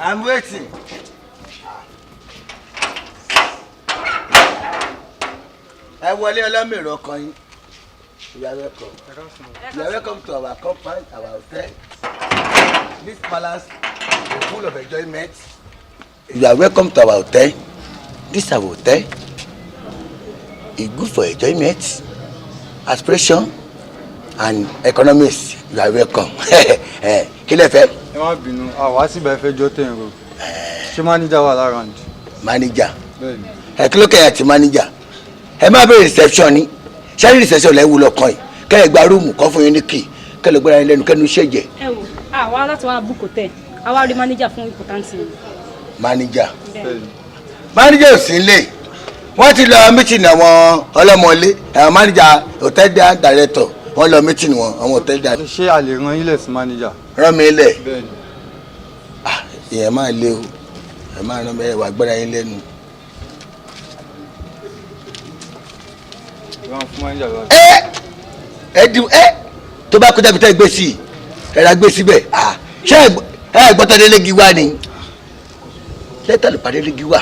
I'm waiting. Ẹ wọlé, ọlọ́mìnira ọkàn yín. You are welcome. You are welcome to our compound, our hotel. This palace is full of enjoyment. You are welcome to our hotel. This our hotel is good for enjoyment, aspiration and economics. You are welcome. Kí lẹ fẹ́? Ẹ má bínú, àwa sì bá fẹ́ jọ́ tẹ̀ ń ro. Ṣé manager wà lára ǹdí? Manager? Bẹ́ẹ̀ni. Ẹ kí ló kẹ́yìn àti manager? Ẹ má bẹ̀rẹ̀ reception ni. Ṣé reception lẹ́ ń wúlọ kan yìí? Kẹ́ ẹ gba room kọ́ fún yín ní kì kẹ́ lè gbéra yín lẹ́nu kẹ́nu ṣẹ̀jẹ̀. Ẹ wò, àwa láti wá book hotel, àwa rí manager fún important ni. Manager? Bẹ́ẹ̀ni. Manager ò sí nílé, wọ́n ti lọ meeting àwọn ọlọ́mọlé, àwọn manager, hotel director, wọ́n lọ meeting wọn, àwọn hotel director. Ṣé a lè ran ilẹ̀ sí manager? Rán mi lẹ̀? Bẹ́ẹ̀ni. Ìyẹn máa lé o, ẹ máa rán mi, ẹ wà gbéra yín lẹ́nu. Ràn fún manager lọ. Ẹ ẹ di ẹ tó bá kọjá bí tẹ́ gbé sí i, ẹ ra gbé síbẹ̀. Ah, ṣé ẹ gbọ́tọ̀ délé gi wá ni? Lẹ́tà ló padà délé gi wá,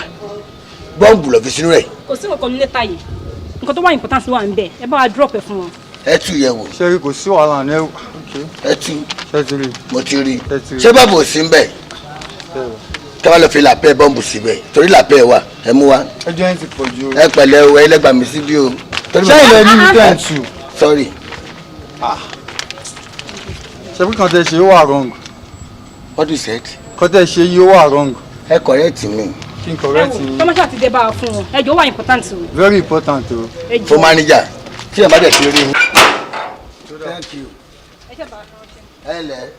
bọ́ǹbù lọ fi sínú rẹ̀. Kò sí nǹkan ní lẹ́tà yìí, nǹkan tó wà important wà ń bẹ̀, ẹ bá wa drop ẹ fún wọn. Ẹ tú yẹ̀ wò. Ṣé rí, kò sí wàhálà ní ẹ. Ẹ tú. Ṣé ti rí? Mo ti rí. Ẹ ti rí. Ṣé bọ́ǹbù ò sí ń bẹ̀? Kí wọ́n lọ fi làpẹ́ bọ́ǹbù síbẹ̀, torí làpẹ́ wà, ẹ mú wa. Ẹjọ́ yẹn ti pọ̀ jù o. Ẹ pẹ̀lẹ́ o, ẹ lẹ́gbàá mi síbí o. Ṣé ilẹ̀ ní mi tẹ̀ ń tù? Sorry. Ṣé bí kan tẹ ṣe ó wà wrong? What you said? Kan tẹ ṣe yìí ó wà wrong. Ẹ correct mi. Kí n correct yín? Tọ́mọ́ṣà ti dé, bá wa fún wọn, ẹ jọ̀ọ́, wà important o. Very important o. Ẹ jọ̀ọ́. Fún manager tí ẹ bá dẹ̀ ti rí i. Thank you. Ẹ lẹ,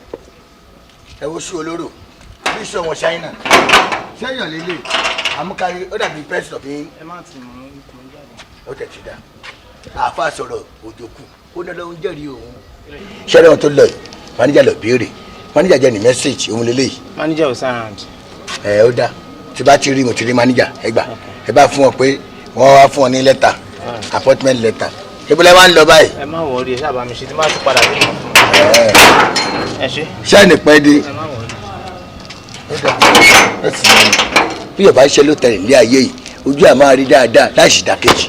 ẹ wo sí olóró bí sọ wọn ṣáínà sẹ́yìn lélẹ̀ àmúkárí, ó dàbí president of. Ẹ má ti mú mú jáde. Ó tẹ̀ ti dá àáfà sọ̀rọ̀ òjò kù, ó ní Ọlọ́run jẹ́rìí òun. Ṣẹ́rẹ́ wọn tó lọ yìí, manager lọ béèrè, manager jẹ́ ní message òun lélẹ́yìí. Manager ò sáà. Ẹ ó dá, tí bá ti rí, mo ti rí manager. Ẹ gbà, ẹ bá fún ọ pé wọ́n wá fún ọ ní lẹ́tà, appointment letter. Ibùdó wa ń lọ báyìí. Ẹ má worry, ẹ ṣáà bá mi ṣe, tí má ti padà dé mọ̀ fún ẹ ṣe. Ṣé ẹnì pẹ́ dé? Ẹ má worry. Ẹ sì mọ̀ bí yorùbá ṣe ló tẹ̀lé ilé ayé yìí, ojú ẹ̀ máa rí dáadáa láì ṣìdákejì.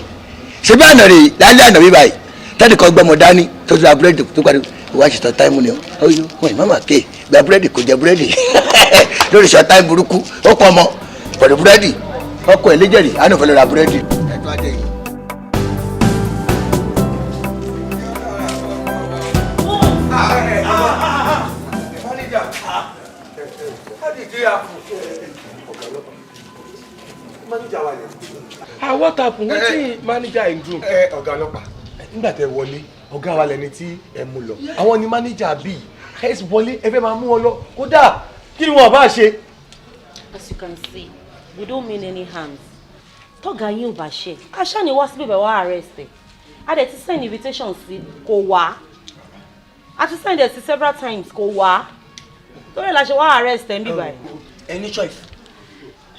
Ṣé bí àná rè lálẹ́ àná bí báyìí, tẹ́nìkan gbọ́mọ dání tó ti ra búrẹ́dì tó parí wá ṣètò time ni ó yó wọn ì máma ké gba búrẹ́dì, kò jẹ búrẹ́dì lórí ṣọ time burúkú, ó pọ̀ ọmọ pẹ̀lú búrẹ́dì, ọkọ̀ ẹ̀ léjẹ̀rì àánú fẹ́ lọ ra búrẹ́dì. Ẹ̀tọ́ adé yìí. Manager, how did it happen? Manager wa lẹ. Ah, what happen? Wetin manager him do? Ẹ ọ̀gá ọlọ́pàá, nígbà tẹ wọlé, ọ̀gá wa lẹni tí ẹ mú lọ. Àwọn ni manager bíi ẹ sì wọlé, ẹ fẹ́ máa mú wọn lọ. Kódà kí ni wọn bá ṣe? As you can see, we don't mean any harms. Tọ́gà yín ò bá ṣe aṣá ni wá síbí bẹ̀ wá arrest ẹ̀. A dẹ̀ ti send invitation sí, kò wá. A ti send ẹ̀ sí several times, kò wá. Torí ẹ̀ la ṣe wá arrest ẹ̀ ń bí báyìí. Any choice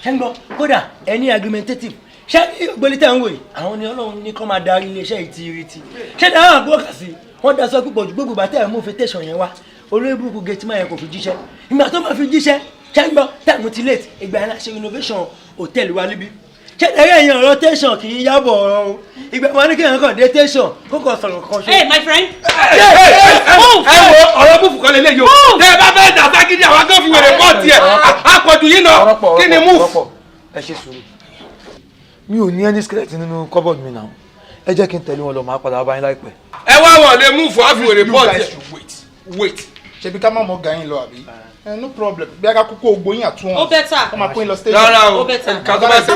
ṣé ń gbọ́? Kódà ẹni argumentative ṣé ògbólí tẹ̀ ń wò yìí, àwọn ni Ọlọ́run ní kọ́ máa darí iléeṣẹ́ yìí ti ṣé dáhùn àgbọ̀ kà sí wọ́n daṣọ púpọ̀ ju gbogbo bàtẹ́ ẹ̀ mú invitation yẹn wá, olórí burúkú gate man yẹn kò fi jíṣẹ́. Ìgbà tó máa fi jíṣẹ́, ṣé ń gbọ́, time ti late. Ìgbà yẹn la ṣe renovation hotel wa níbí. Ṣé ẹ̀rẹ́ yẹn, ọ̀rọ̀ tẹ̀sán kì í yábọ̀ ọ̀rọ̀ o. Ìgbà wọn ní kéèyàn kàn dé tẹ̀sán kó kàn sọ̀rọ̀ kan ṣe. Hey, my friend. Ẹ wo, ọ̀rọ̀ move kan lélẹ́yìí o. Tẹ́ ẹ bá fẹ́ dà ságídí, àwọn akọ́ fi wèrè pọ̀ tiẹ̀ àpọ̀jù yìí lọ. Kí ni move? Ẹ ṣe sùúrù, mi ò ní any skeleton nínú cupboard mi náà. Ẹ jẹ́ kí n tẹ̀lé wọn lọ, máa padà wá bá yín láìpẹ́. Ẹ wá, wọn lè move, á fi wèrè pọ̀ You guys tiẹ̀. should wait, wait. Ṣebí ká má mọ ọ̀gá yín lọ àbí? No problem, bí a ká kúkú ògbó yín àtún wọn. Ó better. Wọ́n máa kó yín lọ station. Rárá o. Ó better. Nǹkan tó bá ṣe.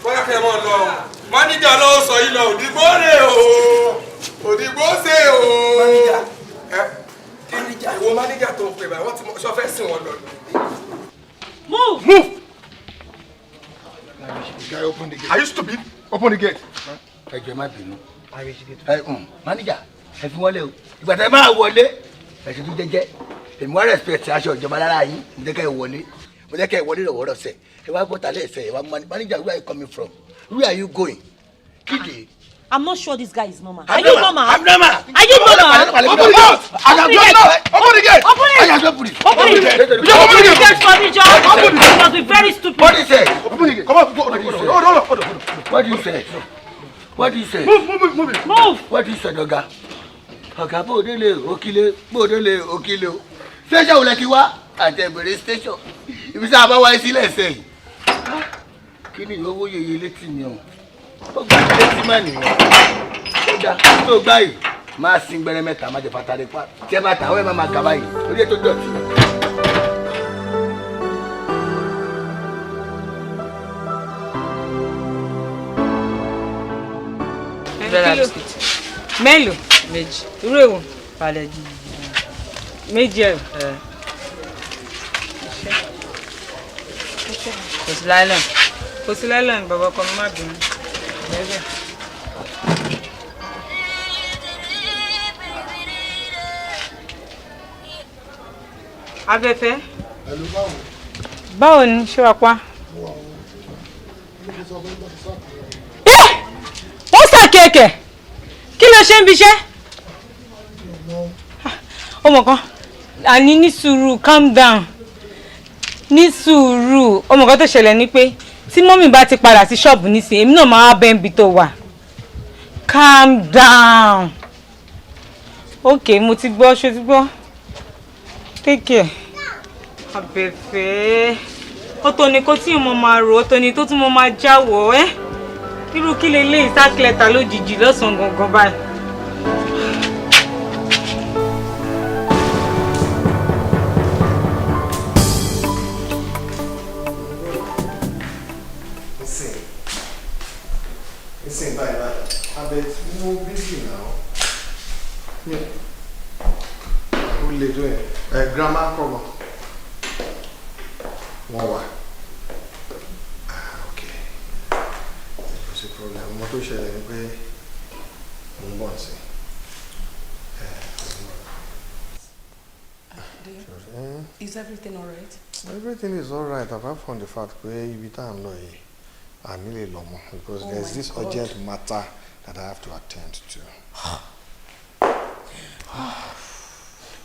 Bóyá kẹ́ ẹ mọ̀ lọ o, manager ló sọ yìí lọ, òdìgbò rè o, òdìgbò ṣe o. Ẹ ìwọ manager tó ń pè báyìí, wọ́n ti mọ sọ fẹ́ sìn wọn lọ. Move. Move. Guy, open the gate. Are you stupid? Open the gate. Ẹ jọ̀ọ́, ẹ má bínú. Ẹ manager, ẹ fi wọlé o. Ìgbà tẹ máa wọlé, ẹ ṣe tún jẹ́jẹ́. Èmi wá respect aṣọ ìjọba lára yín. Mo jẹ́ kẹ́ ẹ wọlé, mo jẹ́ kẹ́ ẹ wọlé lọ́wọ́rọ́sẹ̀. Ẹ wá gbọ́ta lẹ́sẹ̀, ẹ wá. Manager, where are you coming from? Where are you going? Kíde. I'm not sure this guy is normal. I'm Are you normal? I'm normal. Are you normal? Open the gate. I am Open the gate. Open the gate. Open it. I Open it. Open it. Open it. Get for me, John. Open it. You must be very stupid. What do you say? Open it. Come on. Hold on. Hold on. Hold on. What do you say? What do you say? Move, move, move, move. Move. What do you say, Oga? Ọ̀gá bóde lè òkìlẹ̀ bóde lè òkìlẹ̀ o. Station wo lẹ ti wá? Àti ẹ̀bẹ̀rẹ̀ station. Ibi tí a bá wáyé sílẹ̀ sẹ́yìn. Kí ni owó yeye létí mi o? Ó gbà létí má nìyẹn. Ó dá tó gbá yìí. Máa sin gbẹrẹ mẹ́ta, má jẹ fatare pa. Tí ẹ bá ta, àwọn ẹ̀ máa máa kà báyìí. Orí ètò dọ̀tí. Mélòó? Méjì. Irú èwo? Palẹ̀ jì. Méjì ẹ̀. Kò sí láìlọ́n. Kò sí láìlọ́n bàbá ọkọ mi má bínú. Bẹ́ẹ̀. Abẹ́fẹ́. Báwo ni ṣé wàá pa? Wọ́n sàkẹ́kẹ̀ kí ló ṣe ń biṣẹ́? Ọmọ kan àní ní sùúrù, calm down, ní sùúrù. Ọmọ kan tó ṣẹlẹ̀ ni pé tí mọ́mì bá ti padà sí ṣọ́ọ̀bù nísìnyí, èmi náà máa bẹ́ ń bi tó wà. Calm down. Ok, mo ti gbọ́, ṣe ti gbọ́? Take care. Abẹ́fẹ́, ọ̀tọ̀ ni kò tí mo máa rò, ọ̀tọ̀ ni tó tún mo máa jáwọ́ ẹ́. Irú kí leléyìí, sákìlẹ̀tà lójijì lọ́sàn-án gangan báyìí. Listen, bye bye. Abet, mo busy now. Yeah. Ó lè tó yẹn. Ẹ grandma ń kọ̀ mọ́. Wọ́n wà. Ah, okay. Kò sí problem. Mo tó ṣẹlẹ̀ ni pé mo ń bọ̀ sí. Is everything alright? Everything is alright apart from the fact pé ibi tá à ń lọ yìí, I ní lè lọ mọ́ because Oh there's my this God. urgent matter that I have to attend to.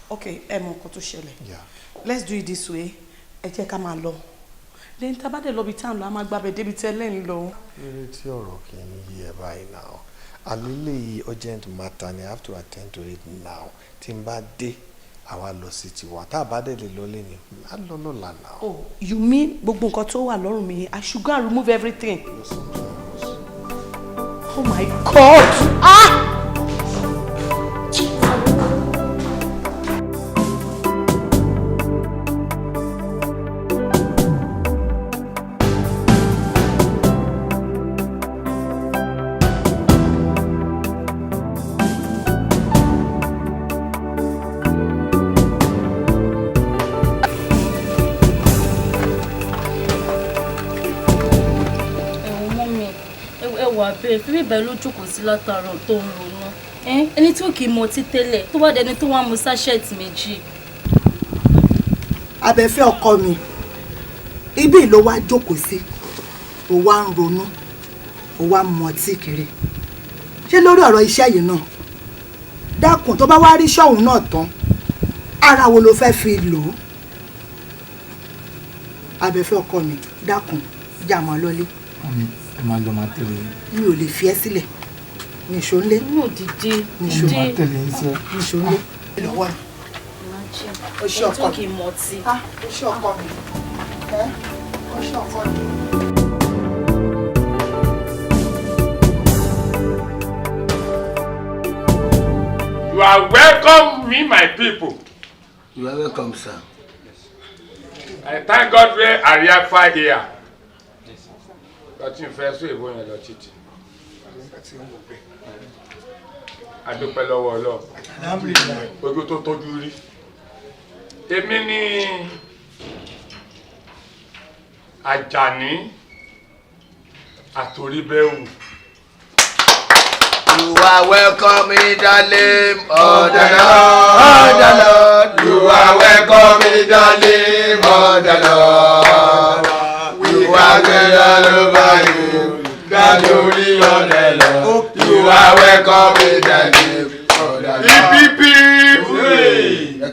Okay, ẹ mọ nǹkan tó ṣẹlẹ̀. Yeah. Let's do it this way. Ẹ jẹ́ ká máa lọ. Lẹ́yìn tá a bá dẹ̀ lọ bí tá à ń lọ, a máa gbàbẹ̀ débi tẹ́ lẹ́yìn lọ. Lórí tí ọ̀rọ̀ kì í yí ẹ báyìí náà. Àlélẹ́ yìí urgent matter ni, I have to attend to it now. Tí n bá dé, àwa lọ sí tiwa. Tá a bá dẹ̀ lè lọ lẹ́ni, á lọ lọ́la náà. Oh, you mean gbogbo nǹkan tó wà lọ́rùn mi, I should go and remove everything? Oh my God! Ah! Ẹ̀wọ̀n mọ́ mi, ẹ wà bẹ́ẹ̀ fífi bẹ́ẹ̀ ló jókòó sí látàárọ̀ tó ń ronú. Ẹni tí ò kì í mọtí tẹ́lẹ̀ tó wá dẹni tó wá mu sachet méjì. Abẹ́fẹ́ ọkọ mi, ibi ló wá jókòó sí, ó wá ń ronú, ó wá ń mọtí kiri. Ṣé lórí ọ̀rọ̀ iṣẹ́ yìí náà? Dákun, tó bá wá rí ṣọ́hún náà tán, ara wo ló fẹ́ fi lò ó? Abẹ́fẹ́ ọkọ mi, dákun, já máa lọlé. Mummy, ẹ máa lọ, máa tẹ̀lé yín. Mi ò lè fi ẹ́ sílẹ̀. Nìṣó ńlé. Inú dìde. Nìṣó. Máa tẹ̀lé yín sẹ́. Nìṣó ńlé. Lọ́wọ́ ni. O ṣé Ẹni ọkọ tó mi. kì í mọtí. O ṣé ọkọ mi. Ẹ́ o ṣé ọkọ mi. You are welcome, me, my people. You are welcome, sir. I thank God we are here here. Lọ́tí ń fẹ́ sún ìbò yẹn lọ títì. A dúpẹ́ lọ́wọ́ Ọlọ́run. Ojú tó tójú rí. Èmi ni Àjàní Àtòríbẹ́wù. You are welcome in the name of the Lord. The Lord. You are welcome in the name of the Lord. We are glad over you. The glory of the Lord. You are welcome in the name of the Lord. Ipipi.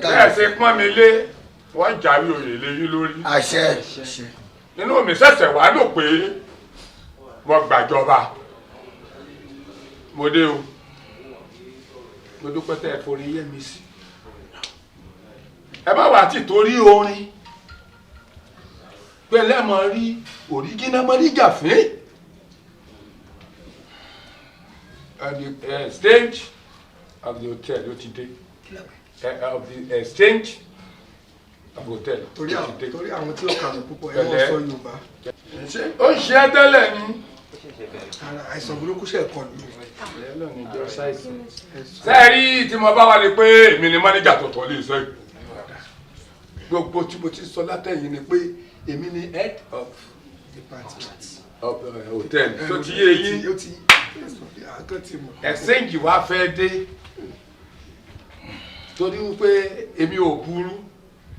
Bẹ́ẹ̀ ṣe ṣe pọ́n mi lé, wọ́n jáwé oyè lé yín lórí. Àṣẹ. Inú mi ṣẹ̀ṣẹ̀ wá lò pé mo gbàjọba. Mo dé o. Mo dúpẹ́ tẹ́ ẹ forí yé mi sí. Ẹ bá wà tí torí orin. Pé lẹ́mọ̀ rí òríjínà mọ́níjà fín. At the stage of the hotel ló ti dé. Of the exchange of hotel. Torí àwọn tí ó kàwé púpọ̀ ẹ wọ́n sọ Yorùbá. Ó ń ṣe é tẹ́lẹ̀ ni. Àìsàn burúkú ṣe kọ lù. Sẹ́ẹ̀rí tí mo bá wà ní pé èmi ni mánéjà tuntun lè sọ yìí. Gbogbo tí mo ti sọ látẹ̀yìn ni pé èmi ni head of department of hotel. Tó ti yé yín. Exchange wa fẹ́ dé. Torí wípé èmi ò burú,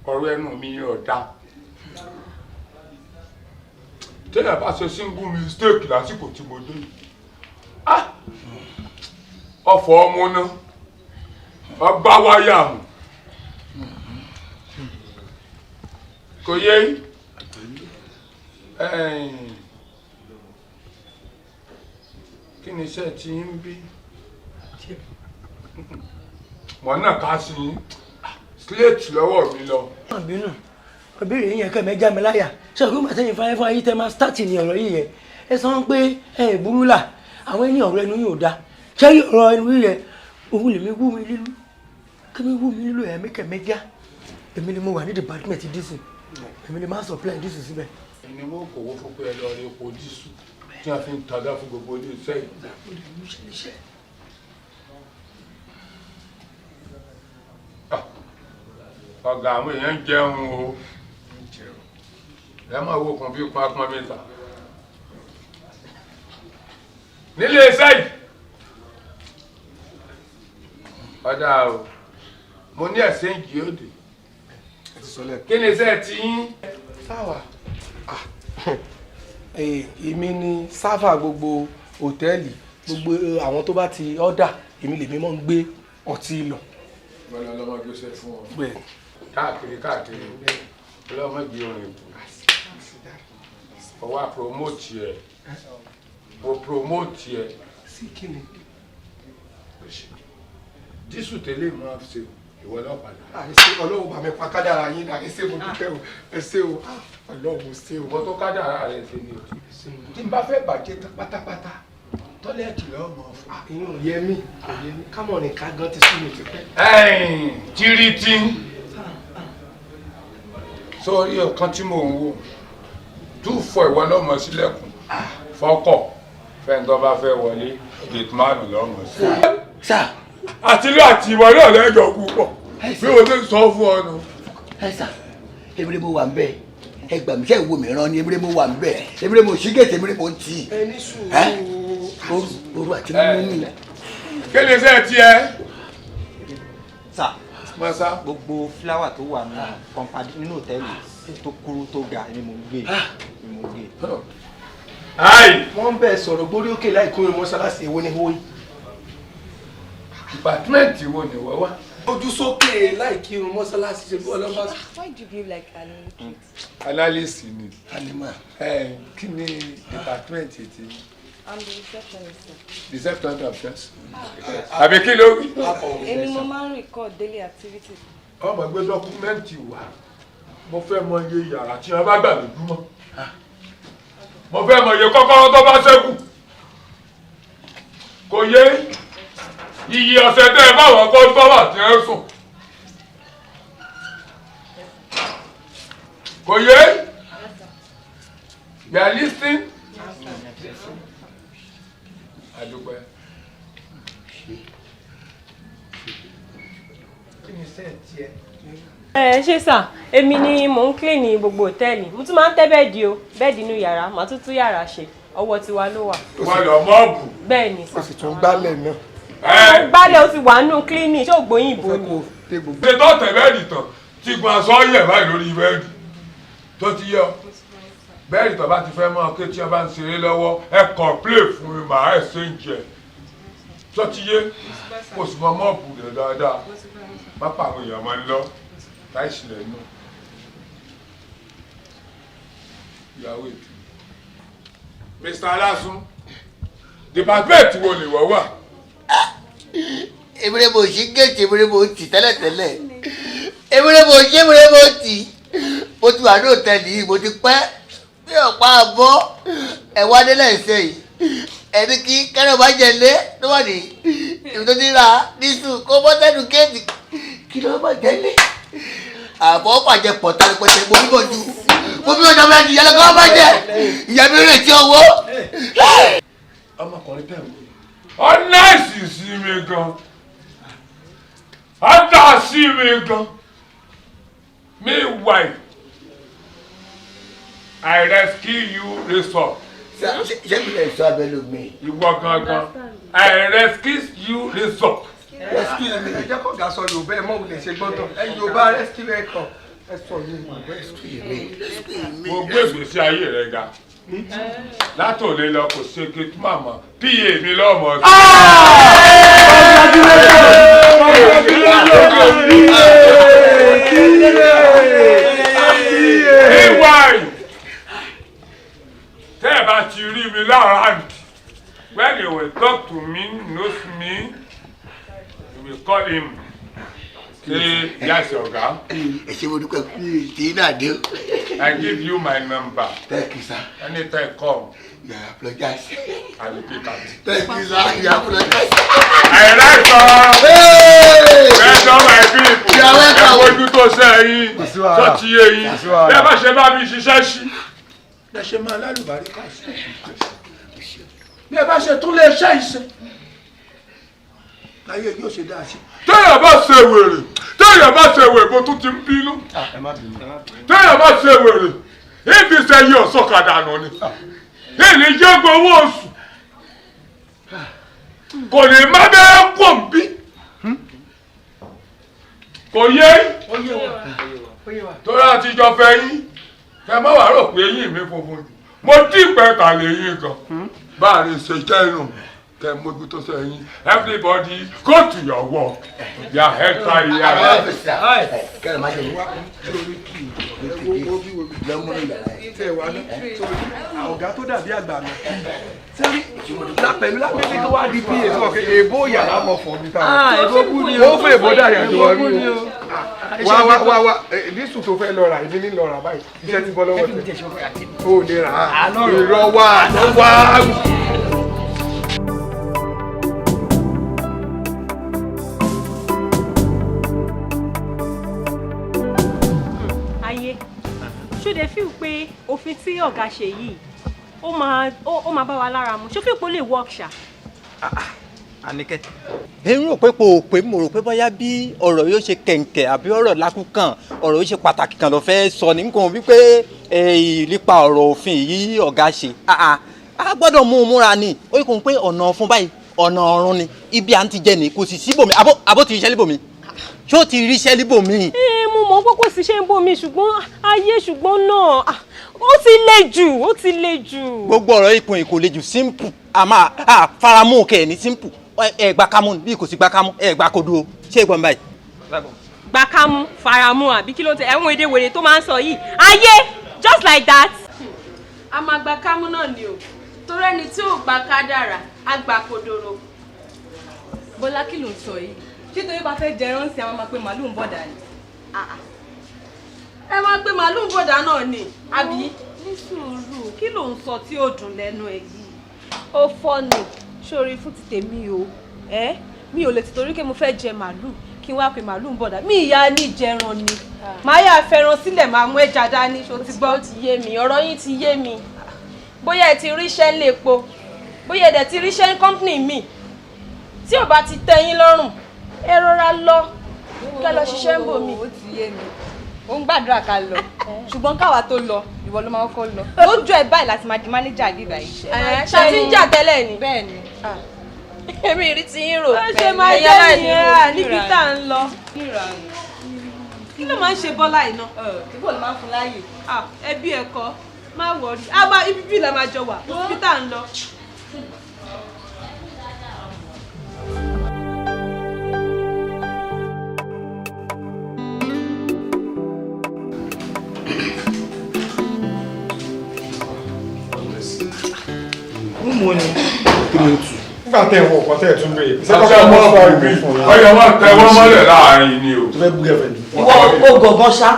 ọ̀rọ̀ ẹnu mi ò dáa. Téèyàn bá ṣe single mistake lásìkò tí mo dé, ọ̀fọ̀ ọmọ náà ọgbà wáyà mù kò yé. Kí ni iṣẹ́ tí ń bí mọ̀ náà ká sí slate lọ́wọ́ mi lọ. Bínú ìbéèrè yẹn kẹ́ mẹ́jà mi láyà ṣé ọ̀gbìn màtẹ́yìn fáyẹ́ fún ayé tẹ́ máa start ní ọ̀rọ̀ yìí yẹn ẹ sọ pé ẹ burú là àwọn ẹni ọ̀rọ̀ ẹnu yóò da ṣé ọ̀rọ̀ ẹnu yìí yẹn òun lèmi wú mi lílu kí mi wú mi lílu ẹ̀mí kẹ̀mẹ́jà èmi ni mo wà ní department dísù èmi ni máa supply dísù síbẹ̀. Ẹni mo kò wó fún pé ẹ lọ rí epo dísù tí a fi ń tajà fún gbogbo ilé iṣẹ́ yìí. Ọ̀gá àwọn èèyàn ń jẹun o. Ẹ máa wo kan bí pọn mẹ́ta nílé iṣẹ́ yìí. Ọ̀dà o, mo ní ẹ̀sìnjì òde. Kí ni iṣẹ́ ti yín? Sáwà, èmi ni sáfà gbogbo hòtẹ́ẹ̀lì, gbogbo àwọn tó bá ti ọ́dà èmi lèmi máa ń gbé ọtí lọ. Wọ́n lọ lọ́mọ gbèsè fún ọ. Káàkiri káàkiri ọlọ́mọ gbé orin kù. Ọwọ́ a promote ẹ̀. Mo promote ẹ̀. Sí kí ni? Dísù tẹ́lẹ̀ máa ṣe ìwọ lọ́pàá. Àìsí Ọlọ́run bá mi pa kádàrá yín náà, ẹsẹ̀ mo dúpẹ́ o, ẹsẹ̀ o, Ọlọ́run ṣe o. Ìwọ tó kádàrá rẹ̀ ṣe ni o. Tí n bá fẹ́ bàjẹ́ pátápátá, tọ́lẹ̀tì lọ́ọ́ mọ̀ fún. Ìyẹn ò yẹ mí, kò yẹ mí, kámọ̀ ní ká gan ti sú mi ti pẹ́. Ẹ̀yìn tírítí. Sórí ọ̀kan tí mò ń wò, túfọ̀ ìwọ lọ́mọ sílẹ̀kùn fọ́kọ̀ fẹ́ntọ́ bá fẹ́ wọlé gate man lọ́mọ sí. Àtìlú àti ìwọ náà lẹ́jọ́ púpọ̀ bí mo ti sọ fún ọ nù. Ẹ sà, èmi ni mo wà ń bẹ̀, ẹ gbà mí, ṣé ìwo mìíràn ni èmi ni mo wà ń bẹ̀, èmi ni mo ṣí gèètì, èmi ni mo ń tì í. Ẹ ní sùúrù. Oru àti mímú mi. Kí ni iṣẹ́ tiẹ̀? Sà, gbogbo fúláwà tó wà nínú kọ̀ǹpádì nínú hòtẹ́ẹ̀lì tó kúrú tó ga ni mo ń gbé. Wọ́n ń bẹ̀ sọ̀rọ̀ gbórí òkè láì kúrò mọ́ṣáláṣí èwo ni hóyì. Dìpátímẹ́ǹtì wo ni wọ́n wá? Ojú sókè láì kírun mọ́ṣáláṣí ṣe bí ọlọ́ba. Why do you behave like an illiterate? Analyst ni. Anima. Kí ni dìpátímẹ́ǹtì ti? I'm the receptionist. Receptionist of course. Àbí kí ló wí? Èmi mo máa ń record daily activities. Ọmọ gbé dọ́kúmẹ́ǹtì wá. Mo fẹ́ mọ iye yàrá tí wọ́n bá gbà lójúmọ́. Mo fẹ́ mọ iye kọ́kọ́rọ́ tó bá ṣẹ́kù. Kò yé iye ọ̀sẹ̀ tẹ́ ẹ báwọn kọ́sítọ́mà tí ẹ sùn. Kò yé? You are listening? Adúpẹ́. Kí ni iṣẹ́ tiẹ̀? Ẹ ṣé sà, èmi ni mò ń clean ní gbogbo hòtẹ́ẹ̀lì. Mo tún máa ń tẹ́ bẹ́ẹ̀dì o, bẹ́ẹ̀dì inú yàrá, màá tún tún yàrá ṣe. Ọwọ́ tiwa ló wà. Wọ́n lọ mọ́ọ̀bù. Bẹ́ẹ̀ ni sà. O sì tún gbálẹ̀ náà. Mo gbálẹ̀ o ti wà nínú cleaning, ṣé ògbóyìnbó ni? Ṣé tó tẹ̀ bẹ́ẹ̀dì tán tí gun aṣọ yẹ̀ báyìí lórí bẹ́ẹ̀dì tó ti yọ? Bẹ́ẹ̀dì tó bá ti fẹ́ mọ́ ké tí wọ́n bá ń ṣeré lọ́wọ́ ẹ kọ̀ǹplé fún mi màá ẹ̀ ṣe ń jẹ. Tó ti yé, kò sì mọ mọ́ọ̀bù rẹ̀ dáadáa. Má pa àwọn èèyàn mọ́ ń lọ. Láìsí lẹ́nu. Ìyàwó ètò. Mr. Alásun, department wo ni ìwọ wà? Ebere mo ṣí géètì, ebere mo tì tẹ́lẹ̀tẹ́lẹ̀. Ebere mo ṣí, ebere mo tì. Mo ti wà ní hòtẹ́ẹ̀lì yìí, mo ti pẹ́. Bí ọ̀pá àbọ̀ ẹ̀wá délẹ̀ ṣe yìí. Ẹni kí kẹ́rọ̀ bá jẹ lé ló wà ní ibi tó ti ra dísù kó bọ́ sẹ́nu géètì kí ló bá jẹ lé. Àbọ̀ bàjẹ́ pọ̀ tani pẹ̀tẹ́ mo bíbọ̀ ju. Mo bíbọ̀ jọ bẹ́ẹ̀ ni ìyá lọ́kọ́ bá jẹ. Ìyá mi rè tí owó. Ọmọkùnrin tẹ̀ wọ́n. Ọ́nẹ́sì sí mi gan. Ọ́dà sí mi gan. Meanwhile, I rescue you resort. Ṣé mi lè sọ abẹ́ lómi? Ìwọ gangan. I rescue you resort. Rescue me. Ẹ jẹ́ kó ga sọ Yorùbá ẹ mọ̀ wulẹ̀ ṣe gbọ́dọ̀. Ẹ Yorùbá rescue ẹ kàn. Ẹ sọ Yorùbá rescue me. Mo gbé ìgbésí ayé rẹ ga. Látòlé lọ kò ṣe gate màmá. PA mi lọ́mọ sí. Meanwhile, tẹ́ ẹ bá ti rí mi lára, when you will talk to me, knows me, you will call him. Say, yes, Oga. Ẹ ṣé mo dúpẹ́ tí náà dé o. I give you my number. Thank you, sir. Anytime come. You apologize. I will pick up. Thank you, sir. You apologize. I like her. Well done, my people. You are welcome. Ẹ wojú tó ṣe yín, tó ti yé yín. Bí ẹ bá ṣe bá mi ṣiṣẹ́ sí. Ẹ ṣe máa lálùbáríkà sí. Bí ẹ bá ṣe tún lè ṣe ìṣe. Láyé yóò ṣe dáa sí. Téèyàn bá ṣe wèrè, téèyàn bá ṣe wèrè, mo tún ti ń bínú. Téèyàn bá ṣe wèrè, ibi iṣẹ́ yìí ọ̀sọ́kadà nù ni. Èlé jẹ́ gbowó oṣù. Kò lè má bẹ́ẹ̀ kò ń bí. Kò yé. Torí àtijọ́ fẹ́ yín. Kẹ má wàá rò pé eyín mi funfun jù. Mo dípẹ́ ta lè yín gan. Bá a lè ṣe jẹ́ inú. Kẹ mójútó sẹ́yìn. Everybody go to your work. Your head tie here. Kẹ́rọ̀ má jẹ wá. Ọ̀gá tó dàbí àgbà mi. Sẹ́rí pẹ̀lú lápẹ́lẹ́ tó wá di PA sọ pé èbó yàrá mọ̀ fún mi táwọn. Èbó kú ni o. Ó fẹ́ èbó dàyà jọ wá Èbó kú ni rí o. o. Wá wá wá wá dísù tó fẹ́ lọ rà èmi ní lọ rà báyìí. Iṣẹ́ ti bọ́ lọ́wọ́ tẹ̀. O ò lè rà á. Irọ́ wà wá. Ayé, ṣó dẹ̀ feel pé òfin tí ọ̀gá ṣe yìí ó máa bá wa lára mu? Ṣó feel pé ó lè work ṣá? Àníkẹ́. Èmi rò pé kò pé mo rò pé bóyá bí ọ̀rọ̀ yóò ṣe kẹ̀ǹkẹ̀ àbí ọ̀rọ̀ lákùkàn ọ̀rọ̀ yóò ṣe pàtàkì kan ló fẹ́ sọ ní nǹkan wípé ìlépa ọ̀rọ̀ òfin yìí ọ̀gá ṣe. A gbọ́dọ̀ mú un múra ni ó yẹ kó ń pé ọ̀nà ọ̀fun báyìí ọ̀nà ọ̀run ni ibi à ń ti jẹ ní kò sì síbòmí àbó ti ríṣẹ́ líbòmí ṣé ó ti ríṣẹ́ líbòmí. Mo mọ̀ pé kò sí ṣe ń bomi ṣùgbọ́n ayé ṣùgbọ́n náà ó ti le jù ó ti le jù. Gbogbo ọ̀rọ̀ ikùn ìkò le jù simple a máa faramú kẹ̀ ní simple ẹ gba kámú bí kò sí gba kámú ẹ gba kodo o ṣé ìgbọ̀n báyìí. Gba kámú faramú àbí kí ló tẹ ẹ̀wọ̀n èdè wèrè tó máa ń sọ yìí ayé just like that. A máa gba kámú náà ni o torí ẹni tí ò gba kádàrá á gba kodoro. Bọ́lá kí ló ń sọ yìí ṣé torí bá fẹ́ jẹran sí àwọn máa pe màálù ń bọ̀dà ni. Ẹ máa pe màálù ń bọ̀dà náà ni àbí. Ní sùúrù kí ló ń sọ tí ó dùn lẹ́nu ẹ̀ yìí. Ó fọ́nì sórí fún ti tèmi o ẹ mi ò lè ti torí pé mo fẹ́ jẹ màálù kí n wá pe màálù ń bọ̀dà mi ìyá ní jẹran ni màá yà fẹ́ràn sílẹ̀ máa mú ẹja dání ṣó ti gbọ́. Ó ti yé mi ọ̀rọ̀ yín ti yé mi bóyá ẹ ti ríṣẹ́ ń lè po bóyá ẹ dẹ̀ ti ríṣẹ́ ń kọ́ńpìnì mi tí ò bá ti tẹ́ yín lọ́rùn ẹ rọra lọ kẹ́ lọ ṣiṣẹ́ ń bò mí. Ó ti yé mi ó ń gbàdúrà ká lọ ṣùgbọ́n káwa tó lọ ìwọ ló máa kọ́kọ́ lọ lójú ẹ báyìí láti máa di mánéjà bíbá yìí. Ṣáà ti ń jà tẹ́lẹ̀ ni. Bẹ́ẹ̀ ni. Èmi rí ti yín rò. Ó ṣe máa jẹ́ nìyẹn níbi tá à ń lọ. Kí ló máa ń ṣe Bọ́lá yìí náà? Ìbò ló máa ń fún láàyè. Ẹbí ẹ̀kọ́ má wọrí ibi bí la máa jọ wà níbi tá à ń lọ. Room wo ni? 302. Nígbà tẹ̀ ń wọ ọkọ̀ tẹ̀ tún béèrè. Ṣé Àti kọ́kọ́ ọmọ mọ́ fún ìbí ìbí fún yín? Ọyọ wọn tẹ wọn mọ́lẹ̀ láàrin ni o. Tó fẹ́ bú girlfriend. Ìwọ ó gọ̀gán ṣá.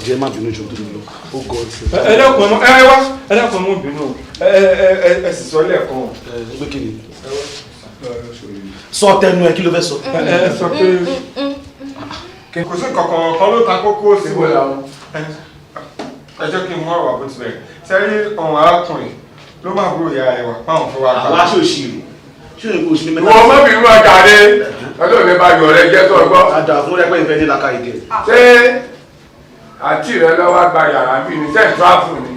Jẹ́ má bínú jọ tó lọ. Ó gọ̀ ọ́ ti. Ẹ dákun, ẹ wá, ẹ dákun, ẹ mú bínú o. Ẹ ẹ sì sọ lẹ́ẹ̀kan o. Ẹ gbé kí ni? Sọ tẹnu ẹ, kí ló fẹ́ sọ? Ẹ sọ pé kò sí kankan kan ló ta kókó sí wọn. Ẹ jẹ́ kí n mú ọ̀rọ̀ àbó tilẹ̀. Sẹ́rí ọ̀hún arákùnrin ló máa búrò ìyá rẹ̀ wá páwọn fún wa gbà. Àwa ṣe òṣìrò. Ṣé o ṣe ní mẹ́ta? Ìwọ ọmọ mi rú ọjà rẹ, ọdún mi bá yọ rẹ jẹ́ tó gbọ́. Àdà fún rẹ́pẹ́ ìfẹ́ ní laka ìdẹ. Ṣé àǹtí rẹ lọ́wọ́ gba yàrá bí ní sẹ́ẹ̀ tíráfù ni?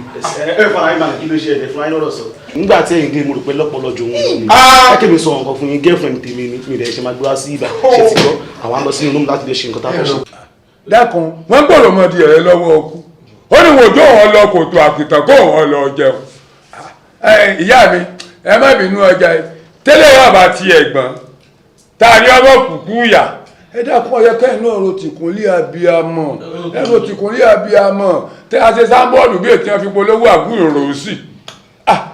Ẹ fara yín balẹ̀, kí ló ṣe ẹ̀dẹ̀ fúnra yín lọ́rọ̀ sọ. Nígbà tí ẹ̀yin dé, mo rò pé lọ́pọ̀lọ́ jò wọn lọ ni. Ẹ kí mi sọ nǹkan fún yín, girlfriend tèmi ni mi rẹ̀ ṣe máa gbé wá sí ibà. Ṣé ti gbọ́? Àwa lọ sínú room láti lè ṣe nǹkan tá a fẹ́ ṣe. Dákun, wọ́n gbọ́dọ̀ mọ di ẹ̀rẹ́ lọ́wọ́ ọkú. Ó ní wòjó wọn lọ kòtò àkìtàn kó wọn lọ jẹun. Ìyá mi, ẹ má bínú ọjà yìí. Tẹ́lẹ̀ yóò bá ti ẹ̀gbọ́n. Ta ni ọmọ kùkú yà? Ẹ dákun, ọyọ kẹ́hìn náà ro tìkúnlé abiyamọ. Ẹ ro tìkúnlé abiyamọ. Tẹ́ a ṣe sáńbọ́ọ̀dù bí ètí wọn fi polówó àgúrò rò sí.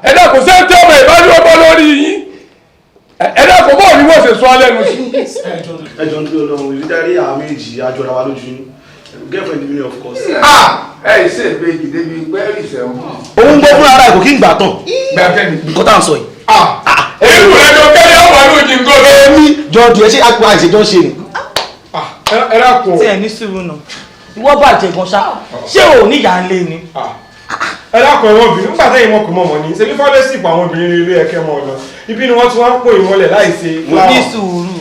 Ẹ dákun, ṣé tí ọmọ ìbádúró bọ́ lórí yín? Ẹ dákun, bọ́ọ̀ ni wọ́n ṣe sọ lẹ́nu sí. Ẹ jọ ń dúró lọ́rùn ìrírí àwọn méjì àjọra wa lójú yín. Girlfriend mi ni, of course. Ẹ ṣe ìbejì débi pẹ́ẹ́rì sẹ́wọ̀n. Òun gbọ́ fúnra ara ẹ̀ kò kí ń gbà tán. Nǹkan tá à ń sọ yìí. Èyí rẹ̀ ló kẹ́lẹ́ ọ̀wọ́ ló jí nǹkan. Èmi jọ díẹ̀ ṣé àpò àìṣèjọ́ ṣe ni. Ẹ dákun. Tí ẹ ní sùúrù nà. Ìwọ bàjẹ́ gan ṣá. Ṣé o ní ìyá ń lé ni? Ẹ dákun, ẹ̀wọ̀n obìnrin nígbà tẹ́yìn wọn kò mọ̀ mọ̀ ní. Ṣebí fọ́lẹ́sìpù àwọn obìnrin ní ilé ẹ̀kẹ́ mọ́ ọ lọ. Ibi ni wọ́n ti wá ń pò ìmọ̀lẹ̀ láì ṣe Mo ní sùúrù.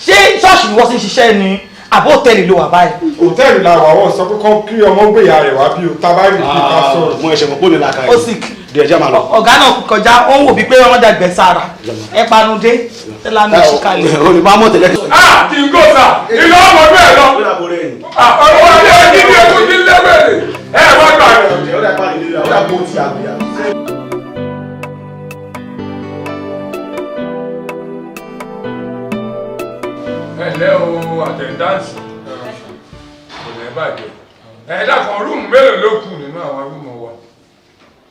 Ṣé ṣọ́ọ̀ṣì ni wọ́n ti ń ṣiṣẹ́ ni? Àbó hòtẹ́ẹ̀lì ló wà báyìí? Hòtẹ́ẹ̀lì la wà, wọ́n sọ pé kán kí ọmọ gbé ìyá rẹ̀ wá bí o, tá a bá rí ìpín ká sọ̀rọ̀. Mo ẹ̀ṣẹ̀ mọ̀ pé ó ní làákàyè. Ó sì Díẹ̀ jẹ́ máa lọ. Ọ̀gá náà kọjá, ó ń wò bíi pé wọ́n dàgbẹ́ sára. Ẹ panu dé, ẹ lanu ìṣíkalẹ̀. O lè máa mọ̀ tẹ́lẹ̀. Kì í gò sà, ìlú ọmọ bẹ́ẹ̀ lọ. Ọ̀rọ̀ wa ní ẹni ní ẹkú ní lẹ́gbẹ̀rẹ̀. Ẹ wá gbà rẹ̀. Ẹ ǹlẹ́ o, àtẹ̀ndáǹsì kò ní bàjẹ́. Ẹ dákun, rúùmù mélòó ló kù nínú àwọn rúùmù wa?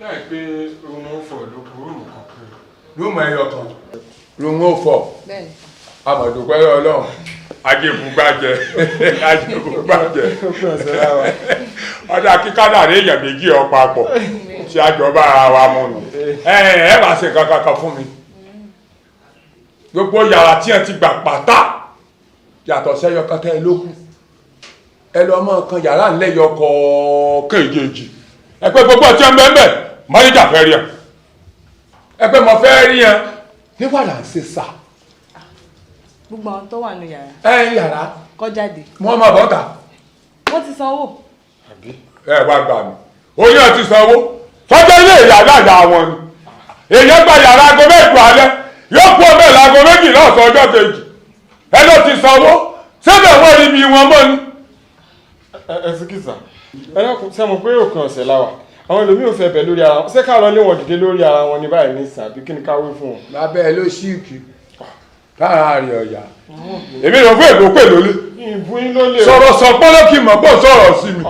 Láì pé rúùmù fọ̀ ló kù, rúùmù kan péré. Rúùmù ẹyọ kan. Rúùmù fọ̀. Amọ̀dúpẹ́ Ọlọ́run. Ajébùgbàjẹ́. Ajébùgbàjẹ́. Ọ̀dà kíkádà rí èèyàn méjì ọ papọ̀. Ṣé àjọba ara wa mú nù? Ẹ ẹ bá ṣe nǹkan kankan fún mi. Gbogbo yàrá tí ẹ ti gbà pátá yàtọ̀ sẹ́yọ kan tẹ́ ẹ ló kù. Ẹ lọ mọ kan yàrá ńlẹ̀ yọ kọ̀ọ̀kan èjèèjì. Ẹ pé gbogbo ọtí ẹ ń bẹ́ẹ̀ bẹ́ẹ̀, mọ́níjà fẹ́ rí ẹ. Ẹ pé mo fẹ́ rí ẹ. Ní wàrà ń ṣe sà. Gbogbo àwọn tó wà nù yàrá. Ẹ yàrá. Kó jáde. Wọ́n máa bọ́ ta. Wọ́n ti sanwó. Ẹ wá gbà mí. Oyún ẹ ti sanwó. Sọ́jọ́ ilé ìyá láyà wọn ni. Èèyàn gba yàrá aago 8 alẹ́. Yóò kú ọbẹ̀ láago 12 ọ̀sán ọjọ́ kejì. Ẹ ló ti sanwó. Sébẹ̀ wọ́n rí ibi wọn mọ́ ni. Ẹ síkìsà, ẹ dákun, ṣé mo pé òpin ọ̀sẹ̀ la wà? Àwọn ẹlòmíì ò fẹ́ bẹ̀ lórí ara wọn. Ṣé ká lọ lé wọn dìde lórí ara wọn ní báyìí ní ìsìn, àbí kí ni ká wí fún wọn? Lábẹ́ ẹ ló ṣíìkì. Lára rẹ̀ ọ̀yà. Èmi ló fún èbó pè lólé. Ìbú yín ló lè. Sọ̀rọ̀ sọ pọ́nlọ́ kí n mọ̀ pọ̀ sọ̀rọ̀ sí mi.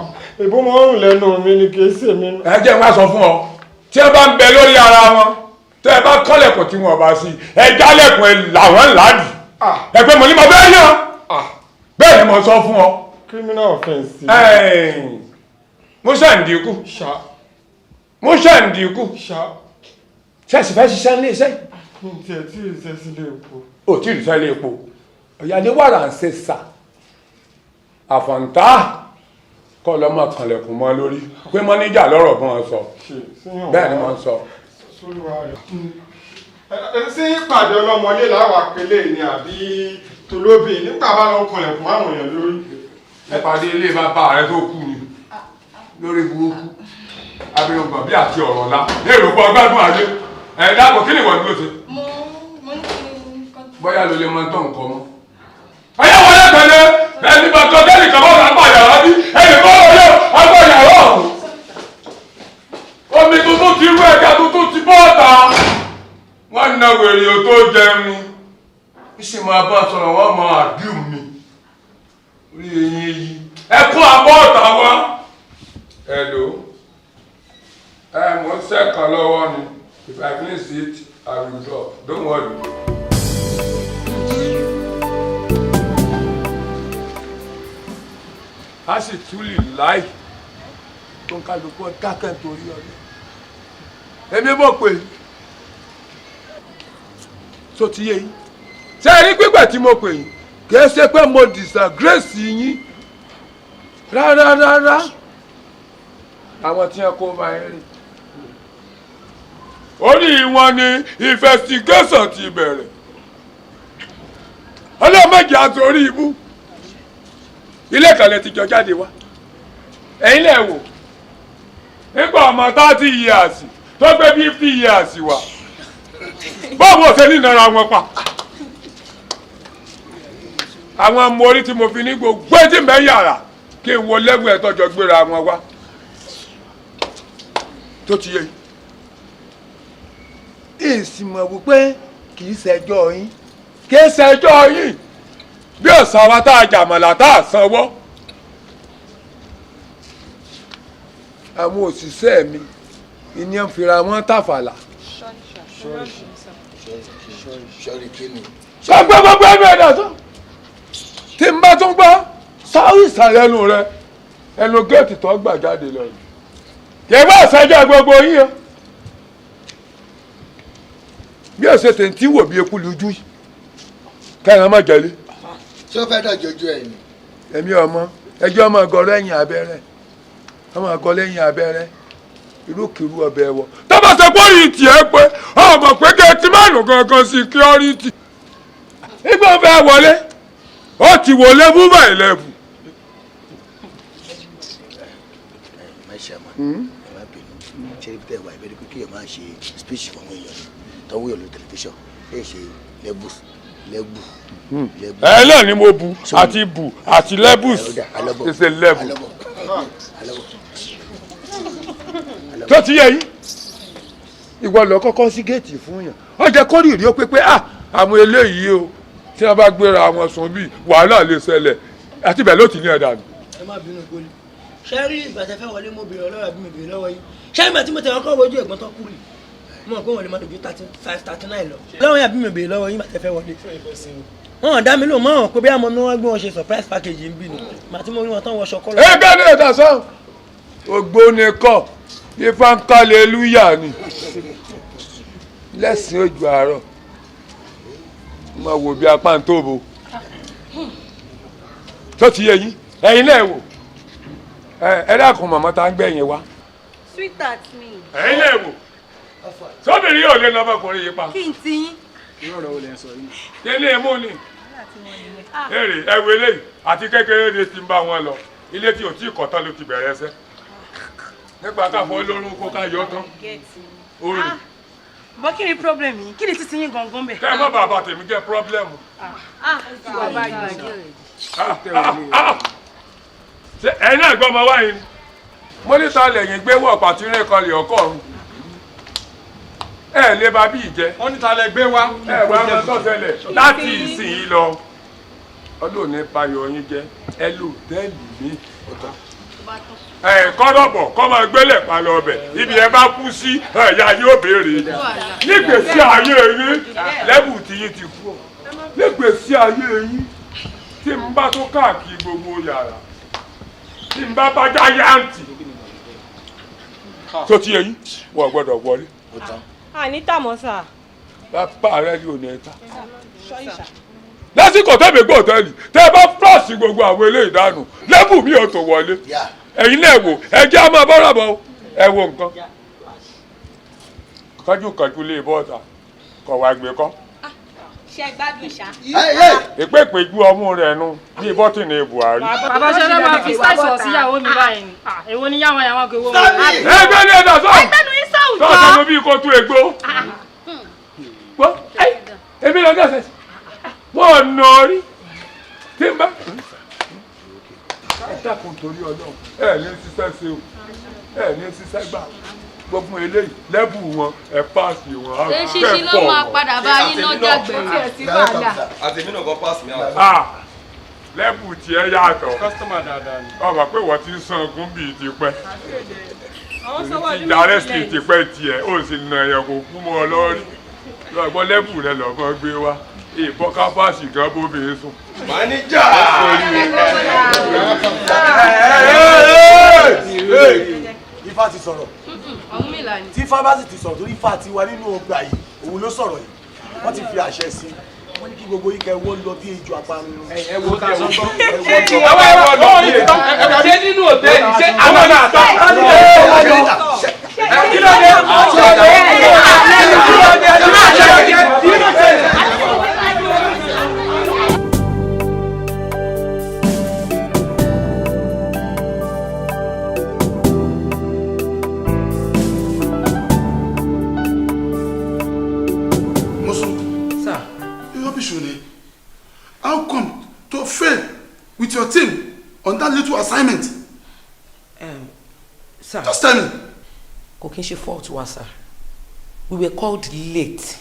Ìbú mọ́ ń rùn lẹ́nu mi ni, kì í ṣe mi. Ẹ jẹ́ wá sọ fún ọ. Tí ẹ bá ń bẹ lórí ara wọn, tẹ́ ẹ bá kọ́lẹ̀kùn tí wọn bá sí, ẹ jálẹ̀kùn ẹ làwọn làádì. Ẹ pé mo ní mo bẹ́ẹ̀ yàn. Bẹ́ẹ̀ ni mo sọ fún ọ. Criminal offence. Musa Ndiku. Musa Ndiku. Ṣé fẹ́ ṣiṣẹ́ ní iṣẹ́? Mi tiẹ̀ tí ì ṣe sílé epo. O tí ì ṣiṣẹ́ ilé epo. Ọ̀yà ní wàrà ń ṣe sà. Àfọ̀ǹtá kọ́ lọ́ máa kànlẹ̀kùn mọ́ lórí. Pé mọ́níjà lọ́rọ̀ bọ́n ọ sọ. Bẹ́ẹ̀ ni mo ń sọ. Ṣé ìpàdé ọlọ́mọlé làwọn àpẹẹlẹ ni àbí tolóbì nígbà bá lọ kànlẹ̀kùn márùn-ún èèyàn lórí? Ẹ pàdé ilé bàbá rẹ tó kú ni lórí burúkú abirùngbọ̀n bí àti ọ̀rọ̀ ńlá ní èrò pọ̀ gbádùn ayé. Ẹ dáàbò, kí ni ìwọ dúró ṣe? Bóyá ló lè mọ tó nǹkan mọ́. Ọyá wọlé tẹ̀lé ẹni bá tọ́ tẹ́lẹ̀ kan bá wà lápá yàrá bí ẹni bá wọlé apá yàrá ọ̀hún. Omi tuntun ti rú, ẹja tuntun ti bọ́ ọ̀tá. Wọ́n na wèrè o tó jẹun ni. Ìṣe máa bá sọ̀rọ̀, wọ́n máa àdúm mi. Orí eyín yìí. Ẹ kún àbọ̀ ọ̀tá wa. Hello. Ẹ mo ń sẹ́kàn lọ́wọ́ ni. If I finish it, I will drop. Don't worry. A sì tún lè láì tó ń kálukú dákẹ́ nítorí ọdún. Èmi mọ̀ pé tó ti yé yín. Ṣé ẹ rí pípẹ́ tí mo pè yín? Kì í ṣe pé mo disgrace yín. Rárá rárá. Àwọn tí wọn kó máa ń rìn. Orí wọn ni investigation ti bẹ̀rẹ̀. Ọlọ́mọdé àtòrí ibú. Ilé kan lẹ ti jọ jáde wá. Ẹ̀yin lẹ wò. Nígbà ọmọ 30 years tó gbé 50 years wá. Báwo ṣe ní ìnara wọn pa? Àwọn ọmọ orí tí mo fi ní gbogbo etí mẹ́ yàrá kí n wo lẹ́gùn ẹ̀ tọ́jọ́ gbéra wọn wá. Tó ti yé yín. Èsì mọ̀ wípé kì í ṣẹjọ́ yín. Kì í ṣẹjọ́ yín. Bí ọ̀sán wa tá a jàmọ̀lá tá a sanwó. Àwọn òṣìṣẹ́ mi ìní ń fira wọn tàfàlà. Sọ́rí kí ni. Sọ gbọ́ gbogbo ẹnu ẹ̀dá tó. Tí n bá tún gbọ́, sáré ìsàlẹ̀ ẹnu rẹ, ẹnu géètì tó gbà jáde lọ. Kì í bá ṣẹjọ́ gbogbo yín o. Bí ọ̀sẹ̀ tẹ̀ ń tí wò bí eku lójú yìí, kẹ́hìn má jẹ́lé. Ṣé ó fẹ́ dọ̀jọ́ ojú ẹ̀ ni? Èmi ọmọ ẹjọ́ ọmọ ọgọ́ lẹ́yìn abẹ́rẹ́, ọmọ ọgọ́ lẹ́yìn abẹ́rẹ́, irúkìrú ọbẹ̀ wọ. Tọ́ba ṣe pé orí tiẹ̀ pé ọmọ pé gẹ̀ẹ́tì márùn gangan security. Nígbà fẹ́ wọlé, ó ti wọ level by level. Ẹ ṣe àmọ́ ẹ má bínú. Ṣé ibi tẹ́ ẹ wà ìbẹ́rẹ̀ pé kéèyàn máa ṣe speech fún àwọn èèyàn ni tọ́wọ́ yọ̀ lórí tẹlifíṣàn, kéèyàn ṣe levels, level, level. Ẹ náà ni mo bu àti bu àti levels is a level. Tó ti yẹ yín, ìwọ lọ kọ́kọ́ sí géètì fún yàn, ó jẹ́ kó rí ìrí ó pé pé ah, àwọn eléyìí o, tí wọ́n bá gbéra wọn sùn bí wàhálà lè ṣẹlẹ̀, àti bẹ́ẹ̀ ló ti ní ẹ̀dá mi. Ẹ má bínú gbólé. Ṣé rí ìgbà tẹ fẹ́ wọlé, mo bèrè ọlọ́rọ̀ àbí mi bèrè lọ́wọ́ yín? Ṣé ìgbà tí mo tẹ̀ ọkọ̀ wojú ẹ̀gbọ́n tó kú rí, mo mọ̀ pé wọ́n lè má dojú 35, 39 lọ lọ́wọ́ yín, àbí mi bèrè lọ́wọ́ yín ìgbà tẹ fẹ́ wọlé? Wọn ò dá mi lóhùn mọ́ àwọn pé bí àmọ́ mi wọ́n gbé wọn ṣe surprise package ń bì ní màá tí mo rí wọn tán wọṣọ kọ́lọ́. Ẹ bẹ́ẹ̀ ni ẹ̀dá sọ ògbóni kọ́, ifá ń kálẹ̀lúyà ni lẹ́sìn ojú àárọ̀ máa wò bí apá ń tóbo. Tó ti yé yín, ẹ̀yin náà wò ẹ dákun, màmá tá ń gbẹ̀yìn wá. Sweetheart mi. Ẹ̀yin náà wò, sóbìnrin yóò lé lọ́mọkùnrin yìí pa. Kí n ti yín. Irú ọ̀rọ̀ wo lẹ ń sọ yìí? Délé mú ni èrè ẹwẹ eléyìí àti kékeré ni ti ń bá wọn lọ ilé tí ò tí ì kọ́ tán ló ti bẹ̀rẹ̀ ẹsẹ̀ nípa káfọ́ olórun kó ká yọ tán orí. Bọ́ kí ni problem yìí? Kí ni títí yín gangan bẹ̀? Kẹ́ ẹ má bàbá tèmi jẹ́ problem. Bàbá yìí. Ṣé ẹ̀yin náà gbọ́ ọmọ wáyé ni mo ní ta lẹ̀yìn gbé wọ̀ pàtírẹ́ kan lè ọkọ̀ ọ̀run ẹ lè ba bí ìjẹ. Wọ́n ní ta lẹ gbé wá. Ẹ wá máa tọ́ ṣẹlẹ̀ láti ìsìn yìí lọ. Ọlọ́run ní bayọ̀ yín jẹ́, ẹ lò tẹ́ẹ̀lì mi. Ẹ kọ́dọ̀bọ̀ kọ́ máa gbélé palọ̀ ọbẹ̀, ibi ẹ bá kú sí ẹ̀yà yóò béèrè nígbèsí ayé yín. Lẹ́bù tí yín ti kú nígbèsí ayé yín, tí n bá tó káàkiri gbogbo yàrá, tí n bá bá jáyàǹtì tó ti yẹ yín, wọ́n gbọ́dọ̀ wọlé. Àní tàmọ́ sà. Bàbá rẹ ní òní ẹ̀ta lásìkò tẹ́mi gbọ́ òtẹ́ẹ̀lì tẹ́ ẹ bá fúláṣì gbogbo àwọn eléyìí dànù, lẹ́bù mi ò tó wọlé. Ẹ̀yin náà wò, ẹ jẹ́ àmọ́ bọ́rọ̀ bọ̀, ẹ wo nǹkan kánjú lè bọ́ọ̀tà kọ̀ wá gbé kọ́. Ṣe gbádùn ṣá. Ìpè ìpèjú ọmú rẹ̀ nu bíi bọ́tìnì Buhari. Bàbá ṣẹlẹ máa fi style sọ síyàwó mi báyìí ni. Èwo ni yàwọn yàwọn kò wọ́n. Ẹgbẹ́ ní ẹ̀dá sọ. Ẹgbẹ́ nu yín sọ̀hún jọ. Sọ̀tọ̀ ló bí kò tú egbò. Wọ́n èmi lọ gẹ̀ẹ́sẹ̀ wọ́n nà rí tí n bá. Ẹ dákun torí Ọlọ́run, ẹ ní ṣiṣẹ́ ṣe o, ẹ ní ṣiṣẹ́ gbà, gbogbo eléyìí lẹ́bù wọn, ẹ páàsì wọn. Eṣinṣin ló máa padà bá yín náà jàgbẹ́. Àtẹ̀mí náà kan pass me out. Ah, Lẹ́bù tiẹ̀ yàtọ̀. Customer dáadáa ni. Ọmọ pé wọ́n ti ń san ogún bíi tipẹ́. Àwọn sanwó ọdún méjì Dàrẹ́sì lẹ́yìn. tipẹ́ tiẹ̀, ó sì nà ẹ̀yàn kò kú mọ́ ọ lọ́rí. Lọ́gbọ́n lẹ́bù rẹ lọ́gbọ́n gbé wá. Ìbọn káfáàsì gan bóbìnrin sùn. Máníjà. Ifá ti sọ̀rọ̀. Ọ̀hún mi là ní. Tí Ifá bá sì ti sọ̀rọ̀, torí Ifá ti wà nínú ọgbà yìí, òun ló sọ̀rọ̀ yìí. Wọ́n ti fi àṣẹ sí i. Wọ́n ní kí gbogbo yín kẹ́ wọ́ lọ bí ejò aparun. Ẹ wo ká sọ tán. Ẹ wọ́ lọ bí ejò. Ṣé nínú hòtẹ́ẹ̀lì ṣé àwọn náà tọ́? Kí ló dé? Kí ló dé? Kí ló dé? Mosun. Sir. You rubbish ni. How come to fail with your team on that little assignment? Sir. Just tell me. Kò kí n ṣe fault wa, sir. We were called late.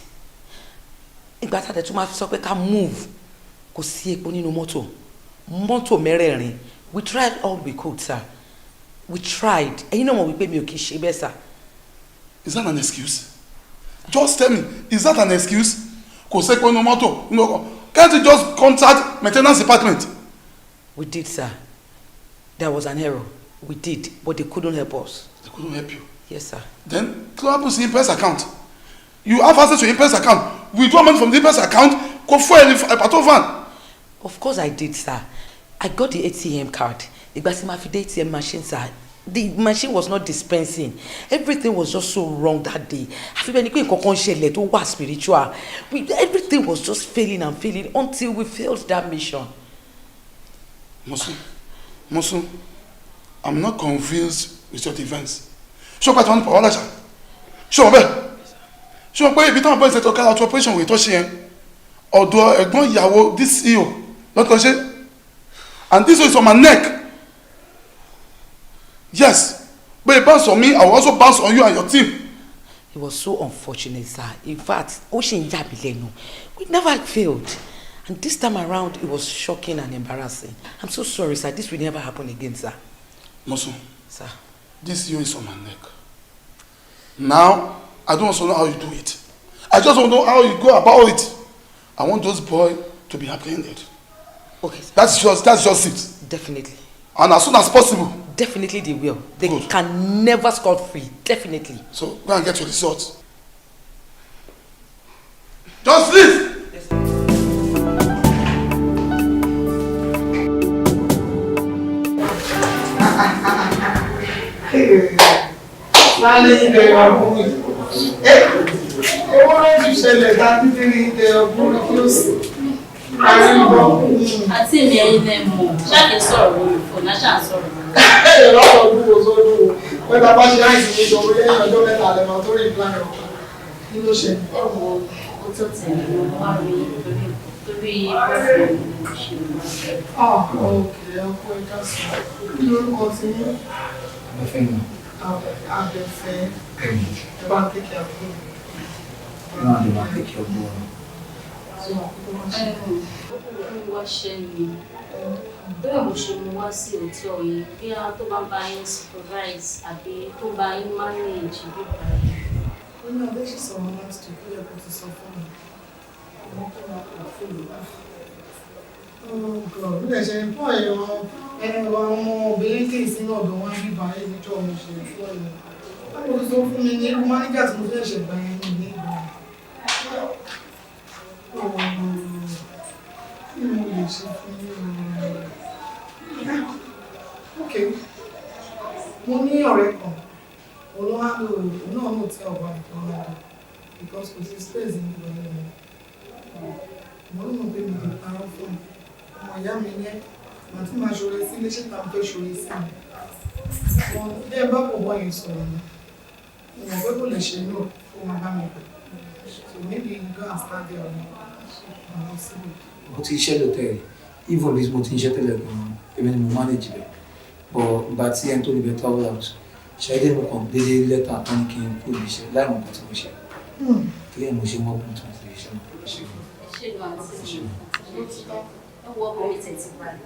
Ìgbà tá a dẹ̀ tún máa fi sọ pé ká move, kò sí epo nínú mọ́tò. Mọ́tò mẹ́rẹ̀ẹ̀rin. We tried all we could, sir. We tried. Ẹ̀yin náà mọ̀ wípé mi ò kí ń ṣe bẹ́ẹ̀, sir. Is that an excuse? Just tell me, is that an excuse? Kò sépo nínú mọ́tò nínú ọkọ̀. Can't you just contact maintenance department? We did, sir. There was an error. We did, but they couldn't help us. They couldn't help you. Yes, sir. Then kí ló happen sí Impress account? You have access to Impress account. Withdraw money from the Impress account. Kò fún ẹ ní patrol van. Of course I did, sir. I got the ATM card. Ìgbà tí màá fi dé ATM machine, sir, the machine was not dispensing. Everything was just so wrong that day. Àfi bẹ́ẹ̀ ni pé nǹkan kan ṣẹlẹ̀ tó wà spiritual. Everything was just failing and failing until we failed that mission. Mosun, Mosun, I'm not convinced with your defense. Ṣé o pàtó wọn ní pàwọ́ láṣà? Ṣé o bẹ́ẹ̀? Ṣé o pé ibi táwọn boys ṣètò kára operation wèé tó ṣe yẹn? Ọ̀dọ̀ ẹ̀gbọ́n ìyàwó DCO lọ́tọ̀ ṣe. And this is on my neck. Yes, but it bounce on me, I will also bounce on you and your team. It was so unfortunate, sir. In fact, ó ṣì ń yà mí lẹ́nu. We never failed. And this time around, it was shocking and embarrassing. I'm so sorry, sir. This will never happen again, sir. Mosun, Sir. this DCO is on my neck. Now, I don't also know how you do it. I just don't know how you go about it. I want those boys to be apprehended. Okay, sir. That's just it. Definitely. And as soon as possible. Definitely they will. They can never scot free. Definitely. So go and get your results. Just leave. Lálẹ́ ilẹ̀ ọ̀gbọ́n. Ewó ló ti ṣẹlẹ̀ tá títí ní ilẹ̀ ọ̀gbọ́n kí ó sì. Àti èmi ẹ̀yin lẹ mọ̀, ṣáàkì sọ̀rọ̀ lórí fóònù, aṣáà ń sọ̀rọ̀ lórí. Ẹ lọ́wọ́ ọdún wo sọ́dún o. Pé bàbá ṣe àìsàn ní ìjọba lẹ́yìn ọjọ́ mẹ́ta lẹ́mọ̀ tó rí ìplanì ọ̀kan. Kí ló ṣe? Ẹ wo ó tó tẹ̀lé mo wá rí torí boyfriend mi mo ṣe wá. Ah, okay, ọkọ ẹ̀ka sọ. Kí lorúkọ ti yín? Abẹ́fẹ́ ni. Abẹ́fẹ́. Ẹ bá ń tẹ́kẹ̀ àbúrò mi. Náà lè máa tẹ́kẹ̀ ọgbọ́n. Ó wá ṣẹ́ ni bẹ́ẹ̀ mo ṣe mú wá sí hòtẹ́ẹ̀lì yìí bí a tó bá bá yín supervise àbí tó bá yín manage bíbá yín. Ó ní abẹ́ ṣì sọ̀rọ̀ last week, ó yẹ kó ti sọ fún mi. Ọmọ kó máa pọ̀ fún mi. Oh God, bí ẹ ṣe ń pọ̀ ẹ̀rọ ẹ̀rọ ọmọ obìnrin tí ìsinmi ọ̀dọ̀ wọn bí báyìí níjọ́ mo ṣe fún ẹ̀. Báwo ló sọ fún mi ní irú máníjà tí mo fẹ́ ṣe gbà yẹn ní ìgbà? Oh, kí ni mo lè ṣe fún yín o? Okay, mo ní ọ̀rẹ́ kan, òun ló wá lò òun náà lò tí ọ̀gbà nǹkan lọ́dọ̀ because kò sí space ní ìgbà yẹn. Mo ló mọ̀ pé mi lè parọ́ fún un. Ọmọ ìyá mi ní ẹ́, màá tí màá ṣoore sí ilé ṣé ta mo fẹ́ ṣoore sí mi. Wọn bí ẹ bá kò bọ́ yẹn sọ̀rọ̀ ni, mo mọ̀ pé kò lè ṣe náà kó máa bá mi pẹ̀. So maybe you go and start there on àwọn síbò. Mo ti iṣẹ́ lọ́tẹ̀ẹ̀lì, even bí mo ti ń ṣe tẹ́lẹ̀ gan-an, èmi ni mo manage ibẹ̀. But ìgbà tí ẹni tó níbẹ̀ travel out, ṣáídé mo kàn dédé lẹ́tà tán ní kí n kúrò níbi iṣẹ́ láì mọ̀ nǹkan tí mo ṣe. Torí ẹ̀ mo ṣe wọ́n kún tí mo ti lè ṣe náà. Ṣé gan àti mi? Ẹ wo ọkọ mi tẹ̀ ti balẹ̀.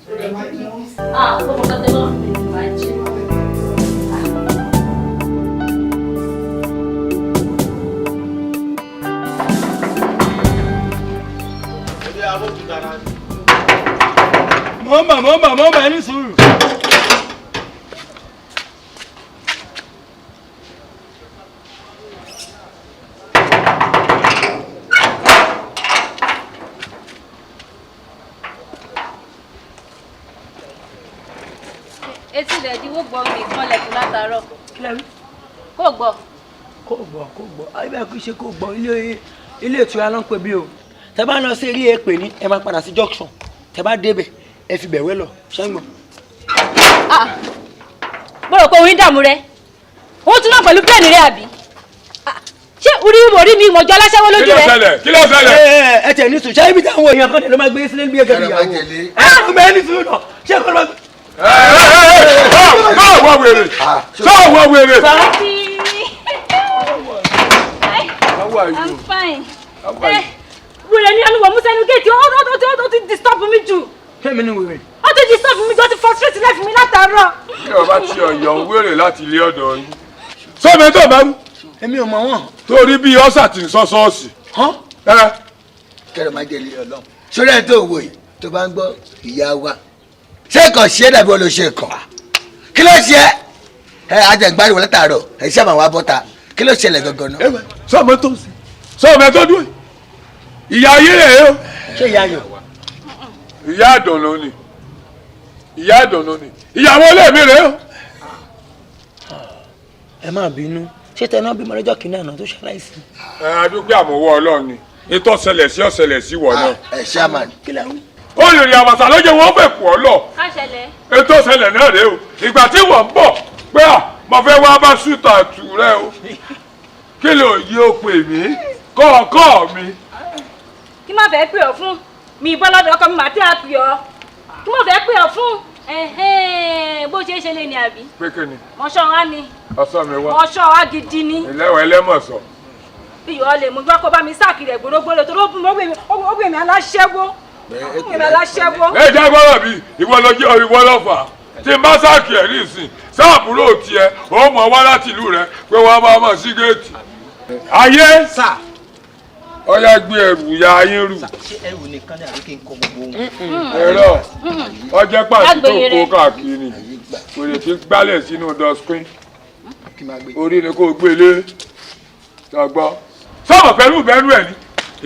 Ah, gbogbo kan tẹ́ máa ń pè ní máa jẹ́. Mo ń bọ̀, mo ń bọ̀, mo ń bọ̀, ẹ ní sùúrù. Etí rẹ̀ di wó gbọ́ mi kan lẹ̀kùn látàárọ̀. Kò gbọ́. Kò gbọ́, kò gbọ́, ayé bẹ́ẹ̀ kì í ṣe kò gbọ́. Ilé ìtura ló ń pè bí o. Tẹ bá lọ sí ilé èpè ní, ẹ máa padà sí junction. Tẹ bá débẹ̀, ẹ fi bẹ̀wẹ́ lọ ṣẹ́ngbọ̀n. Mo rò pé orin dààmú rẹ. Òun tún náà pẹ̀lú plẹ̀nì rẹ àbí? Ṣé orí mo rí mi ìmọ̀jọ aláṣẹ́wó lójú rẹ? Kí ló ṣẹlẹ̀? Ẹ ẹ tẹ̀ ní sùn, ṣé ibi táwọn èèyàn kan tẹ̀ ló máa gbé sílé bí ẹgẹ́ bí ìyàwó? Ẹ ẹ mẹ́ ní sùn náà, ṣé kọ́ ló máa gbé. Sọ́ọ̀wọ́ wèrè! Sọ́ọ̀wọ́ wèrè! How are you? I'm fine. Wèrè ni olúwo Musa ẹnu géètì, ó ti disturb mi jù. Kẹ́mi ni wèrè. Ó ti disturb mi jù, ó ti frustrate life mi látàárọ̀. Bí ọba ti ọ̀yọ́ ń wèrè láti ilé ọ̀dọ̀ yín. Sọ́mi tó bá mú. Èmi ò mọ̀ wọ́n. Torí bí ọ́sà ti ń sọ sọ́ọ̀sì. Kẹrẹ máa jẹ ilé Ọlọ́run. Sórí ẹ̀ tó wò yìí tó bá ń gbọ́ ìyá wa. Ṣé kàn ṣe é dàbí olóṣè kàn? Kí ló ṣe é? Ẹ ajẹ̀gbáriwo látàárọ̀, ẹ ṣé àwọn abọ́ta. Kí ló ṣẹlẹ̀ gangan náà? Sọ́mi tó ń sè. Sọ́mi tó dúró. Ìyá ayé rẹ̀ o. Ṣé ìyá ayọ̀? Ìyá àdùnnú ni. Ìyá àdùnnú ni. Ìyàwó ilé mi rẹ̀ o. Ẹ má bínú, ṣé tẹná bímọ lọ́jọ́ kìíní àná tó ṣaláìsí? Ẹ adúpẹ́ àmọ́wọ́ Ọlọ́run ni. Ètò ọ̀sẹ̀lẹ̀ sí ọ̀sẹ̀lẹ̀ sí wọ̀ náà. Ẹ ṣáàmà. Kí lẹ wí? Olùrìn àwàsà lọ́jọ́ wọn fẹ́ pọ̀ lọ. Ká ṣẹlẹ̀. Ètò ọ̀sẹ̀lẹ̀ náà rèé o. Ìgbà tí wọ́n ń bọ̀ pé à mo fẹ́ wá bá ṣútà tù rẹ o. Kí ló yí o pè mí? Kọ̀ọ̀kọ̀ mi. Kí má fẹ́ pè ọ́ fún mi bọ́ lọ́dọ̀ ọkọ mi màá tí a pè ọ́. Kí má fẹ́ pè ọ́ fún bó ṣe é ṣe lé ní àbí. Pé kí ni? Mọ̀ṣọ́ wa ni. Ọ̀sán mi wá. Mọ̀ṣọ́ wa gidi ni. Ìlẹ́wọ̀ ẹlẹ́mọ̀sọ̀. Bí yọ̀ọ́ lè mú gbọ́ kó bá mi sáàkiri ẹ̀gbọ́dọ́gbọ́dọ́ tó ló gbé mi aláṣẹ́wó. Gbé mi aláṣẹ́wó. Ẹ jẹ́ gbọ́dọ̀ bí ìwọ lọ jẹ́ ìwọ lọ́fà. Tí n bá sáàkì ẹ̀ ní ìsìn, sáàbúrò tiẹ̀, ó mọ̀ wá láti ìlú rẹ̀ pé wọ́n máa mọ̀ sí géètì. Ayé! Ọyá gbé ẹrù ya yín rù. Ṣé ẹrù nìkan ni àbí kí n kó gbogbo ohun? Ẹ̀rọ ọjẹ́ pàṣẹ tó kó káàkiri wèrè tí ń gbálẹ̀ sínú dustbin. Orí ni kò gbé lé. Tọ́gbọ́. Sọ̀rọ̀ pẹ̀lú bẹ́rù ẹ̀ ni.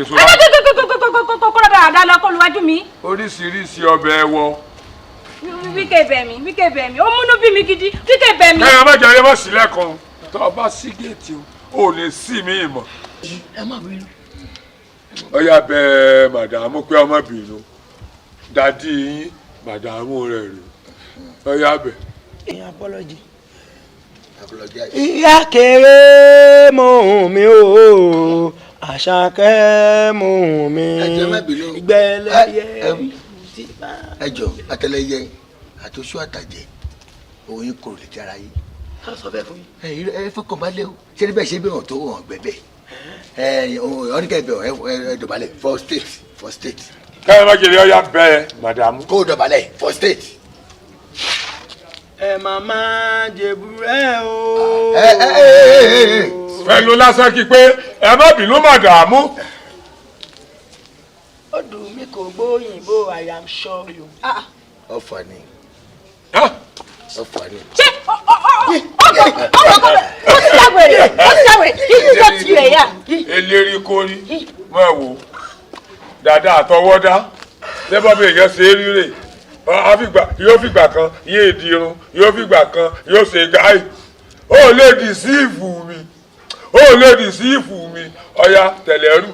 Èso Ẹ kókókókókókó dáadáa lọ kó luwájú mi. Oríṣiríṣi ọbẹ̀ ẹwọ. Wíkẹ́ bẹ̀ mí, wíkẹ́ bẹ̀ mí, ó múnú bí mi gidi, wíkẹ́ bẹ̀ mí. Kẹ́hìn má jẹ́ má sílẹ̀ kan. Tọ́ ọ bá sí géètì o, ò lè sí mi ìmọ̀. Ẹ má bínú. Ọyá bẹ màdàmú pé ọmọ bínú. Dàdí yín màdàmú rẹ̀ rè. Ọyá bẹ. Ìyá apology. Ìyá kéré mò ń mi o, Àṣàkẹ́ mò ń mi. Ìgbẹ́lẹ́yẹ. Ẹ jọ àtẹlẹyẹ àtọṣú àtàjẹ òun yín kò lè jára yín. Ká sọ bẹ́ẹ̀ fún yín. Ẹ fọkàn balẹ̀ o, ṣé níbẹ̀ ṣe bí wọn tó wọn gbẹ̀bẹ̀. Ẹ ọ̀nìkẹ́ bẹ̀ ẹ dọ̀bálẹ̀ for state for state. Kẹ́hìn má jẹ́ ọyá bẹ màdàmú. Kó dọ̀bálẹ̀ for state. Ẹ màmá jèbúrẹ́ o. Pẹ̀lú lásán kí pé ẹ má bínú màdàmú. Ó dùn mí kò gbóyìnbó, I am sorry o. Ọ̀fà ni. Ọ̀fà ni. Ṣé ó ti jáwèrè, ó ti jáwèrè, kí ló ti rẹ̀ yá? Eléri kórí, máa wò dàda àtọwọ́dá, lẹ́bàá bí èèyàn ṣe é rí rè. Yóò fìgbà kan yéé di irun, yóò fìgbà kan yóò ṣe gáì. Ó lè dì sí ìfù mi, ó lè dì sí ìfù mi, ọya tẹ̀lé ẹrú.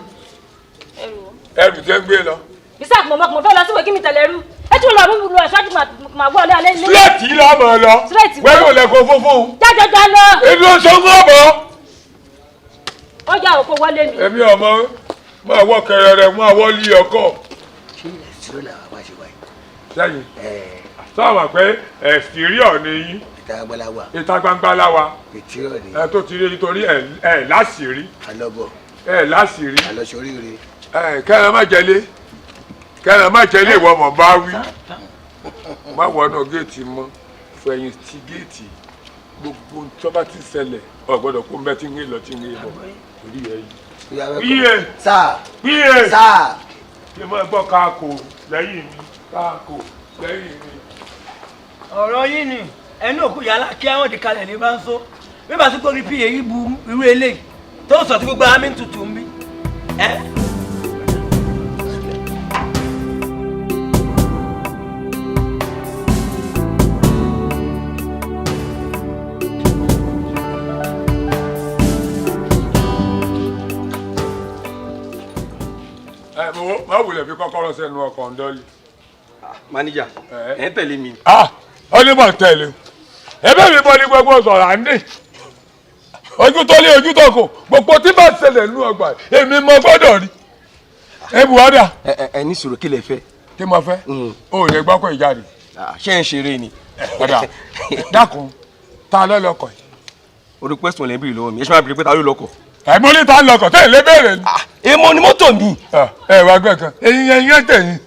Ẹrù tẹ́ ń gbé lọ. Bísí àpò mọ̀ fẹ́ lọ síwèé kí mi tẹ̀lé ẹrú. Ẹ tún lọ mú lu aṣáájú màá gbọ́ ọ̀lẹ́ alẹ́ ilé. Sílẹ̀tì la mọ̀ lọ. Sílẹ̀tì wẹ́rù lẹ́kọ̀ọ́ fúnfún. Jájọjọ lọ. Èmi ò sọ fún ọ̀bọ. Ó yà òkò wọlé mi. Èmi ọmọ máa wọ kẹrẹrẹ máa wọ lé ọkọ. Ṣé ìṣòro làwọn wá ṣe wáyé? Sẹ́yìn sọ́wọ́n pé exterior ni yín. Ìta gbangba la wà. Ìta gbangba la wà. Interior ni. Ẹ tó ti rí nítorí ẹ láṣìírí. Alọ́bọ̀. Ẹ láṣìírí. Alọ́sọ̀ríire. Ẹ kẹ́rin má jẹlé. Kẹ́nà má jẹ́ ilé ìwọ mọ̀ bá wí. Má wọnú géètì mọ́, fẹ̀yìn ti géètì. Gbogbo tó bá ti ṣẹlẹ̀, ò gbọ́dọ̀ kó mbẹ́ tí ń lọ tí ń bọ̀. Torí ẹ yìí. Iye. Sáà. Iye. Sáà. Ṣé mo gbọ́ káàkó lẹ́yìn mi? Káàkó lẹ́yìn mi. Ọ̀rọ̀ yìí ni ẹnu òkú yàrá kí àwọn di kalẹ̀ ní bá ń sọ. Bí bá ti kórìí pí èyí bu irú eléyìí tó sọ tí gbogbo àmì ń tutù ń bí. Má wulẹ̀ fi kọ́kọ́rọ́ sẹ́nu ọkọ̀ ń dọ́lì. Manager, ẹ ń tẹ̀lé mi. Ó ní mọ̀ tẹ̀lé. Ẹbẹ́ mi bọ́ ní gbogbo sọ̀rọ̀ à ń dì. Ojú tó lé ojú tó kù, gbogbo tí bá ṣẹlẹ̀ nínú ọgbà èmi mo gbọ́dọ̀ rí. Ẹ bù ọ́dà. Ẹ ní sùúrù, kí lẹ fẹ́? Kí mo fẹ́? O ò lè gbọ́kọ̀ ìjáde. Ṣé ń ṣeré ni? Ọ̀dà dákun, ta ló lọkọ̀ yìí? Orí question lẹ́ ń bèrè lọ́wọ́ mi, ẹ ṣe máa bèrè pé ta ló lọkọ̀? Ẹ̀mú ní ta lọkọ̀ tẹ́ ìlé bèrè ni. Èmo ni mọ́tò mi. Ẹ wá gbẹ̀ kan, eyín ẹyín tẹ̀yìn.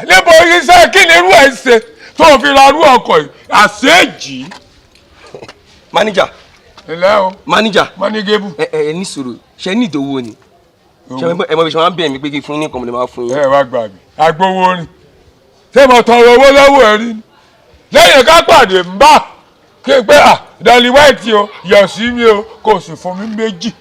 Níbo iṣẹ́ kí ni irú ẹ̀ ṣe tó fi ra irú ọkọ̀ yìí? Àṣejì. Manager. Ilé o. Manager. Mọ́nígébù. Ẹ ní sùúrù, ṣe ní ìdòwò ni? Ṣé ẹ mọ bí ṣe máa ń bẹ̀ mí pé kí n fún yín nǹkan mo lè máa fún yín? Ẹ wá gbà mí, agbowó ni. Ṣé mo tọrọ owó lọ́wọ́ ẹ rí ni? Lẹ́yìn ká pàdé ń bá kí n pé à Dọ́lí White o, yọ̀ sí mi o, kò sì fún mi méjì.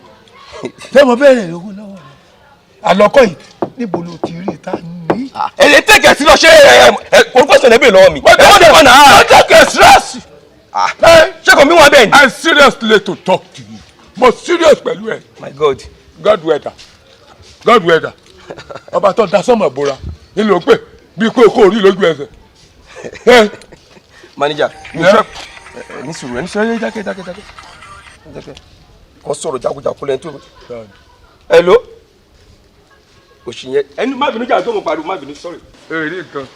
Ṣé mo bẹ̀rẹ̀ lówó lọ́wọ́ rẹ? Àlọ́kọ̀ yìí níbo ló ti rí ta ní? Ẹ lè tẹ̀kẹ̀ sí lọ ṣé ẹ orúkọ ìṣẹ̀lẹ̀ bèrè lọ́wọ́ mi. Ẹ wọ́n ti kọ́ náà. Tẹ̀kẹ̀ stress. Ṣé kò mí wọn bẹ́ẹ̀ ni? I'm seriously to talk to you. Mo serious pẹ̀lú ẹ. My God. God weather. God weather. Ọba tó da sọ́mọ̀ bora nílò pé bí kò kò rí lójú ẹsẹ̀. Manager, mi fẹ́ ní sùúrù, ní sùúrù, dákẹ́ dákẹ́ dákẹ́. Dákẹ́. Kò sọ̀rọ̀ jagunjagun lẹ́yìn tó. Hello. Òṣì yẹn ẹnu má bínú jà tó mo pariwo, má bínú, sorry. Èrè nǹkan.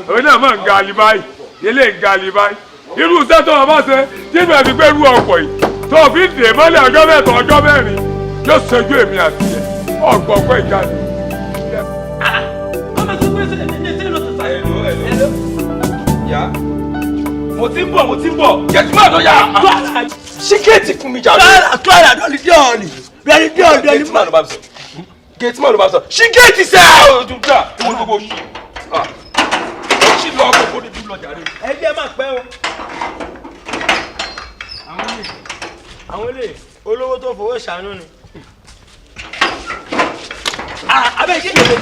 Òun náà máa ń ga àlì báyìí, ilé ń ga àlì báyìí. Irú iṣẹ́ tó o bá ṣe tí bẹ̀rẹ̀ fi gbé irú ọkọ̀ yìí tó o fi dè mọ́lẹ̀ ọjọ́ mẹ́ta ọjọ́ mẹ́rin yóò ṣojú èmi àti ẹ̀ ọ̀gbọ̀n ọgbọ́n ìjáde. Mo ti ń bọ̀, mo ti ń bọ̀, jẹ́tí máa lọ yà. Ṣí géètì fún mi jàre. Clara dọ́ọ̀lì dọ́ọ̀lì dọ́ọ̀lì dọ́ọ̀lì. Géètì máa ló bá mi sọ. Géètì máa ló bá mi sọ. Ṣí géètì sẹ́ ẹ̀ ojú dà ìwọ gbogbo ṣì. Ṣí lọ gbogbo níbi lọ jàre. Ẹ jẹ́ máa pẹ́ o. Àwọn ilé olówó tó fowó ṣàánú ni. Abẹ́ ìṣe ìlú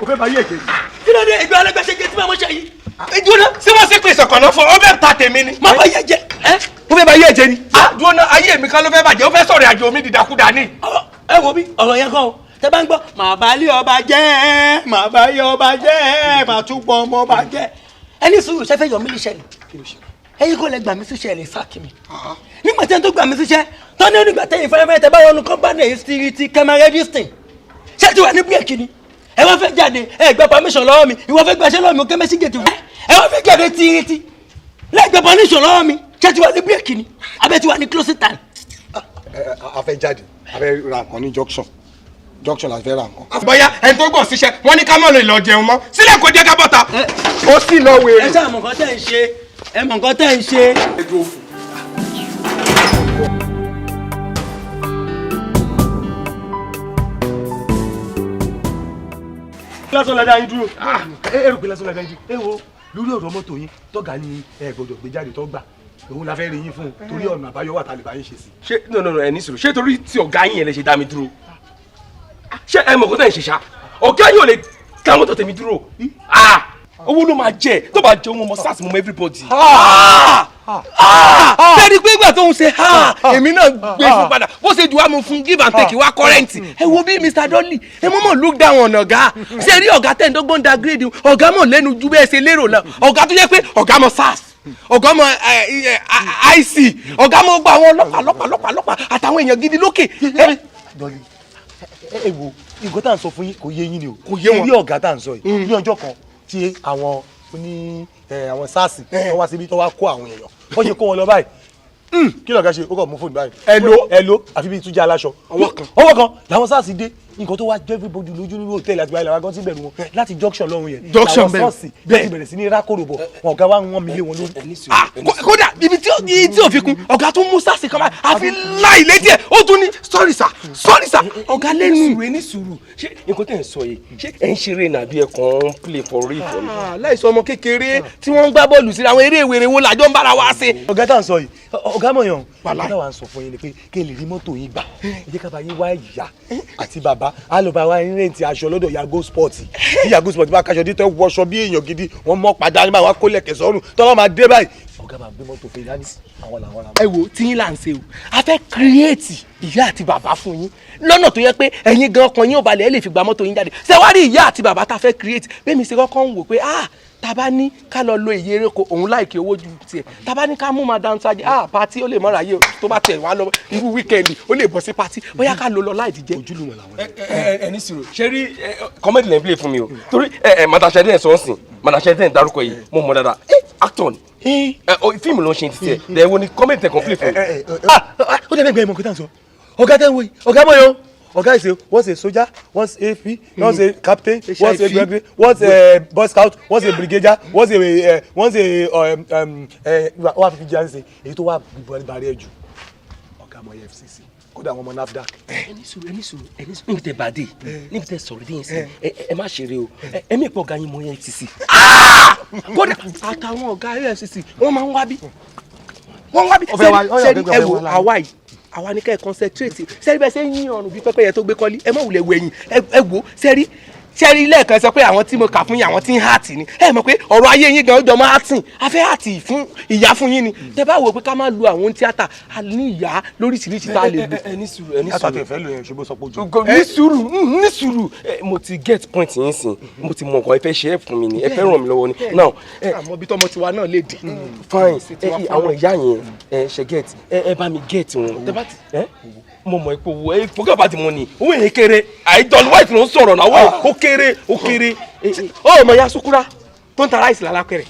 o fẹ́ bá yé èké. Kí ló dé ìgbà ọlọ́gbẹ́sẹ̀ géètì máa mọ̀ ṣe yìí? Dúró ṣé wọ́n ṣe pé ìṣọ̀kànnà fún ọ bẹ́ẹ̀ ta tèmi ni. Má bá yẹ jẹ. Ó fẹ́ bá yé ẹ̀jẹ̀ ni. Dúró náà ayé mi kan ló fẹ́ bàjẹ́, ó fẹ́ sọ̀rọ̀ àjò mi dìdàkudà ni. Ẹ wo bí ọ̀rọ̀ yẹn kọ́ o, tẹ bá ń gbọ́ màá bá lé ọba jẹ́, màá bá yé ọba jẹ́, màá tún pọ̀ ọmọ ọba jẹ́. Ẹni sùúrù ṣe fẹ́ yọ mí níṣẹ́ ni. Ẹ̀yin kò lè gbà mí síṣẹ́ lè sáàkì mi. Nígbà tí ẹni tó gbà mí síṣẹ́, tọ́ ní onígbà tẹ́yìn fẹ́rẹ́fẹ́rẹ́ tẹ bá wọnú kọ́mpánì èyí sí ti kẹ́mà rẹ́díṣìn. Ṣé ti wà ní bírèkì ni? Ẹ wá fẹ́ jáde, ẹ gba permission lọ́wọ́ mi, ìwọ fẹ́ gbaṣẹ́ lọ́wọ́ mi, ó kẹ́mẹ́ sí gèètì fún mi. Ẹ wá fẹ́ jáde tìrìtì, lẹ́ẹ̀ gba permission lọ́wọ́ mi, ṣé ti wà ní bírèkì ni? Abẹ́ ti wà ní closing time. A fẹ́ jáde, a fẹ́ ra nǹkan ní junction, junction la fẹ́ ra nǹkan. Bóyá ẹni tó gbọ̀n síṣẹ́, wọ́n ní ká má lè lọ jẹun mọ́, sílẹ̀ kó jẹ́ ká bọ́ta. Ó sì lọ wèrè. Ẹ ṣáà mọ̀ nǹkan tẹ́ ń ṣe, ẹ mọ̀ nǹkan tẹ́ ń ṣe. Lásán ládàá yín dúró. Ẹ rò pé lásán ládàá yín dúró. Ẹ wo lórí ọ̀rọ̀ mọ́tò yín tọ́gà ni ẹ gbọ́dọ̀ gbé jáde tó gbà. Òun la fẹ́ rí yín fún un torí ọ̀nà àbáyọ wà tá a lè bá yín ṣe sí. Ṣé no no no ẹ ní sùúrù, ṣé torí tí ọ̀gá yín yẹn lè ṣe dá mi dúró? Ṣé ẹ mọ̀ kó tẹ̀ ń ṣe ṣá? Ọ̀gá yín ò lè dá mọ́tò tèmi dúró. Owó ló máa jẹ, tó bá jẹ owó mọ SARS mo mọ everybody. Tẹ́lí pé ìgbà tó ń ṣe èmi náà gbé fún padà, bó ṣe jù wá mo fún give and take wá current. Ẹ wo bí Mr. Dolly, ẹ mọ̀ mọ̀ look down on ọ̀gá. Ṣé rí ọ̀gá tẹ̀ ń dọ́gbọ́n da grade, ọ̀gá mọ̀ lẹ́nu ju bẹ́ẹ̀ ṣe lérò lọ. Ọ̀gá tó jẹ́ pé ọ̀gá mọ̀ SARS, ọ̀gá mọ̀ IC, ọ̀gá mọ̀ gba àwọn ọlọ́pàá ọlọ́pàá ọlọ́pàá àtàwọn èèyàn gidi lókè. Dolly, ẹ wo nǹkan tá à ń sọ fún yín kò yé yín ni o. Kò yé wọn. Rí ọ̀gá tá à ń sọ yìí ní ọjọ́ kan tí àwọn oní àwọn SARS tó wá síbi tó wá kó àwọn èèyàn wọ́n ṣe kó wọn lọ báyìí kí lọ̀gá ṣe ó kàn mú fóònù báyìí. Hello hello àfi bíi túnjí aláṣọ. Ọwọ́ kan làwọn SARS dé Nǹkan tó wá jẹ́ everybody lójú nínú hòtẹ́ẹ̀lì àti báyìí làwọn gan ti bẹ̀rù wọn láti junction lọ́hùn yẹn. Junction làwọn bẹ̀rù. ṣọ́ọ̀ṣì bẹ́ẹ̀ ti bẹ̀rẹ̀ sí ní rákòrò bọ̀, wọn ọ̀gá wa ń wọ́n mi lé wọn lórí. Kódà ibi tí ò fi kún, ọ̀gá tún mú sars kan báyìí, àfi láì létí ẹ̀, ó tún ní sorry sir, sorry sir, ọ̀gá lẹ́nu. Ní sùúrù, ṣé nǹkan tẹ̀ ń sọ yìí, ṣé ẹ̀ ń ṣeré nàbí ẹ̀ kàn ń play for real for me? Láìsọ ọmọ kékeré tí wọ́n ń gbá bọ́ọ̀lù síra àwọn eré ìwéré wo làjọ ń bára wa ṣe. Ọ̀gá tá à ń sọ yìí, ọ̀gá mọ̀yàn, ọ̀gá táwa ń sọ fún yín ni pé kí ẹ lè rí mọ́tò yín gbà, ẹ jẹ́ ká bá yín wá ìyá àti bàbá, á lọ bá wa yín rent aṣọ lọ́dọ̀ Yago Sport. Tí Yago Sport bá kaṣọ dé, tẹ́ wọṣọ bí èèyàn gidi, wọ́n mọ́ padà nígbà wọn kó lẹ̀kẹ̀ sọ́rùn tọ́lọ́ máa dé báyìí, ọ̀gá máa gbé mọ́tò fún yín dání, àwọn làwọn ra. Ẹ wo, tíyín là ń ṣe o, a fẹ́ create ìyá àti bàbá fún yín lọ́nà tó yẹ pé ẹ̀yin gan ọkàn yín ò balẹ̀, ẹ lè fi gba mọ́tò yín jáde. Ṣé wá rí ìyá àti bàbá tá a fẹ́ create bẹ́ẹ̀ mi ṣe kọ́kọ́ ń wò pé, ah, tá a bá ní ká lọ lo ìyè eréko òun láìkí owó ju tiẹ̀, tá a bá ní ká mú madam sajẹ, ah, party ó lè mọ́ra yé o, tó bá tiẹ̀ wá lọ irú weekend, ó lè bọ́ sí party, bóyá ká lọ lọ láì díjẹ́. Ojúlùmọ̀ làwọn. Ẹ ní sùúrù, ṣé rí comedy lẹ́ ń play fún mi o, torí ẹ madam Ṣadé ẹ̀ sọ́ọ̀sìn, madam Ṣadé ẹ̀ dárúkọ yìí, mo mọ̀ dáadáa, ẹ actor ni, fíìmù ló ń ṣe títí ẹ ẹ wo ni comedy tẹ̀ kàn play fún mi. Ó dẹ̀ bẹ́ẹ̀ gbẹ́ ìmọ̀ kí tá à ń sọ, ọ̀gá tẹ́ ń wo yìí, ọ̀gá mọ̀yàn, ọ̀gá ìṣe once a soldier, once a AP, once a captain, once a brigadier, once a boy scout, once a brigadier, once a wà fífi jẹ́ àǹsẹ̀ èyí tó wà bàrí ẹ̀ jù, ọ̀gá mọ̀ EFCC, kódà àwọn ọmọ NAFDAC. Ẹ ní sùúrù, ẹ ní sùúrù, ẹ ní sùúrù, níbi tẹ bàdé, níbi tẹ sọ̀rọ̀ dé yẹn sí, ẹ má ṣeré o, ẹ mí pọ̀ ọ̀gá yín mọ EFCC. Kódà àtàwọn ọ̀gá EFCC wọ́n máa ń wá bí, wọ́n wá bí. Sẹ́ni ẹ wò, àwa yìí, àwa ní kẹ́ ẹ concentrate. Sẹ́rí bẹ́ẹ̀ ṣe ń yín ọrùn bí pẹ́pẹ́yẹ tó gbé kọ́lí, ẹ má wulẹ̀ wẹ̀yìn. Ẹ wò, sẹ́rí sẹ́rí lẹ́ẹ̀kan sọ pé àwọn tí mo kà fún yín, àwọn tí ń hàtì ni. Ẹ mọ̀ pé ọ̀rọ̀ ayé yín gan jọmọ́ hàtì, a fẹ́ hàtì fún ìyá fún yín ni. Tẹ bá wò pé ká má lu àwọn tíátà, a ní ìyá lóríṣiríṣi tá a lè lò. Ẹ ní sùúrù, ẹ ní sùúrù. Látàtẹ̀ ìfẹ́ lò yẹn, ṣùgbọ́n sọ pé ojú. Ní sùúrù, ní sùúrù, mo ti get point yín sìn, mo ti mọ nǹkan ẹ fẹ́ ṣe é fún mi ni, ẹ fẹ́ ràn mí lọ́wọ́ ni now. Àmọ́ bí tọmọ tiwa náà lè dé. Fine, àwọn ìyá yẹn, ẹ ṣe get, ẹ bá mi get wọn. Tẹ bá ti mo mọ̀ ipò wo ẹ forget about the money, owó yẹn kéré. Àìjọ white ló ń sọ̀rọ̀ náà, owó ó kéré, ó kéré. Ó mọ ya Sukura tó ń ta rice lálápẹ̀rẹ̀,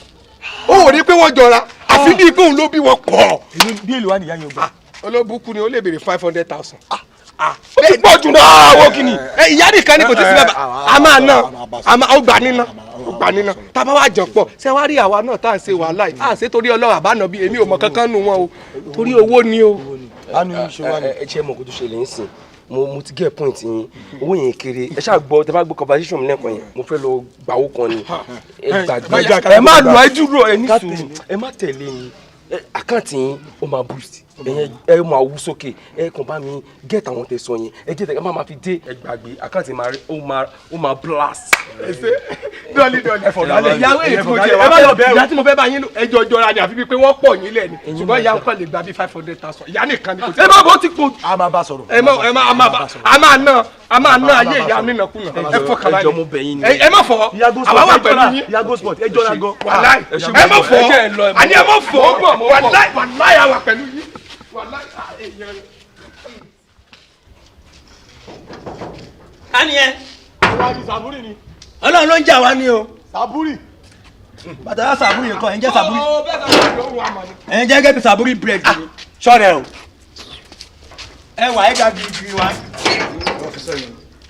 ó rí pé wọ́n jọra àfi bíi pé òun ló bí wọn pọ̀. Bí èlò wa nìyá yẹn gbà. Olóbùkún ni, ó lè béèrè 500,000. Ó ti pọ̀ jù náà, owó kìíní. Ìyá nìkan ni kò tí sí bàbá, a máa ná, a máa ó gbà níná, ó gbà níná. Tá a bá wà jọ pọ̀, ṣé wàá rí àwa náà tá à ń ṣe wàhálà yìí, à ń ṣe torí Ọlọ́run àbánà bí èmi ò mọ kankan nù wọn o, torí owó ni o. Ẹ ṣe mọ̀ kó tó ṣẹlẹ̀ ń sìn, mo ti get point yín, owó yẹn kéré. Ẹ ṣáà gbọ́, tẹ bá gbọ́ conversation mi lẹ́ẹ̀kan yẹn, mo fẹ́ lọ gbàwó kan ni, ẹ gbàgbé, ẹ má lọ, ẹ dúró, ẹ ní sùúrù, ẹ má tẹ̀lé mi. Account yín ó máa boost, ẹyẹ ẹ máa wú sókè. Ẹ kàn bá mi get àwọn tẹ sọ yẹn, ẹ get, ẹ má máa fi dé, ẹ gbàgbé, account máa rí, ó máa blast. Ẹ ṣe dọ́ọ̀lì dọ́ọ̀lì. Ẹ fọ̀gá lẹ̀. Ìyàwó èyí tí mo tiẹ̀ Ẹ má lọ bẹ́ẹ̀ o. Ìyá tí mo fẹ́ bá yín lò, ẹjọ́ jọra ni, àfi bíi pé wọ́n pọ̀ yín lẹ̀ ni, ṣùgbọ́n ìyá nǹkan lè gba bíi 500,000, ìyá nìkan ni kò tí. Ẹ má bọ́ ti pọ̀. A máa bá sọ̀rọ̀. Ẹ má ẹ má a máa bá a máa ná, a máa ná ayé ìyá nínàkúnà, ẹ fọkàn Ẹ jọ̀ọ́, mo bẹ̀ yín ni. Ẹ má fọ, àwa wà pẹ̀lú yín. Yago Sport, ẹ jọra gan. Wàláì, ẹ má fọ, àní ẹ má fọ, wàláì, wàláì, àwa pẹ̀lú yín, wàláì, èèyàn. Ká ni ẹ. Àwa ni Sàbúrì ni. Ọlọ́run ló ń jà wá ní o. Sàbúrì. Bàtà yà Sàbúrì nǹkan ẹ̀ ń jẹ́ Sàbúrì. Ẹ̀ ń jẹ́ gẹ́gẹ́ bí Sàbúrì bread ni. Ṣọ́ọ̀rẹ́ o. Ẹ wà ẹ ga gírígírí wa.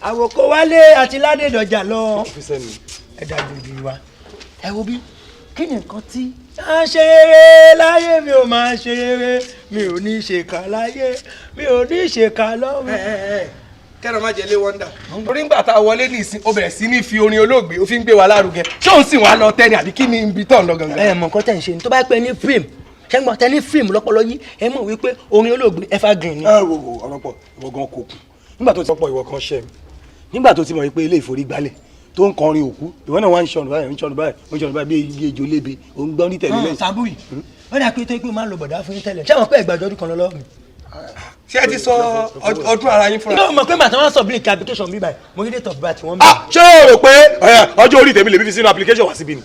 Àwòkọ wálé àti ládèdọjà lọ. Ẹ ga gírígírí wa. Ẹ wo bí, kí ni nǹkan tí. A ṣe rere láyé mi, ò máa ṣe rere, mi ò ní ṣèkà láyé mi, ò ní ṣèkà lọ́run. Kẹ́rọ má jẹ́ lé wọ́ndà torí ńgbà tá a wọlé ní ìsìn, ó bẹ̀rẹ̀ sí ní fi orin olóògbé, ó fi ń gbé wa lárugẹ. Ṣé òun sì wá lọ tẹ́ni àbí kí ni ibi tó ń lọ gangan? Ẹ mọ̀ nǹkan tẹ̀ ń ṣe ni, tó bá pẹ́ ní fíìmù, ṣẹ́gbọ́n tẹ ní fíìmù lọ́pọ̀lọ́ yín, ẹ mọ̀ wípé orin olóògbé evergreen ni. Ẹ wo wo, ọ̀rọ̀ pọ̀, ìwọ gan kò kù nígbà tó ti pọ̀, ìwọ kan ṣẹ́ mi nígbà tó ti mọ̀ pé ilé ìforígbálẹ̀ tó ń kọrin òkú, ìwọ náà wá ń ṣọnù báyìí, ń ṣọnù báyìí, ń ṣọnù báyìí bí ejò lébe, ò ń gbọ́n ní tẹ̀lé lẹ́yìn. Sàbúrì, ó dà pé tó pé máa ń lo bọ̀dá fún yín tẹ́lẹ̀, ṣé àwọn pé ẹgbàjọ́ ọdún kan lọ lọ́wọ́ mi. Ṣé ẹ ti sọ ọdún ara yín fúnra? Ìgbà mo mọ̀ pé màtá wọn submit application bí báyìí, mo rí date of birth wọn bí. Ṣé o rò pé ọjọ́ orí tèmi lèmi fi sínú application wá síbi ni?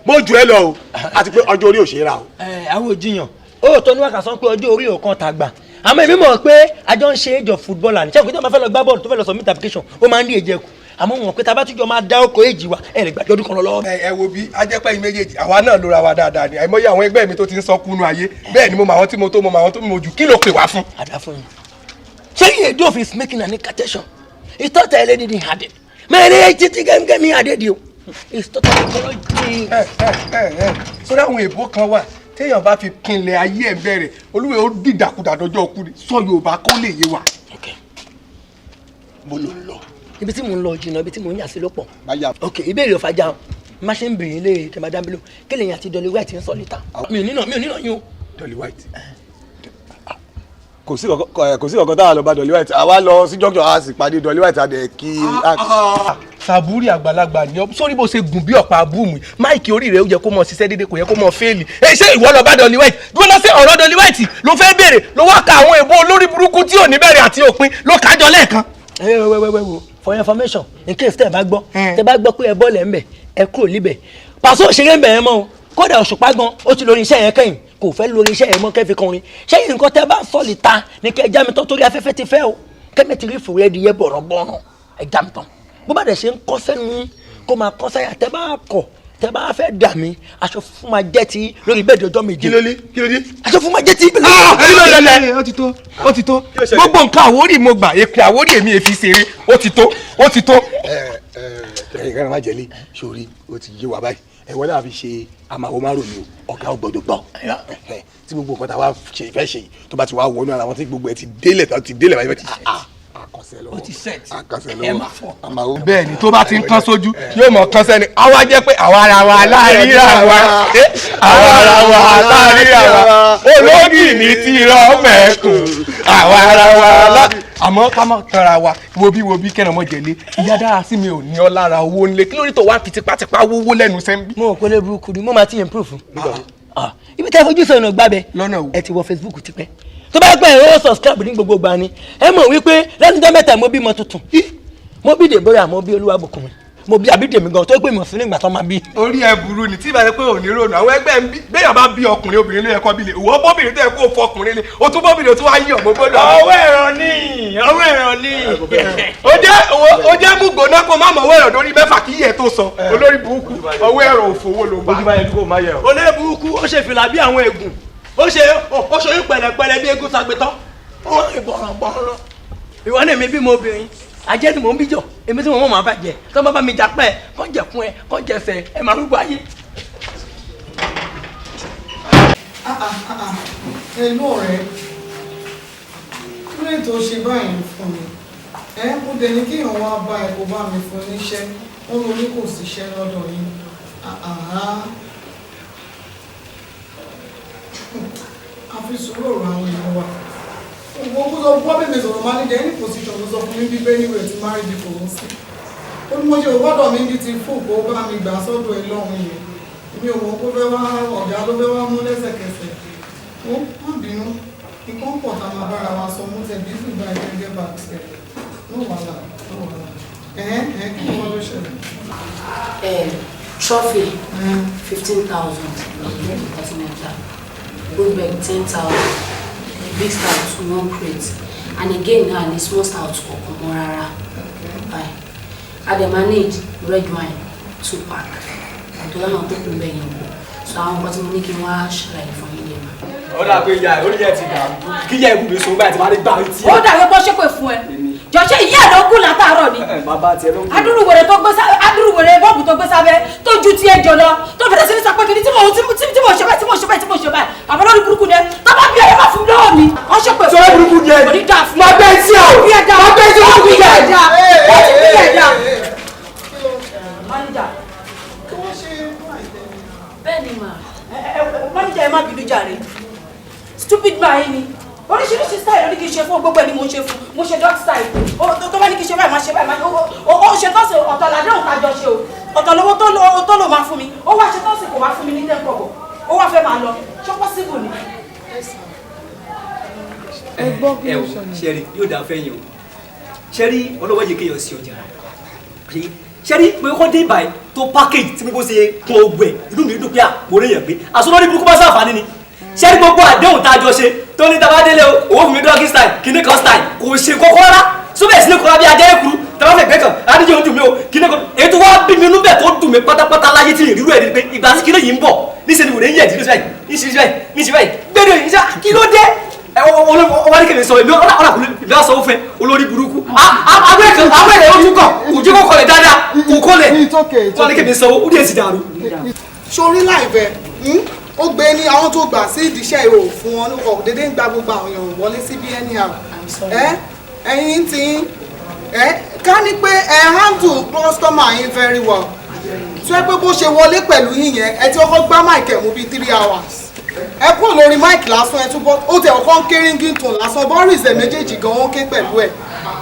Mo jù ẹ lọ o, àti pé ọjọ́ orí ò ṣe é rà o. Ẹ àwọn òjìyàn ó tó ní wákàtí sọ pé ọjọ́ orí ò kan tàgbà, àmọ́ èmi mọ̀ pé àjọ ń ṣe age of footballer ní. Ṣé òkè tó máa fẹ́ lọ gbá bọ́ọ̀lù, tó fẹ́ lọ submit application, ó máa ń ní èjẹ kù, àmọ́ wọn pé tá a bá tún jọ máa dá ọkọ̀ èjì wa, ẹ lè gbàjọ́ ọdún kan lọ lọ́wọ́. Ẹ wo bí ajẹ́pẹ́ yìí méjèèjì, àwa náà lóra wa dáadáa ni. Àìmọye àwọn ẹgbẹ́ mi tó ti ń sọ kúnú ayé bẹ́ẹ̀ ni mo mọ àwọn tí mo tó, mo mọ àwọn tó mo jù. Kí ló pè wá fún? Àdá fún yín. Ṣé iye èdè òfin is making an incantation? He thought I lady didn't had it. Mẹ́rin títí gẹ́gẹ́ adé di o. It's totally correct. Sórí àwọn èèbó kan wà téèyàn bá fi pinlẹ̀ ayé ẹ̀ bẹ̀rẹ̀, olúwe ó dìdàkudà dọjọ́ kú ni. Sọ Yorùbá kó lè yé wa. Mo ló ń lọ. Ibi tí mò ń lọ jìnnà, ibi tí mò ń yà sí ló pọ̀. Ok, ìbéèrè ọ̀fàjà má ṣe ń bìrì lé tẹ̀ máa dá mi lò. Kí lèyìn àti Dolly White ń sọ níta? Mi ò nínà yín o. Dolly White, kò sí kankan táwa lọ bá Dolly White. Àwa lọ sí junction, a sì pàdé Dolly White, a dẹ̀ kí. Sàbúrì, àgbàlagbà ni ọ. Sórí bó ṣe gùn bí ọ̀pá búùmù máìkì, orí rẹ̀ ó yẹ kó mọ ṣiṣẹ́ déédéé, kò yẹ kó mọ fail. Ẹ ṣé ìwọ lọ bá Dolly White dúró lọ sí ọ̀rọ̀ Dolly White ló fẹ́ béèrè, ló wá ka àwọn èèbó olórí burúkú tí ò ní bẹ̀rẹ̀ àti òpin ló kájọ lẹ́ẹ̀kan. Ẹ wẹ wẹ wẹ wo, for your information, in case tẹ bá gbọ́ pé ẹ bọ́ọ̀lù ẹ̀ ń bẹ̀, ẹ kúrò níbẹ̀. Pàṣẹ òṣèré ń bẹ̀ yẹn mọ́ o. Kódà Òṣùpá gan ó ti lórí iṣẹ́ yẹn kẹ́yìn, kò fẹ́ lórí iṣẹ́ yẹn mọ́. Kẹ́ fi kọrin ṣẹ́yìn nǹkan tẹ́ bá ń sọ lè ta ní kẹ́ ẹ já mi tán, torí afẹ́fẹ́ ti fẹ́ o. Kẹ́mi ti rí fòrẹ́ di yẹ bọ̀rọ̀bọ̀rọ̀, ẹ já mi tán. Bó bá dẹ̀ ṣe ń kọ́ sẹ́nu kó máa kọ́ sẹ́yà. Tẹ́ bá kọ̀, tẹ́ bá fẹ́ dà mí, aṣọ fún máa jẹ́ ti lórí bẹ́ẹ̀dì ọjọ́ 7. Kí ló dé? Kí ló dé? Aṣọ fún máa jẹ́ ti. Kí ló dé? Ó ti tó, ó ti tó. Gbogbo nǹkan Àwórì mo gbà, èpè Àwórì èmi èfi ṣeré. Ó ti tó, ó ti tó. Ẹ ẹ ẹ má jẹ́lé sórí, ó ti yé wa báyìí. Ẹ wọlé àfi ṣe àmàwò márùn ni o. Ọ̀gá ò gbọ́dọ̀ gbọ́ tí gbogbo nǹkan tá a wá ṣe ìfẹ́ ṣe yìí tó bá ti wá wọnú ara wọn, tí gbogbo ẹ ti délẹ̀, tó ti délẹ̀ báyìí, ti àkọsẹ̀ lọ́wọ́. Ó ti set. Àkọsẹ̀ Ẹ lọ́wọ́. má fọ. Àmàwò. Bẹ́ẹ̀ ni, tó bá ti ń kán sójú yóò mọ̀ kán sẹ́ni. Àwa jẹ́ pé àwa ara wa láàríra wa, àwa ara wa láàríra wa, ológì ní ti rọ mẹ́kùn, àwa ara wa lá. Àmọ́ ká má tanra wa, wo bí wo bí kẹ́nà mọ́ jẹ̀lé ìyá dára sí mi ò ní ọ lára owó ńlẹ̀. Kí ló dé tó wá fi tipátipá wówó lẹ́nu sẹ́ńbí? Mo rò pé lè burúkú ni mo máa ti improve. Ah, ibi tẹ́ fojú sọ̀nà gbábẹ́. Lọ́nà wo? Ẹ ti wọ Facebook tipẹ́. Tó bá pẹ́ ẹ ó subscribe ní gbogbo ìgbà ni. Ẹ mọ̀ wípé lẹ́nu ọjọ́ 3 mo bímọ tuntun. Mo bí Deborah, mo bí Olúwabùkúnmi, mo bí Abídèmí gan tó pé mi ò sí nígbà tó máa bí. Orí ẹ burú ni. Tí ìbá yẹ pé òní rònú àwọn ẹgbẹ́ ń bí, béèyàn bá bí ọkùnrin, obìnrin ló yẹ kó bí lè ìwọ bóbìnrin tó yẹ kó fọkùnrin lé, o tún bóbìnrin tó wá yí ọmọ gbọ́dọ̀. Ọwọ́ ẹ̀rọ ni, ọwọ́ ẹ̀rọ ni. Ó jẹ́ mú gbóná kó má mọ̀ ọwọ́ ẹ̀rọ lórí 6 kí yẹ tó sọ olórí burúkú. Ọwọ́ ẹ̀rọ òfowó ló bá. Ojú bá yẹ kó má yẹ o. Olórí burúkú, ó ṣe fìlà bí àwọn ègùn, ó ṣe oyún pẹ̀lẹ́pẹ̀lẹ́ bí eégún sagbetán, ó rìn bọ̀rọ̀bọ̀rọ̀. Ìwọ ní èmi bímọ obìnrin, ajẹ́ ni mò ń bíjọ. Èmi tí mo mọ̀ máa bàjẹ́ tó bá bá mi jà pẹ́ kọ́ jẹ̀kún ẹ kọ́ jẹsẹ̀ ẹ máa rúgbọ ayé. Ẹnu ọ̀rẹ́, kí ló tó ṣe báyìí fún mi? Ẹ mo dẹ̀ ní kéèyàn wá bá ẹ kó bá mi fún níṣẹ́, wọ́n ló ní kò síṣẹ́ lọ́dọ̀ yín. Àhá, a fi sùúrù ọ̀rọ̀ àwọn èèyàn wa. Owó kó sọ wọ́n bèbè sọ̀rọ̀ manager any position tó sọ fún mi bí anywhere tí married people ń sí. Ó ní mo ṣe ògbọ́dọ̀ mi bí ti fún kó bá mi gbà sọ́dọ̀ ẹ lọ́hùn yẹn. Èmi ò mọ̀ kó fẹ́ wá, ọ̀gá ló fẹ́ wá mú lẹ́sẹ̀kẹsẹ̀. Ó má bínú, nǹkan pọ̀ tá a máa bára wa sọ. Mú tẹ bí fún ìgbà ìgbẹ́ back sẹ̀. No wàhálà, no wàhálà. Ẹ̀hẹ́n ẹ̀hẹ́n, kí ni wọ́n ló ṣẹlẹ̀? Trophy 15,000 ní Intercontinental, Goldberg 10,000, big stout one crate, and again na ní small stout kọ̀ọ̀kan mọ́ rárá báyìí. A dẹ̀ máa need red wine two pack tó láwọn tó kún bẹ́ẹ̀ yẹn kù. So àwọn nǹkan tí mo ní kí n wá ṣàlàyé fún yín nìyẹn. Ó dà pé ìyá orí yẹn ti dàrú, kí ìyá ìbùdó sọ báyìí tí wàá lè gbà tí. Ó dàbí bó ṣépè fún ẹ jọ̀ṣẹ́, ìyá ẹ̀ ló kù látàárọ̀ ni. Bàbá tiẹ̀ ló ń kú. Adúrú wèrè tó gbé sábẹ́, adúrú wèrè bọ́ọ̀bù tó gbé sábẹ́ tó ju tiẹ̀ jọ lọ, tó bẹ̀rẹ̀ sí ní sọ pé kí ni tí mo tí mo ṣe báyìí, tí mo ṣe báyìí, tí mo ṣe báyìí. Àbọ̀ lórí burúkú ni ẹ. Tó bá bí ẹ má fún mi lọ́wọ́ mi, wọ́n ṣépè fún Sọ burúkú ni ẹ. Kò ní dáa fún Má bẹ́ẹ̀ tí o. Bí ẹ dáa. Má bẹ́ẹ̀ tí o Bí burúkú ẹ ni ẹ. dáa. Ó ti bí ẹ dáa. Manager. Bẹ́ẹ̀ ni mà. Manager, ẹ má bínú jàre. Stupid man yìí ni. Oríṣiríṣi style ló ní kí n ṣe fún, gbogbo ẹ ni mo ṣe fún. Mo ṣe dog style, tó bá ní kí n ṣe báyìí, máa ṣe báyìí. Ó ṣe tán sí, ọ̀tọ̀ làdéhùn kájọ ṣe o, ọ̀tọ̀ lówó tó lò máa fún mi. Ó wá ṣe tán sí, kò wá fún mi ní 10 kọ̀bọ̀, ó wá fẹ́ máa lọ. Ṣé possible ni? Ẹ gbọ́, kí Ẹ ló wò ṣẹlẹ̀? Ṣẹ́rí yóò dáa fẹ́yìn o. Ṣẹ́rí ọlọ́wọ́ yìí kéèyàn sí ọjà ṣẹ́rí pé kọ́ dé ìbàyí tó package tí mo ṣe kún ogun ẹ̀, inú mi dùn pé à mo rí èèyàn pé àsọlọ́rí burúkú bá sàǹfààní ni. Ṣẹ́rí gbogbo àdéhùn tá a jọ ṣe tó ní tábà délé o, owó fún mi doggy style, kíní kan style, kò ṣe kọ́kọ́ rárá. Sóbẹ̀ sí ní kọ́ra bí ajá ekuru tàbá fẹ́ gbẹ́ kan adíjẹ́ ojú mi o, kíní kan èyí tó wá bí mi inú bẹ̀ tó dùn mí pátápátá láyé tí ìrírú ẹ̀ ni pé ìgbà tí kíní yìí ń bọ̀ níṣẹ́ ni wòlé ń yẹ̀ dín níṣẹ́ báyìí, níṣẹ́ báyìí, níṣẹ́ báyìí gbẹ́dọ̀ yìí, kí ló dé? Ẹ wọ́n ní kèmí sọ èmi ọ̀là ọ̀là ìlú àṣọ òfin olórí burúkú. Awẹ́ kan awẹ́ rẹ̀ ó tún kọ̀ kò jẹ́ kó kọlẹ̀ dáadáa kò kọlẹ̀. Wọ́n ní kèmí sọ ó dẹ̀ sì dàrú. Sórí láìpẹ́ ó gbé ní àwọn tó gbà sí ìdíṣẹ́ ìhò fún wọn lóko dédé ń gba gbogbo àwọn èèyàn wọlé sí bí anyhow. Ẹ̀yin tí ká ní pé ẹ handle customer yín very well, tó ẹ pé bó ṣe wọlé pẹ̀lú yín yẹn, ẹ ti kọ́kọ́ gbá mic ẹ̀ mú bíi 3 hours, ẹ kúrò lórí mic lásán, ẹ túbọ̀ ó tẹ ọkọ ń ké ringing tone lásán, boris ẹ méjèèjì gan ó ń ké pẹ̀lú ẹ.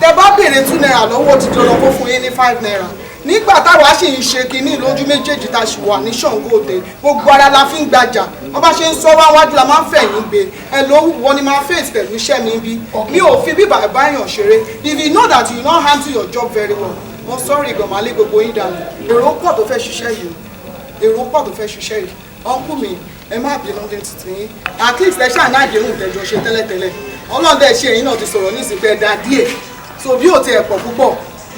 Tẹ bá béèrè ₦2 lọ́wọ́, ti dandan kó fún yín ní ₦5. Nígbà táwa sì ń ṣe kinní lójú méjèèjì tá a sì wà ní Ṣàngó Òde, gbogbo ara la fi ń gbajà. Wọ́n bá ṣe ń sọ wá wájú la máa ń fẹ̀yìn gbé ẹ ló wọ́n ni máa face pẹ̀lú iṣẹ́ mi bí mi ò fi bíbà báyàn ṣeré. If you know that you no handle your job very well, mo sorry gan, máa lé gbogbo yín dànù. Èrò pọ̀ tó fẹ́ ṣiṣẹ́ yìí, èrò pọ̀ tó fẹ́ ṣiṣẹ́ yìí. Uncle mi, ẹ má bínú dé títí yín. At least ẹ ṣáà náà àdéhùn tẹjọ ṣe tẹ́lẹ̀tẹ́lẹ̀. Ọlọ́dẹ ṣe èyí náà ti sọ̀rọ̀ ní ìsìnkú ẹ̀dá díẹ̀, so bí ò tiẹ̀ pọ̀ púpọ̀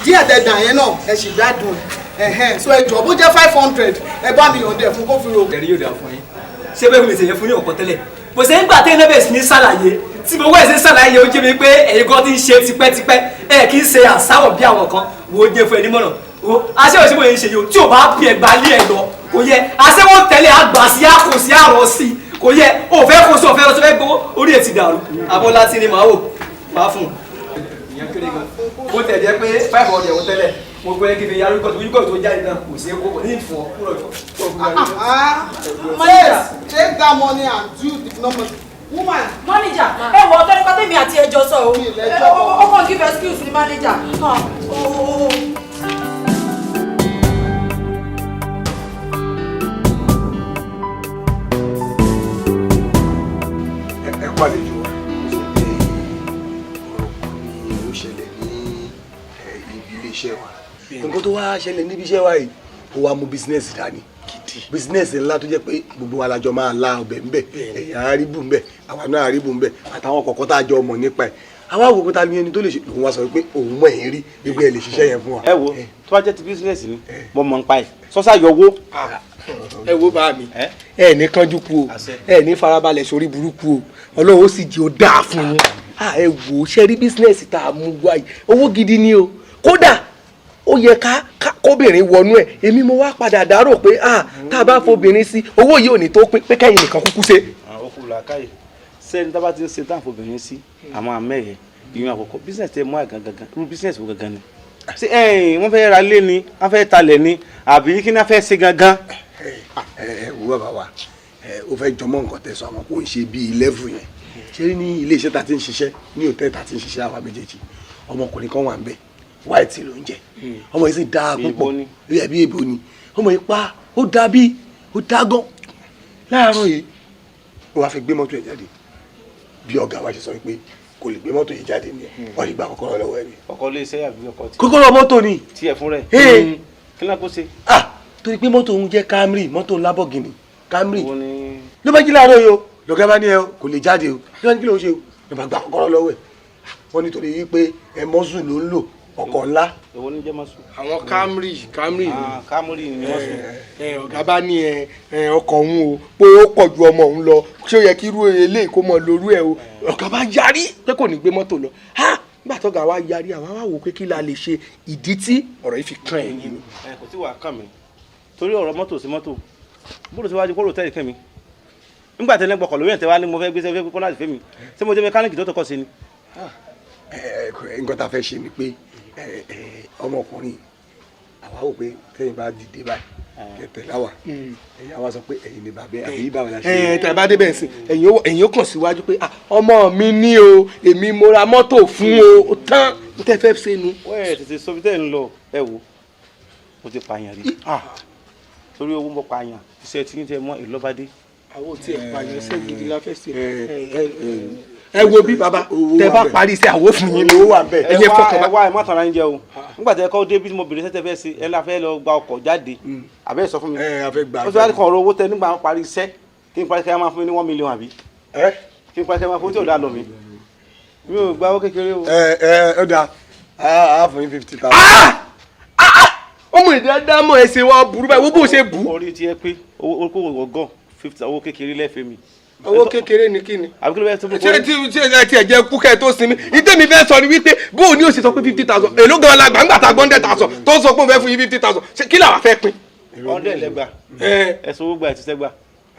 díẹ̀ tẹ dà yẹn náà, ẹ sì gbádùn ẹ̀. So ẹ jọ̀ọ́, bó jẹ́ 500, ẹ bá mi yọ̀ǹdẹ̀ fún kó fi ro. Ẹ̀rí yóò dà fún yín. Ṣé bẹ́ẹ̀ mi ṣèyẹ fún ní ọ̀pọ̀ tẹ́lẹ̀ bó ṣe ń gbà tẹ́lẹ̀ bẹ́ẹ̀ sì ní ṣàlàyé tí mo wẹ̀ ṣe ń ṣàlàyé, ó jẹ́ mi pé ẹ̀yin kan ti ń ṣe tipẹ́tipẹ́, ẹ̀ kì í ṣe àsáwọ̀ bí àwọn kan. Wo jẹ́ fún ẹ nímọ̀ràn wo aṣẹ́wó ṣe bóyá ń ṣe yìí o, tí o bá bí ẹgbàá lé ẹ lọ, kò yẹ aṣẹ́wó tẹ́lẹ̀ àgbà sí àkó sí àrọ̀ sí, kò yẹ o fẹ́ kó sí ọ̀fẹ́ lọ sí fẹ́ gbowó, orí ẹ̀ ti dàrú. Abọ́lá tí ni màá wò máa fún un. Ìyẹn kéré gan, bó tẹ̀ jẹ́ pé 500 òun tẹ́lẹ̀ mo gbé kí n fi yarí kọ́tù wíwíkọ́ tó jáde náà kò sí kó ní ìfọ̀ kúrò jọ. Take that money and do the number. Woman. Manager, ẹ wọ ọ̀tọ̀ nípa tèmi àti ẹjọ́ sọ o. Ó kàn give excuse ní manager. Ẹ kú àlejò wa. Ọ̀rọ̀ kan ni ó ṣẹlẹ̀ ní ibi iléeṣẹ́ wa. Nǹkan tó wá ṣẹlẹ̀ níbi iṣẹ́ wa yìí, ó wá mú business dání, business ńlá tó jẹ́ pé gbogbo wa la jọ máa la ọbẹ̀ ńbẹ̀, ẹ̀yà àríbù ńbẹ̀, àwa náà àríbù ńbẹ̀, àtàwọn kọ̀ọ̀kan tá a jọ mọ̀ nípa ẹ̀. Àwa wò pé ta ni ẹni tó lè ṣe. Lòun wá sọ pé òun mọ̀ ẹ̀yìn rí gbígbé ẹ̀ lè ṣiṣẹ́ yẹn fún wa. Ẹ wo, tó bá jẹ́ ti business ni, mo mọ̀ ń pa ẹ̀ sọ́sà yọ owó. Ẹ wo bá mi, ẹ ní kánjú kú o, ẹ ní farabalẹ̀ sórí burúkú o, Ọlọ́run ó sì jẹ́ ó dáa fún yín. Ẹ wò ó, ṣe rí business tá a mú wá yìí, owó gidi ni o. Kódà ó yẹ ká kóbìnrin wọnú ẹ. Èmi mo wá padà dárò pé tá a bá fobìnrin sí, owó yìí ò ní tó pín, pé kẹ́yìn nìkan kúkú ṣe. Ó kú làákàyè sẹ́ni tá bá ti ń ṣe táǹfò obìnrin sí àwọn amẹ́yẹ ìyẹn àkọ́kọ́. Business tẹ mú àgàn gangan, irú business wo gangan ni? Ṣé wọ́n fẹ́ ra lé ni, wọ́n fẹ́ talẹ̀ ni, àbí kí ni wọ́n fẹ́ ṣe gangan? Ẹ wo bàbá wa, ó fẹ́ jọmọ́ nǹkan tẹ̀sán, àwọn kò ń ṣe bíi level yẹn. Ṣé ní ilé iṣẹ́ ta ti ń ṣiṣẹ́, ní hòtẹ́ẹ̀lì ta ti ń ṣiṣẹ́ àwa méjèèjì, ọmọkùnrin kan wà ń bẹ̀, white ló ń jẹ. Ọmọ yìí sì dáa púpọ̀ bí èbó ni ọmọ yìí pa, ó dáa bí ó dáa gan. Láàárọ̀ yìí, ó wàá fi gbé mọ́tò ẹ̀ jáde. Bí ọ̀gá wa ṣe sọ pé kò lè gbé mọ́tò yìí jáde ni, wọ́n lè gba kọ́kọ́rọ́ lọ́wọ́ ẹ̀ ni. Ọkọ̀ ilé iṣẹ́ àbí ọkọ̀ tí. Kọ́kọ́rọ́ mọ́tò ni. Tiẹ̀ fún rẹ̀. Kí ló kó ṣe? Torí pé mọ́tò òun jẹ́ Camry, mọ́tò Lamborghini Camry. Ló bá jí láàárọ̀ yìí o, lọ́gá bá ní ẹ o kò lè jáde o. Ló bá ní kí ló ń ṣe o, ló bá gba kọ́kọ́rọ́ lọ́wọ́ ẹ̀. Wọ́n nítorí wípé ẹ mọ́sù ló ń lò, ọkọ̀ ńlá. Èwo ní jẹ́ mọ́sù? Àwọn Camry, Camry ni. Camry ni mọ́sù. Ọ̀gá bá ní ẹ ọkọ̀ òun o, pé ó pọ̀ ju ọmọ òun lọ, ṣé ó yẹ kí irú eléyìí kó mọ lórú ẹ o? Ọ̀gá bá yarí pé kò ní gbé mọ́tò lọ. Nígbà tó ọ̀gá wa yarí, àwa wá wò pé kí la lè ṣe. Ìdí tí ọ̀rọ̀ yìí fi kàn ẹ́ nínú. Ẹ kò tí wàá kàn mí torí ọ̀rọ̀ mọ́tò sí mọ́tò bóòlù síwájú kóró tẹ́lẹ̀ kàn mí nígbà tẹ́lẹ̀ gbọ́kọ̀ lórí ẹ̀ tẹ́ wá ní mo fẹ́ gbé sẹ́fẹ́ kó láti fẹ́ mi, ṣé mo jẹ́ mẹkáníìkì tó tọkọ sí ni? Nǹkan tá a fẹ́ ṣe ni pé ọmọkùnrin, àwa wò pé tẹ́yìn bá dìde báyìí kẹtẹ láwà, ẹ̀yin àwa sọ pé ẹ̀yin ni bàbá ẹ̀ àbí báwo la ṣe. Ẹ tẹ́ bá débẹ̀ sí, ẹ̀yin ó kàn síwájú pé ọmọ mi ní o, èmi mo ra mọ́tò fún o, tán n tẹ́ fẹ́ ṣe nu. Wọ́n ẹ̀ tètè sọ bí tẹ́ ń lọ. Ẹ wo, mo ti pààyàn rí torí owó, mo pààyàn. Iṣẹ́ tí ń tẹ mọ́ ìlọ́badé. Àwọn tí ẹ pààyàn, iṣẹ́ gidi la fẹ́ ṣe. Ẹ wo bí baba tẹ bá parí iṣẹ́, àwo fún yín lówó wà bẹ́ẹ̀. Ẹ yẹ fọkàn bá. Ẹ wá, ẹ má tara ń jẹ o. Nígbà tẹ kọ́ dé bí mo bèrè sẹ́tẹ̀ fẹ́ ṣe, ẹ la fẹ́ lọ gba ọkọ̀ jáde, àbẹ́ sọ fún mi. Ẹ a fẹ́ gba. Ó ti wá kàn ọ̀rọ̀ owó tẹ nígbà parí iṣẹ́, kí n parí kí ẹ máa fún mi ní 1 million, àbí kí n parí kí ẹ máa fún tí ò dá lọ mi. Mi ò gba owó kékeré o. Ẹ ẹ, ó dáa, a fún yín 50,000. Ọmọ ìdádámọ̀, ẹsẹ̀ wa burú báyìí, wo bó ṣe bù. Orí ti ẹ pé owó kò wọ̀ gan 50, owó kékeré lẹ́fẹ̀ẹ́ mi. Owó kékeré ni kí ni. Àbí kí ló fẹ́ tó fún. Ṣé tí ṣé ẹ tiẹ̀ jẹ́ kúkẹ́ tó sinmi ní tèmi fẹ́ sọ ni wípé bóun ni ó ṣe sọ pé 50,000, èló gan-an la gbàǹgbà ta 100,000 tó sọ pé òun fẹ́ fún yín 50,000, ṣé kí làwa fẹ́ pín? 100 lẹ́gbà, ẹ̀sùn owó gba, ẹ̀sùn sẹ́gbà,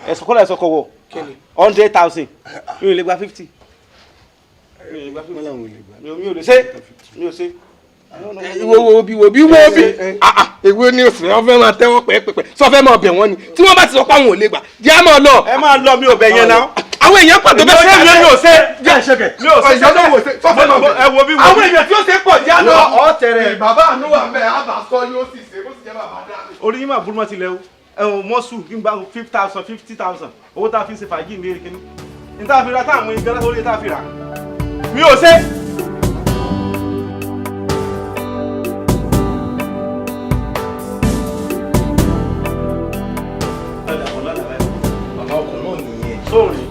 ẹ̀sùn kọ́lá, ẹ̀sùn kọ̀wọ̀ 100,000, mi ò lè gba 50, mi ò lè gba 50, mi ò lè ṣe, mi ò ṣe. Wo wo bí wo bí wo bí, èwo ni oṣù yẹn fẹ́ máa tẹ́wọ́ pẹ́ẹ́pẹ́pẹ́ sọ fẹ́ máa bẹ̀ wọ́n ni tí wọ́n bá ti sọ pé àwọn ò lè gbà jẹ́ á máa lọ. Ẹ máa lọ, mi ò bẹ̀ yẹn náà. Àwọn èèyàn pàtó bẹ́ẹ̀ ṣe mi ò ṣe, mi ò ṣe, ẹ wo bí wo bí. Àwọn èèyàn tí ó ṣe pọ̀ jẹ́ á lọ. Ọ tẹrẹ. Bàbá àánú wà mẹ́ àbá sọ yóò sì ṣe bó sì jẹ́ bàbá dá. Orí yín máa burú mọ́ tilẹ̀ o, ẹ̀wọ̀n mọ́sù kí n gba 5,000, 50,000, owó tá a fi ń ṣe fàájì ní eré kínní ní tá a fi ra táwọn ìgbẹ́ lórí tá a fi rà, mi ò ṣe. Bàbá, ọkọ̀ náà nìyẹn. Sóòrì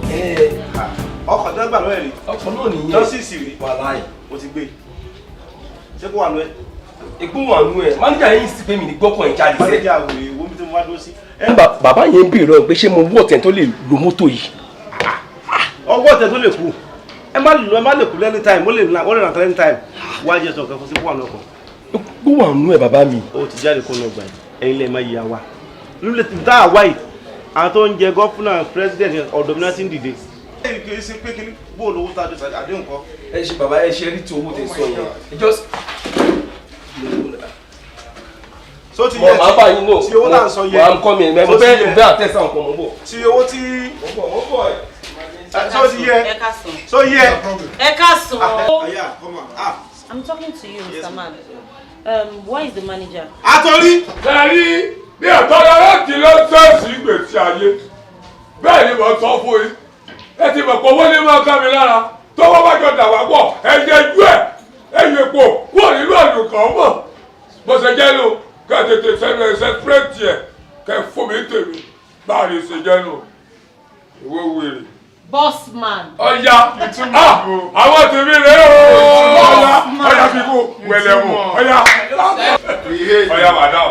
ọkọ̀ tó gbà lọ́wọ́ ẹ̀ rí. Ọkọ̀ náà nìyẹn. Jọ́sìsì rí. Wàláì. O ti gbé, ṣé kó wà lọ ẹ? Ègbó wà nù ẹ, máníjà yín sì pé mi ní gbọ́kàn ẹ̀ jáde sẹ́. Máníjà wèrè wo mi tó mo wá dúró sí. Bàbá yẹn ń béèrè lọ́wọ́ pé ṣé mo wọ́ ọ̀tẹ̀ tó lè lo mọ́tò yìí. Ọwọ́ ọ̀tẹ̀ tó lè kú, ẹ má lò, ẹ má lè kú lẹ́ni time, ó lè nà, ó lè nà lẹ́ni time. Wá jẹ́ sọ̀kan fún sí kó wà lọ́kọ̀. Kó wà nù ẹ, bàbá mi. O ti jáde kó lọ gbà yìí, ẹ̀yin lè má yíya wa nílẹ̀ tá a wá yìí, àwọn tó ń jẹ gọ́fúnà, president, ọ̀dọ̀ mi náà ti ń dìde. Kì í ṣe pé kí ni bóòlù owó tá a jọ àdéhùn kọ́. Ẹ ṣe bàbá, ẹ ṣe rí ti owó tẹ sọ yẹn. Ẹ just So ti mo yẹ máa bá yín náà. Ti owó tá à ń sọ yẹ. Mo kọ́ mi ẹ̀, mo fẹ́ àtẹ̀sán nǹkan, mo bọ̀. Ti owó tí. Mo bọ̀, mo bọ̀ ẹ̀. So ti yẹ. Ẹ káàsán. So yẹ. Ẹ káàsán. Aya, come on. Ah. I'm talking to you, Mr. Man. Where is the manager? Àtọ̀rí. Sẹ́rí bí ẹ̀tọ́ lọ́rọ́ ti lọ sẹ́ẹ̀sì gbèsè ayé, bẹ́ẹ̀ ni mo sọ fún yín. Ẹ ti mọ̀ pé owó ní máa ká mi lára, tọ́wọ́ bá jọ dà wá pọ̀, ẹ yẹ ju ẹ̀, ẹ yẹ pò kúrò nínú àlùkò mọ̀. Bó ṣe jẹ́ lò, kẹ́ tètè sẹ́nu ẹsẹ̀ pírẹ́tì ẹ̀, kẹ́ fún mi tèmi, báà ní ṣe jẹ́ lò. Ìwé wèrè. Boss man. Ọ̀ya, àwọn tèmi rẹ̀ ooo. Ọ̀ya, ọ̀ya fi kú wẹ̀lẹ̀ wò, ọ̀ya. Ọ̀ya madam.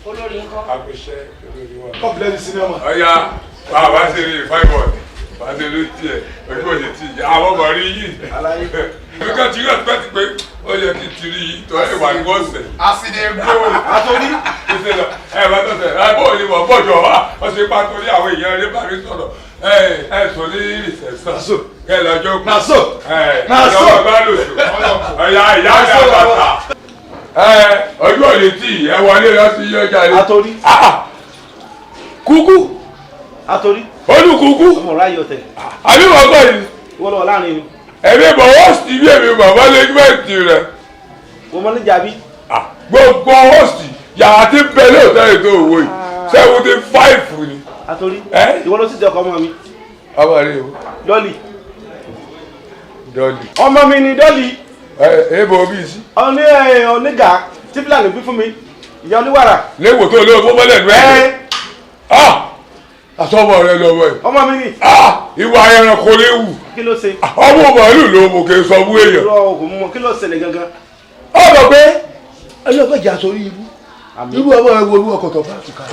Olórí ńkọ́? Àpèṣẹ olórí wa. God bless you, senior man. Ọ̀ya, bàbá ṣe rí five one, bàbá ṣe ló tiẹ̀, ojú òye ti yẹ, àwọn ọmọ rí yìí. Èmi kan ti rí ọ̀pẹ́ ti pé ó yẹ kí n ti rí yìí, tọ́ ẹ wà ní ọ̀sẹ̀. Àsìdè go. Àtòrí. Ẹ bá tọ̀sẹ̀, ẹ bó ni mọ̀ bọ̀jọ̀ wá, ó ṣe pa torí àwọn èèyàn rẹ bá mi sọ̀rọ̀. Ẹ ẹ sọ ní ìrìsẹ̀sán. Kẹ́ ẹ lọ́jọ́ kú. Naso. Ẹ Naso. lọ́wọ́ bá lò sùn. Ọ̀ya ìyá mi àbàtà. Ẹ ojú òye tí ẹ wọlé lọ sí yọjà rẹ. Àtòrí. Kúkú. Àtòrí. Olùkúkú. Ọmọ ọ̀rá yìí ọ̀tẹ̀. Àbí wọ́n kọ́ yìí. Wọ́n lọ láàrin ni. Ẹ̀mí bọ̀ hóòsì bí èmi bọ̀ mọ́lẹ́gbẹ̀ntì rẹ̀. Wọ́n mọ́ níjà bí. Gbogbo hóòsì yàrá tí ń bẹ lóòótọ́ ètò òwò yìí 75 ni. Àtòrí. Ìwọ ló sì jẹ́ ọkọ ọmọ mi. Ọmọ rẹ o. Dọ́lì. Dọ́lì. Ọmọ mi ni Dọ́lì. Ẹ ẹ bọ̀ bí sí. Ọní ẹ onígà tí Fúlàní bí fún mi, ìyá oníwàrà. Léwo tó lé owó mọ́lẹ̀ nù ẹ̀. Àsọmọ rẹ lọ́wọ́ ẹ̀. Ọmọ mi ni. Ìwà ẹranko léwu. Kí ló ṣe? Ọmọ màálù ló mú kí n sọ fún èèyàn. Irọ́ kò mú, kí ló ṣẹlẹ̀ gangan? Ọmọ pé ẹlọ́pàá ìjà sórí ibú irú ọmọ ẹ wo irú ọkọ̀ tó bá ti kà.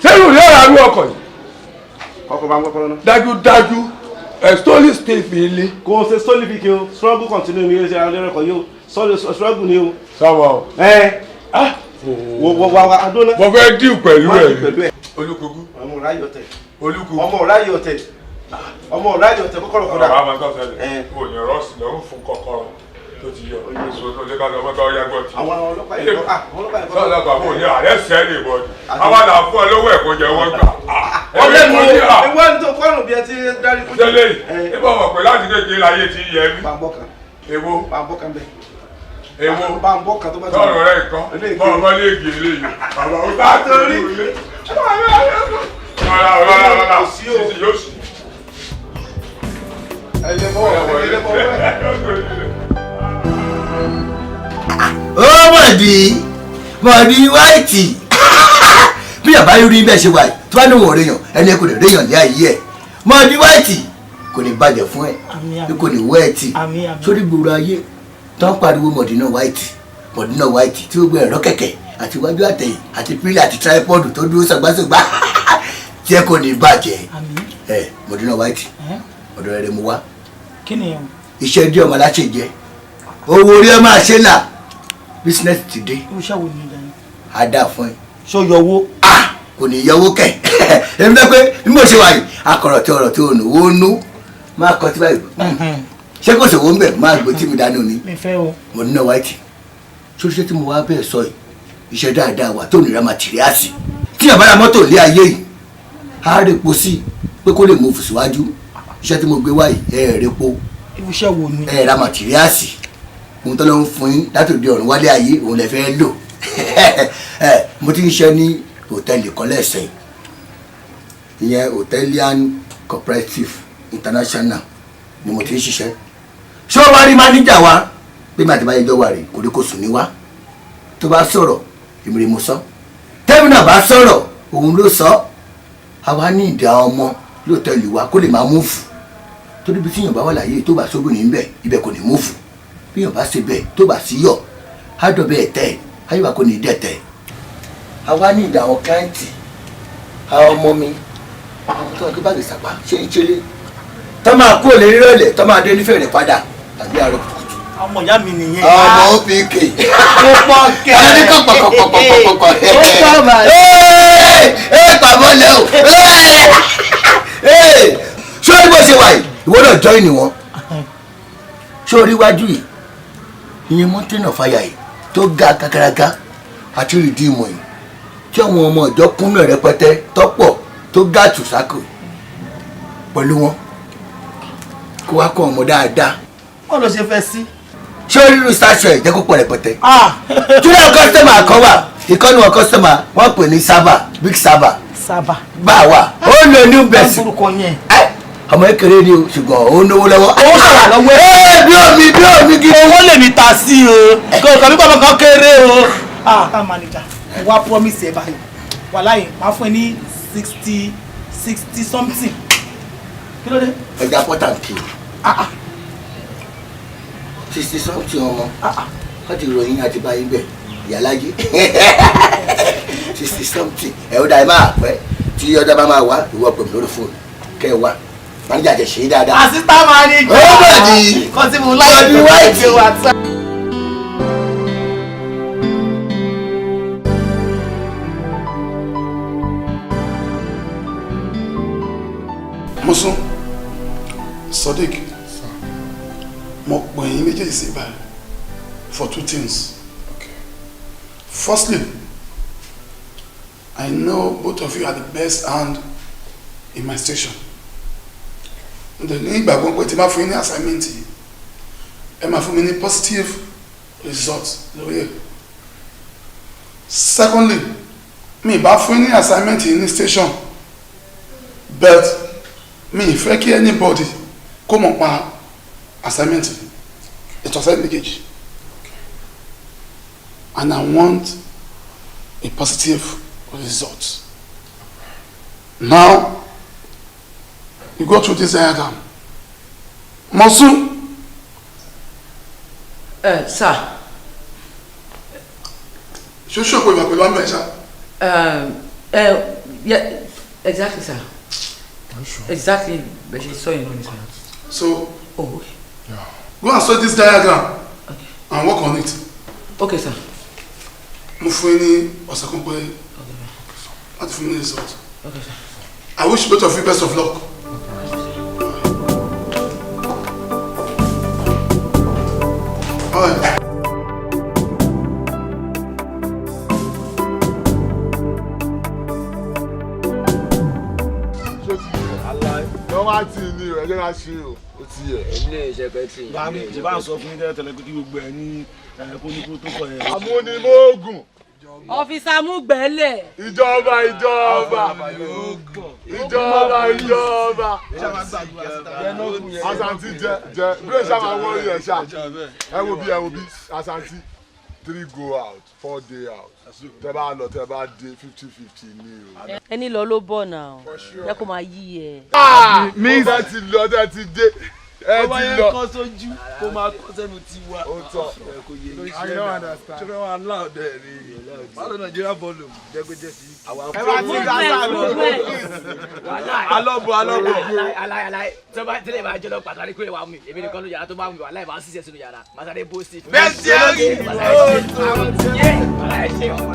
Sẹ́rù ní ọ̀rọ̀ àrùn ọkọ̀ yìí. Ọkọ̀ bá ń gbọ́kọ́ lọ́nà. Dájúdájú ẹ̀ stoli state mi lé. Kò ṣe stoli fi kí o, struggle continue mi ṣe àwọn ẹlẹ́kọ̀ọ́ yìí o, struggle ni o. Sáwà o. Ẹ wo wo wa wa adóná. Mo fẹ́ díù pẹ̀lú Má ẹ̀. díù pẹ̀lú ẹ̀. Olúkúkú. Ọmọ ọ̀rá yìí ọ̀tẹ̀. Olúkúkú. Ọmọ ọ̀rá yìí ọ̀tẹ̀. Ọmọ ọ̀rá yìí ọ̀tẹ̀ kọ́kọ́rọ́ kọ́dà. Ọ̀rọ̀ àwọn tó ṣẹlẹ̀. O ní rọ́ọ̀sì lọ́wọ́ fún kọ́kọ́rọ́ tó ti yọ. Èso tó lé ká lọ mọ́tò ọ̀yá gbọ́ ti. Àwọn ọlọ́pàá yìí kọ́, àwọn ọlọ́pàá yìí kọ́. Sọ́dọ̀ bàbá òní ààrẹ sẹ́ẹ̀lì bọ̀ ni. Àwa là fún ẹ lówó ẹ̀kọ́ jẹ wọ́n gbà. Ọ̀rẹ́ mi ìwọ ní tó kọ́rùn bí ẹ ti dárí kú. Tẹ́lẹ̀ yìí, ibà wọ̀ pé láti kékeré láyé ti yẹ mí. Bàbọ̀ kan. Èwo. Bàbọ̀ kan bẹ́ẹ̀. Èwo. Bàbọ̀ kan tó bá ti. Sọ̀rọ̀ rẹ̀ nǹkan. Bọ́ọ̀ bá lè gé eléyìí. Bàbá ó bá torí. Rárá rárá rárá, títí yóò sì. Ó mọ̀dí mọ̀dí wáìtì bí bàbá yóò rí bẹ́ẹ̀ ṣe wà yìí tó bá ní òun réyàn ẹni kò lè réyàn ní ayé ẹ̀. Mọ̀dí wáìtì kò ní bàjẹ́ fún ẹ, bí kò ní wẹ́ẹ̀tì sórí gbòòrò ayé tó ń pariwo mọ̀dínà wáìtì, mọ̀dínà wáìtì tí ó gbé ẹ̀rọ kẹ̀kẹ́ àti iwájú àtẹ̀yìn àti pílẹ̀ àti tripod tó dúró sọ̀gbàsọ̀gbà. Tí ẹ kò ní bàjẹ́. Ẹ Mọ̀dínà White, ọ̀dọ̀ rẹ̀ mo wá. Kí ni o? Iṣẹ́ dí ọmọ aláṣẹ jẹ. Owó orí ẹ máa ṣe là. Business ti dé. Irú iṣẹ́ wo ni ìdáyẹn? A dà fún ẹ. Ṣé o yọ owó? Ah! Kò ní yọ owó kẹ̀. Èmi náà pé bí mo ṣe wà yìí, akọ̀rọ̀ tí ọ̀rọ̀ tí ò ní owó nú. Máa kọ tí báyìí. Ṣé kò sòwò ń bẹ̀? Máa gbé tí mi dání òní. Mi fẹ́ o. Mọ̀dínà White, ṣoṣo tí mo wá bẹ́ẹ̀ sọ yìí, iṣẹ́ dáadáa wà tó nira màtíríàsì. Tí yàrá bá ra mọ́tò lé ayé yìí, á rèpo sí pé kó lè mú síwájú. Iṣẹ́ tí mo gbé wá yìí, ẹ rèpo. Irú iṣẹ́ wo ni? Ẹ ra màtíríàsì. Ohun tó ló ń fún yín látòdì ọ̀run wálé ayé, òun lè fẹ́ lò. Mo ti ń ṣe ní hòtẹ́ẹ̀lì kan lẹ́sẹ̀. Ìyẹn Hotelian Cooperative International ni mo ti ń ṣiṣẹ́. Ṣé o wá rí máníjà wa? Bí màá ti bá yẹjọ́ wà rè, kòríkòsùn ni wá. Tó bá sọ̀rọ̀, èmi rè mo sọ. Tẹ́mi náà bá sọ̀rọ̀, òun ló sọ. Àwa ní ìdá ọmọ lóòtẹ́ẹ̀lì wa kó lè máa múfù. Torí bí tíyàn bá wà láyé tó bá sóbì níbẹ̀, ibẹ̀ kò ní múfù. Bí yàn bá ṣe bẹ́ẹ̀ tó bá sí yọ̀, á dọ̀bẹ̀ ẹ̀tẹ́, ayé wa kò ní dẹ̀tẹ̀. Àwa ní ìdá àwọn kíláǹtì, àwọn ọmọ mi, àwọn tó wà kí báàgì sàpá ṣe ń ṣeré. Tọ́ máa kúrò lórí ìrọ̀lẹ́, tọ́ máa dé nífẹ̀ẹ́ rẹ̀ padà tàbí àárọ̀ kùtùkùtù. Ọmọ ìyá mi nìyẹn. Ọmọ OPK. Ó pọ̀ kẹ́. Ọmọ ní kọ̀kọ̀kọ̀kọ̀kọ̀. Ó pọ̀ bàjẹ́. Ee pàmò lẹ o. Ee ṣé o ní bó ṣe wà yìí? Ìwọ náà join wọn. Ṣé o rí iwájú yìí? Ìyẹn mountain of fire yìí tó ga kakaraka àti ìdí ìmọ̀ yìí. Tí àwọn ọmọ ìjọ kúnnú rẹpẹtẹ tọ́pọ̀ tó ga tùsákò pẹ̀lú wọn. Kó wá kọ́ ọmọ dáadáa. Báwo ló ṣe fẹ́ sí? Ṣé o ríru statue ẹ̀ jẹ́ kó pọ̀ rẹpẹtẹ. Túnde kọ́sítọ́mà kan wà, ìkànnì wọn kọ́sítọ́mà wọ́n pè ní Sábà, Big Sábà. Sábà. Bá wa, ó lo new best. Orúkọ yẹn. Ọmọ kékeré ni o, ṣùgbọ́n ó náwó lọ́wọ́. Owó sọ̀rọ̀ lọ́wọ́ ẹ̀. Bí omi bí omi gidi. Owó lè mi ta sí o, kò kàn mí pàmò kan kéré o. Ah, tá manager, mo wá promise ẹ báyìí. Wàláhì, máa fún ẹ ní 60 something. Kí ló dé? Ẹja pọ́tàǹkì. 60 something ọmọ wọ́n ti ròyìn àti báyìí bẹ̀ ìyáláyé 60 something ẹ̀ ó dá ẹ máa pẹ́ tí ọjà bá máa wá ìwọ pèmí lórí fóònù kẹ́ ẹ wá máníjà jẹ̀ ṣe é dáadáa. Assistant manager. Ó bẹ̀ ní Kọ́ tí mo láyé Bọ̀dí White. tó wà tá. Mọ́sún, Sodiq, mo pè yín méjèèjì sí báyìí for two things. Okay. Firstly, I know both of you are the best hand in my station. Ǹdẹ̀ ní ìgbàgbọ́ pé tí máa fún yín ní assignment yìí, ẹ máa fún mi ní positive result lórí ẹ̀. Secondly, mi bá fún yín ní assignment yìí ní station, but mi ì fẹ́ kí anybody kó mọ̀ pa assignment yìí. Ètò assignment méjèèjì. And I want a positive result. Now, you go through this diagram. Mosun. Sir. Ṣé o ṣòkò ìwà pẹ̀lú àmì ẹ̀ṣá? Yeah, exactly, sir. Exactly, bẹ́ẹ̀ ṣe sọ yẹn lónìí, sir. So, oh, okay. Yeah. Go and study this diagram and work on it. Okay, sir. Mo fún yín ní ọ̀sẹ̀ kan pé láti fún mi ní result. Okay, sir. I wish both of you best of luck. All right. Lọ́wọ́ àti ní o, ẹ jẹ́ ká ṣe o, ó ti yẹ. Ilé iṣẹ́ pẹ́tì. Bámi ṣe bá ń sọ fún yín tẹ́lẹ̀ tẹ́lẹ̀ pé kí gbogbo ẹ ní kó ní kó tó kọ yẹn. Amúnimóògùn. Ọ́físà Múgbẹ́lẹ̀. Ìjọba ìjọba. Ìjọba ìjọba. Asanti jẹ jẹ bí èsà máa wọ́ọ̀rì ẹ̀ ṣá. Ẹ wo bí Asanti 3 go out 4 day out. Tẹ bá lọ tẹ bá dé 50-50 ní o. Ẹni lọ ló bọ̀ náà, jẹ́ kó máa yí ẹ. Mi bá ti lọ tẹ ti dé. Ẹ Ó bá ti yẹn lọ. kọ́ sójú kó máa kọ́ sẹ́nu tiwa. Ó tọ́. Ẹ kò yé yín. I don't understand. Ṣé wọ́n aláàdọ̀ ẹ̀ ni? Báwo Nàìjíríà bọ́ọ̀lù jẹ́ kó jẹ́ sí. Ẹ bá ti dá sáà lọ. Alọ́bọ̀ alọ́bọ̀. Aláì aláì tí wọ́n bá tẹ́lẹ̀ máa jẹ́ lọ pàtàkì kúrò wà mí, èmi nìkan ló yàrá tó bá mi wà láì máa ṣiṣẹ́ sínú yàrá, màá sáré bó sí. Bẹ́ẹ̀ ṣe é rí. Aláì ṣe ọmọ.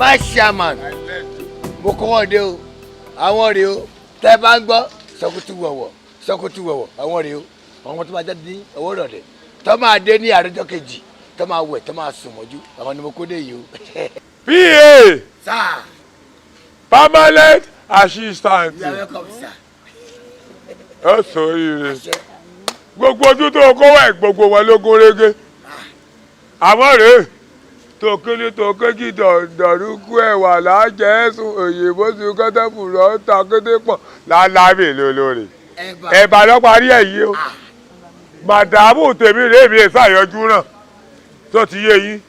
Vice chairman, mo kọ́ wọn dé o, àwọn rèé o, tẹ́ bá ń gbọ́ sọkútù wọ̀wọ̀ sọkútù wọ̀wọ̀, àwọn rèé o, àwọn tó máa jáde ní ọwọ́ ìrọ̀lẹ́ tó máa dé ní àròjọ kejì tó máa wẹ̀ tó máa sùn mọ́jú, àwọn ni mo kó dé yìí o. PA Sir. Permanent assistant. You are welcome, sir. Ẹ sọ ire gbogbo ojú tó kó wẹ̀ gbogbo wọn ló gún régé, àmọ́ rèé tó kíní tó kéjì dọ̀rúkú ẹ̀wà lájẹ́ ẹ̀sùn òyìnbó ti kọ́tẹ́fù lọ́ ta kété pọ̀ lálábì lólórí ẹ̀bà lọ́ parí ẹ̀ yìí o. Màdàmú tèmi rèé mi ìsàyọjú náà tó ti yé yín,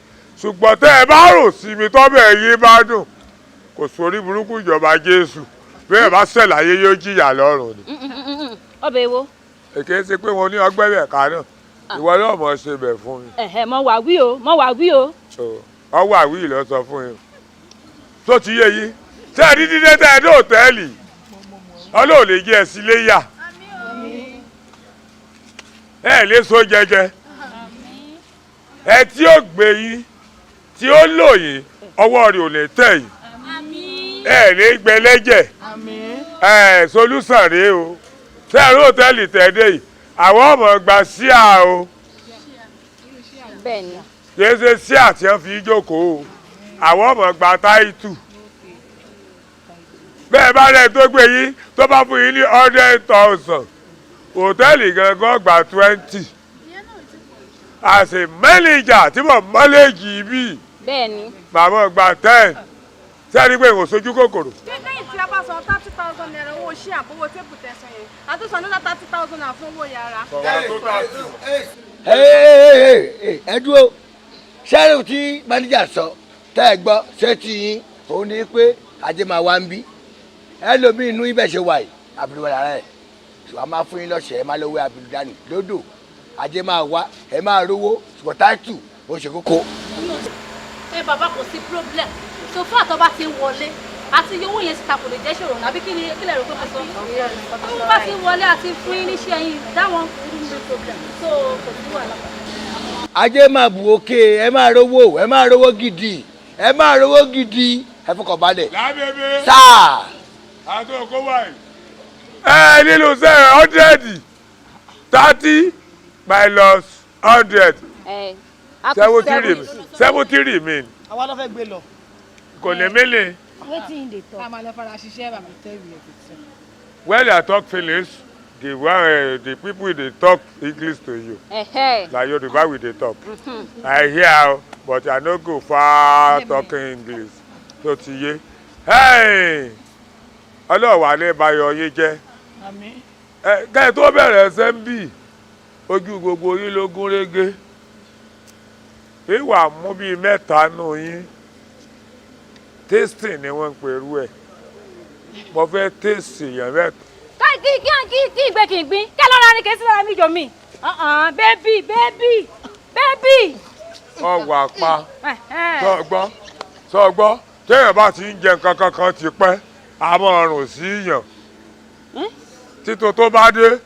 ṣùgbọ́n tẹ́ ẹ bá rò sí mi tọ́bẹ̀ yín bá dùn, kò sórí burúkú ìjọba Jésù bẹ́ẹ̀ bá ṣẹ̀láyé yóò jìyà lọ́rùn ni. Ọbẹ̀ wo? Èké ṣe pé mo ní ọgbẹ́ bẹ̀ ká náà, ìwọ náà mọ̀ ṣe bẹ̀ fún mi. Ẹ̀hẹ̀, mọ wà wí o, mọ wà wí o. Ọwọ́ àwí lọ sọ fún yín tó ti yé yín. Tẹ́ ẹ ní dídé tẹ́ ẹ ní òtẹ́ẹ̀lì ọlọ́ọ̀ lè jẹ́ ẹ sí léyà, ẹ lè so jẹjẹ, ẹ tí ó gbé yín tí ó lò yín ọwọ́ rẹ̀ ò lè tẹ̀ yín, ẹ lè gbẹ lẹ́jẹ̀. Ẹ solúsàn rèé o. Tẹ́ ẹ ní òtẹ́ẹ̀lì tẹ́ ẹ dé yìí, àwọn ọmọ gba síà o. Bẹ́ẹ̀ni. Kìí ṣe síà tí wọ́n fi jókòó o, àwọn ọmọ gba táìtù. Bẹ́ẹ̀ bá rẹ̀ tó gbé yín tó bá fún yín ní 100,000, òtẹ́ẹ̀lì gangan gba 20. As a manager tí mo mọ́lẹ́jì bíi Bẹ́ẹ̀ni. màmá gba 10. Sẹ́ni pé kò sojú kòkòrò. Lẹ́yìn tí a bá san ₦30,000 owó ṣí àbówó tébù tẹ̀sán yẹn, a tún san another ₦30,000 fún owó yàrá. Ẹ dúró, sẹ́rù tí máníjà sọ tẹ́ ẹ gbọ́ ṣé ti yín òun ni pé ajé máa wá ń bí ẹlòmíì inú ibẹ̀ ṣe wà yìí àbúrò wà lára ẹ̀, ṣùgbọ́n a máa fún yín lọ́sẹ̀, ẹ máa lọ wé àbúrò dání lódò, ajé máa wá, ẹ máa rówó, ṣùgbọ́n táìtù ó ṣe kókó. Ẹ bàbá, kò sí problem so far tó bá ti ń wọlé àti iye owó yẹn síta kò lè jẹ́ ṣòro, àbí kí ni kí lè rò pé mo sọ? Tó bá ti ń wọlé àti fún yín níṣẹ́ yín, that one wouldn't be problem, so kò sí wàhálà. Ajé máa bù òkè, ẹ máa rówó, ẹ máa rówó gidi, ẹ máa rówó gidi, ẹ fọkàn balẹ̀. Lábẹ́bẹ́. Sáà. Àti òkú wáyé. Ẹ nínú sẹ́yìn 100, 30 minus 100, 70 70 remain. Àwa ló fẹ́ gbé lọ. Kò lè mélè. Wetin you dey talk? A máa lọ fara ṣiṣẹ́ bàbá tẹ́lẹ̀ ẹ̀ tuntun. When I talk finish, the one the people dey talk English to you. Ẹ̀hẹ̀. Na Yoruba we dey talk. I hear o, but I no go far talking English. Tó ti yé. Hey! Ọlọ́wà ní bayọ̀ yín jẹ́. Àmín. Ẹ kẹ́ ẹ tó bẹ̀rẹ̀ ẹsẹ̀ ń bì, ojú gbogbo yín ló gún régé. Ìwà mú bíi mẹ́ta nù yín. Tasting ni wọ́n ń pèrú ẹ̀. Mo fẹ́ taste èèyàn mẹ́ta. Kí kí kí kí ìgbẹ́ kí n gbin kí ẹ lọ́ra ni kì í sí lára mi jọ mi. Bébì bébì bébì. Ọwọ́ àpá. Sọgbọ́n sọgbọ́n téèyàn bá ti ń jẹ nǹkan kankan ti pẹ́, a máa rùn sí yàn. Títún tó bá dé,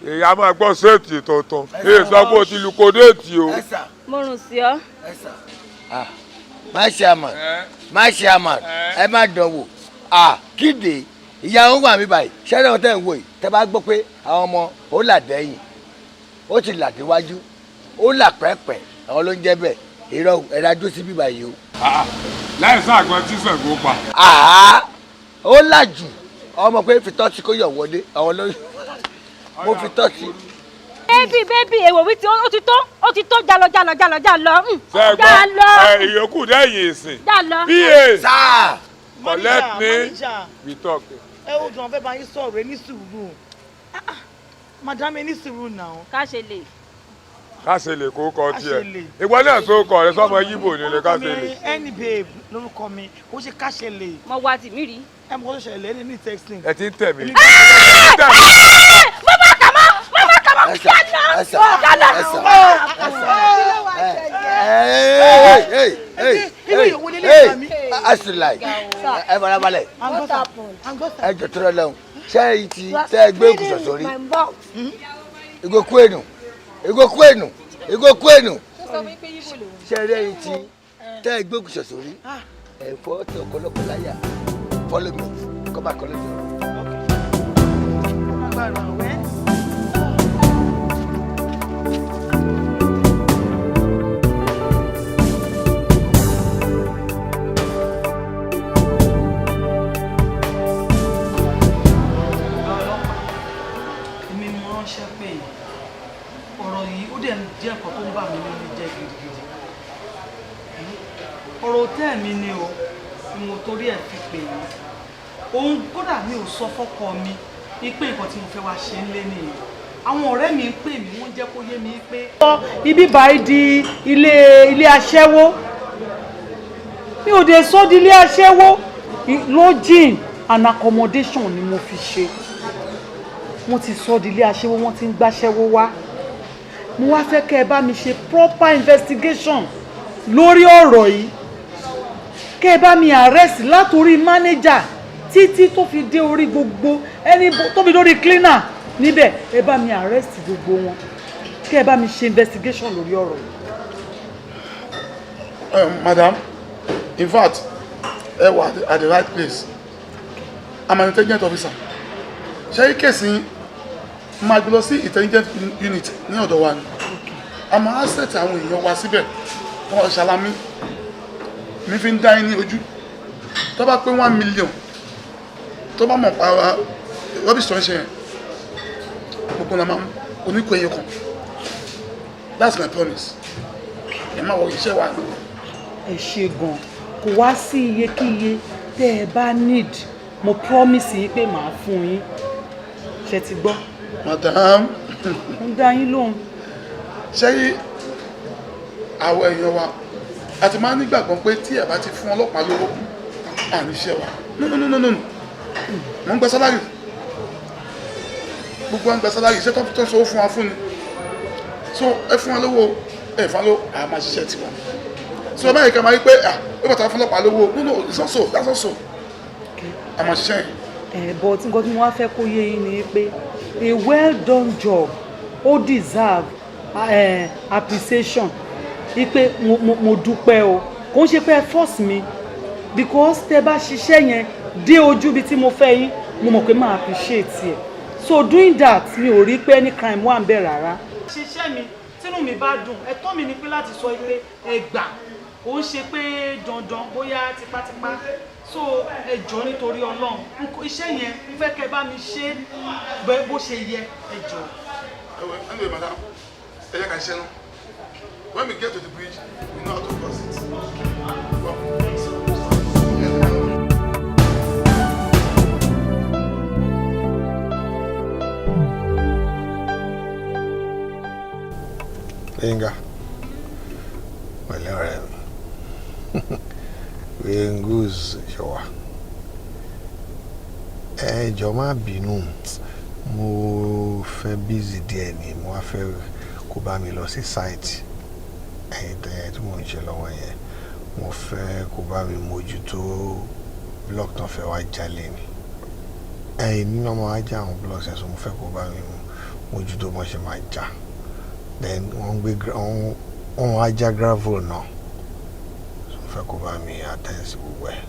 èyí á máa gbọ́ séètì tuntun. Èyí sọ pé o ti lu kodéètì o. Mo rùn sí ọ. Má ṣe àmọ̀, má ṣe àmọ̀, ẹ má dánwò. À kíde ìyá òun wà mí báyìí, ṣẹ́rẹ́ ọ̀tẹ̀ ń wò yìí, tẹ́ bá gbọ́ pé àwọn ọmọ ó là dẹ́yìn, ó ti là déwájú, ó là pẹ́pẹ́, àwọn ló ń jẹ́ bẹ́ẹ̀, irọ́ ẹ̀rọ adó sí bíbá yìí o. Láì sá àgbọn tí Ṣàngó pa. Àá ó là jù, ọmọ pé fi tọ́sí kó yọ̀ wọlé, àwọn ló mo fi tọ́sí. Bébì bébì èwò wí ti ó ti tó, ó ti tó, jalọ jalọ jalọ jalọ. Sẹ́gbọ́n Jalọ. ẹ ìyókù dẹ́yìn ìsìn. Jalọ. PA collect me Manager. we talk. Ẹ ó dùn, fẹ́ bá yín sọ̀rọ̀, ẹ ní sùúrù. Ah, ah, madam, ẹ ní sùúrù náà. Ká ṣe lè. Káṣelè kó kọ tiẹ̀. Ìwọ náà tó kọ rẹ sọmọ yíbò ni ni Káṣelè. Ẹni babe lórúkọ mi, ó ṣe Káṣelè. Mo wá tìmí rí. Ẹ mọ̀ kó tó ṣẹlẹ̀ ẹni ní texting. Ẹ ti ń tẹ̀ mí. Mama kama, mama kama, yàlla, yàlla. Asilai, ẹ farabalẹ̀, ẹ jọ tọrọ lẹ́hùn, ṣé ẹ ti tẹ́ ẹ gbé ògùn sọ̀sọ̀ rí? Ìgò kú ènù, ìgò kú ènù, ìgò kú ènù. Ṣé ẹ rí ti tẹ́ ẹ gbé ògùn sọ̀sọ̀ rí? Ẹ̀fọ́ tí ọ̀pọ̀lọpọ̀ láyà, follow me, come back collect your. Èmi ni mo ránṣẹ́ pé ọ̀rọ̀ yìí ó dẹ̀ ń jẹ́ nǹkan tó ń bà mí nínú jẹ́ gidigidi. Ọ̀rọ̀ òtẹ́ẹ̀ mi ni o, ni mo torí ẹ̀ fi pè yín. Òun kódà mi ò sọ fọ́kọ mi pé nǹkan tí mo fẹ́ wá ṣe ń lé nìyẹn. Àwọn ọ̀rẹ́ mi ń pè mí, wọ́n jẹ́ kó yé mi pé. Ibi báyìí di ilé ilé aṣẹ́wó. Mi ò dé sọ di ilé aṣẹ́wó. Lodging and accommodation ni mo fi ṣe. Wọ́n ti sọ di ilé aṣẹ́wó, wọ́n ti ń gbáṣẹ́wó wá. Mo wá fẹ́ kẹ́ ẹ bá mi ṣe proper investigation lórí ọ̀rọ̀ yìí. Kẹ́ ẹ bá mi arrest látòrí manager títí tó fi dé orí gbogbo ẹni tó fi dórí cleaner níbẹ̀, ẹ bá mi arrest gbogbo wọn. Kẹ́ ẹ bá mi ṣe investigation lórí ọ̀rọ̀ yìí. Madam, in fact, ẹ wà at the right place. I'm an intelligence officer. Ṣé case yín máa gbé lọ sí intelligence unit ní ọ̀dọ̀ wa ni? A máa set àwọn èèyàn wa síbẹ̀ wọ́n ṣàlámí mi fi ń dá yín ní ojú. Tó bá pé 1 million tó bá mọ̀ pa rubbish tó ń ṣe yẹn, gbogbo la máa mú oníkó ẹyọ kan. That's my promise. Ẹ má wọ iṣẹ́ wa. Ẹ ṣe gan, kò wá sí iyekíye tẹ́ ẹ bá need, mo promise yín pé màá fún yín. Ṣe ti gbọ́? Madam. Mo ń dá yín lóhùn. Ṣé àwọn èèyàn wa a ti máa ń nígbàgbọ́ pé tí ẹ bá ti fún ọlọ́pàá lówó, à ní iṣẹ́ wa? No, no, no, no, no, mo ń gba salary, gbogbo wa ń gba salary. Iṣẹ́ tó ń sanwó fún wa fún ni. So ẹ fún wa lówó, ẹ fún wa lówó, à máa ṣiṣẹ́ tiwa. So ẹ báyìí ká máa rí pé ah, ó bàtà fún ọlọ́pàá lówó. No, no, it's not so, that's not so. A máa ṣiṣẹ́ yẹn. Ẹ but nǹkan tí mo wá fẹ́ kó yé yín ni pé a well done job ó deserve appreciation, wípé mo dúpẹ́ o. Kò ń ṣe pé ẹ force mi, because tẹ bá ṣiṣẹ́ yẹn dé ojú ibi tí mo fẹ́ yín, mo mọ̀ pé máa appreciate ẹ̀. So doing that, mi ò rí pé any crime wà ń bẹ̀ rárá. Ṣiṣẹ́ mi, tínú mi bá dùn, ẹ̀tọ́ mi ni pé láti sọ pé ẹ gbà. Kò ń ṣe pé dandan bóyá tipátipá. So ẹ jọ̀ọ́, nítorí Ọlọ́run, iṣẹ́ yẹn, mo fẹ́ kẹ́ bá mi ṣe bó ṣe yẹ. Ẹ jọ̀ọ́. Anyway, madam, ẹ jẹ́ ká ṣiṣẹ́ náà. When we get to the bridge, we know how to cross it. Well, Gbénga, pẹ̀lẹ́ ọ̀rẹ́ mi. Gbéngús ṣọwà. Ẹ jọ̀ọ́, má bínú, mo fẹ́ busy díẹ̀ ni. Mo wá fẹ́ kó bá mi lọ sí site ẹ̀yìn tẹ̀yẹ tí mò ń ṣe lọ́wọ́ yẹn. Mo fẹ́ kó bá mi mójútó block tán fẹ́ wá jalè ni. Ẹ̀yìn nínú ọmọ wa já àwọn blocks yẹn, so mo fẹ́ kó bá mi mójútó bọ́n ṣe máa já. Then wọ́n gbé wọ́n wá já gravel náà, so mo fẹ́ kó bá mi attend sí gbogbo ẹ̀.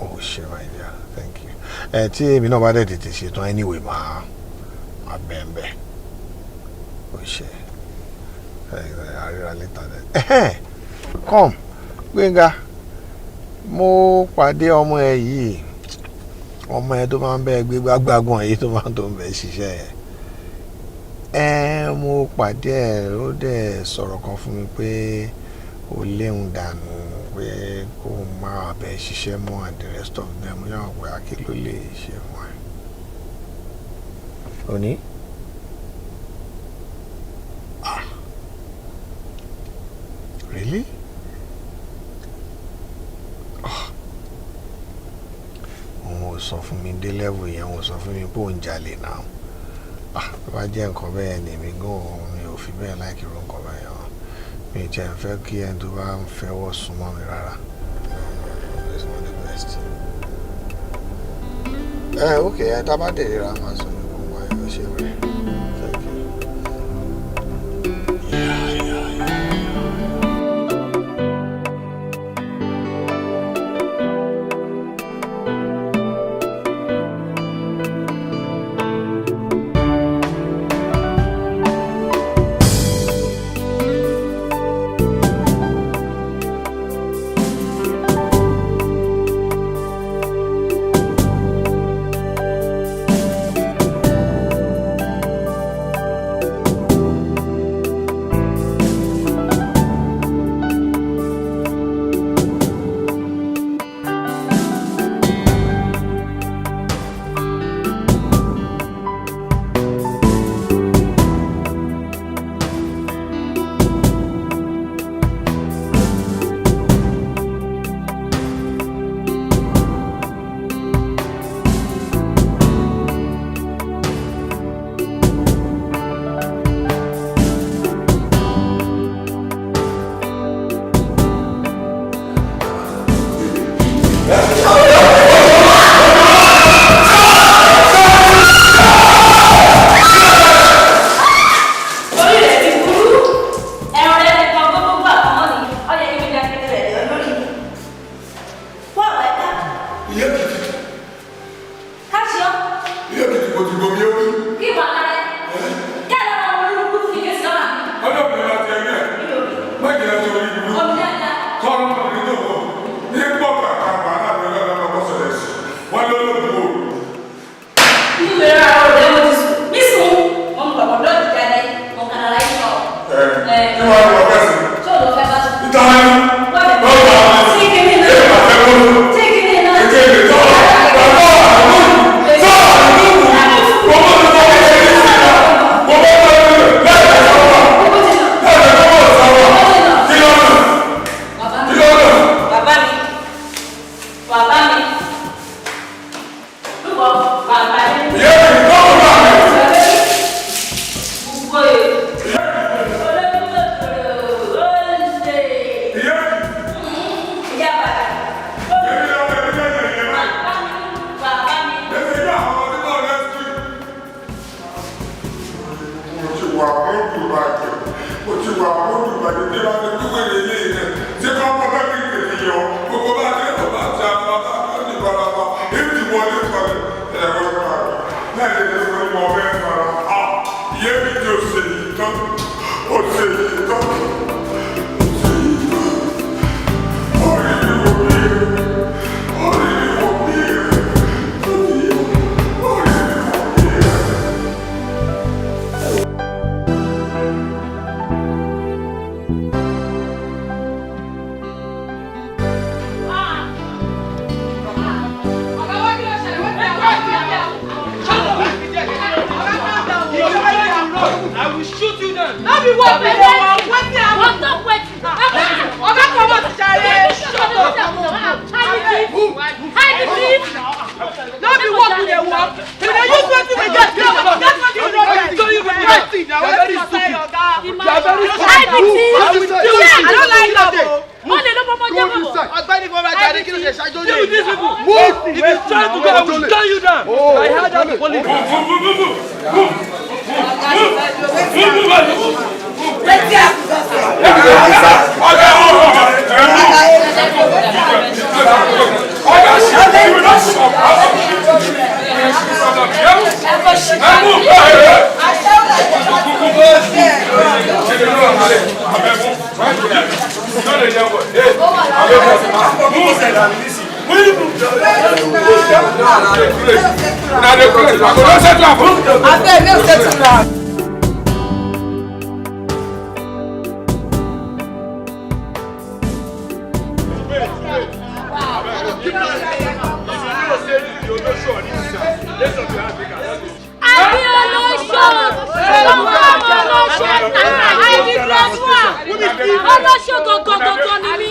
Oh ṣe, my dear, thank you. Ẹ tí èmi náà bá dẹ̀ tètè ṣetán anyway, máa bẹ́ẹ̀ bẹ́ẹ̀. Ó ṣe, àríra later then. Ẹ̀hẹ́n, come Gbénga, mo pàdé ọmọ ẹ yìí, ọmọ ẹ tó máa ń bẹ gbé gbágbágbọ̀n yìí, tó máa ń tó ń bẹ ṣiṣẹ́ yẹn. Ẹ mo pàdé ẹ, ó dẹ̀ sọ̀rọ̀ kan fún mi pé ó léwu dànù, pé kó máa bẹ ṣiṣẹ́ mọ́ and the rest of them. Yóò pé akí ló lè ṣe fún ẹ. Òní, ah, Really? Oh. Òun ò sọ fún mi dé level yẹn, òun ò sọ fún mi pé òun jalè náà. Ah, tó bá jẹ́ nǹkan bẹ́ẹ̀ ni èmi gan òun mi ò fi bẹ́ẹ̀ láìkí irú nǹkan bẹ́ẹ̀ yẹn. Mi ò jẹ́ ń fẹ́ kí ẹni tó bá ń fẹ́wọ́ súnmọ́ mi rárá. It's not the best. Ok, ẹ tá bá dé ríra máa sọ ní gbogbo ayé ó ṣe rẹ̀. Thank you. Orí rẹ̀ ti burú. Ẹran rẹ̀ ti kan gbogbo gbà kan ní. Ó yẹ kí mi dá kẹ́kẹ́ rẹ̀ lọ lórí mi. Wá àwọn ẹ̀ka. Káṣí ọ́. Kí wàá lára ẹ̀. Kí àlọ́ àwọn olórúkú fi ké sọ́mà. Ìwé ra ọ̀rẹ́ mo ti sùn. Mí sùn. Mo ń gbàgbọ́ dọ́ọ̀dì jáde. Mo kàn ara yín sọ. Ṣé o lọ fẹ́ bá sùn? Tí kìíní náà. Tí kìíní náà. Bàbá mi. Bàbá mi. Lúbọ̀ bàbá mi. Gbogbo ẹ̀. Ìyá bàbá. Bàbá mi. I will shoot you down. No be what we dey want. Wetin happen? Stop waiting. Oga comot jare. Shut up. Hide the thief. No be work we dey work. We dey use wetin we get. Get wetin we no get. You are very stupid. You are very stupid. Hide the thief. I will deal with you. I don't like am o. Ó lè ló mọ́mọ́ jẹ́ bọ̀bọ̀. Ọ̀gbẹ́ni kò máa jáde kí ló ṣe ṣáájú Deal with these people. Move. If you try to go, I will turn you down. I heard that the police. Abeg, make we settle am. Àbí olóṣò, ọmọ olóṣò, àìdí grade one. Olóṣó gangan ni mí.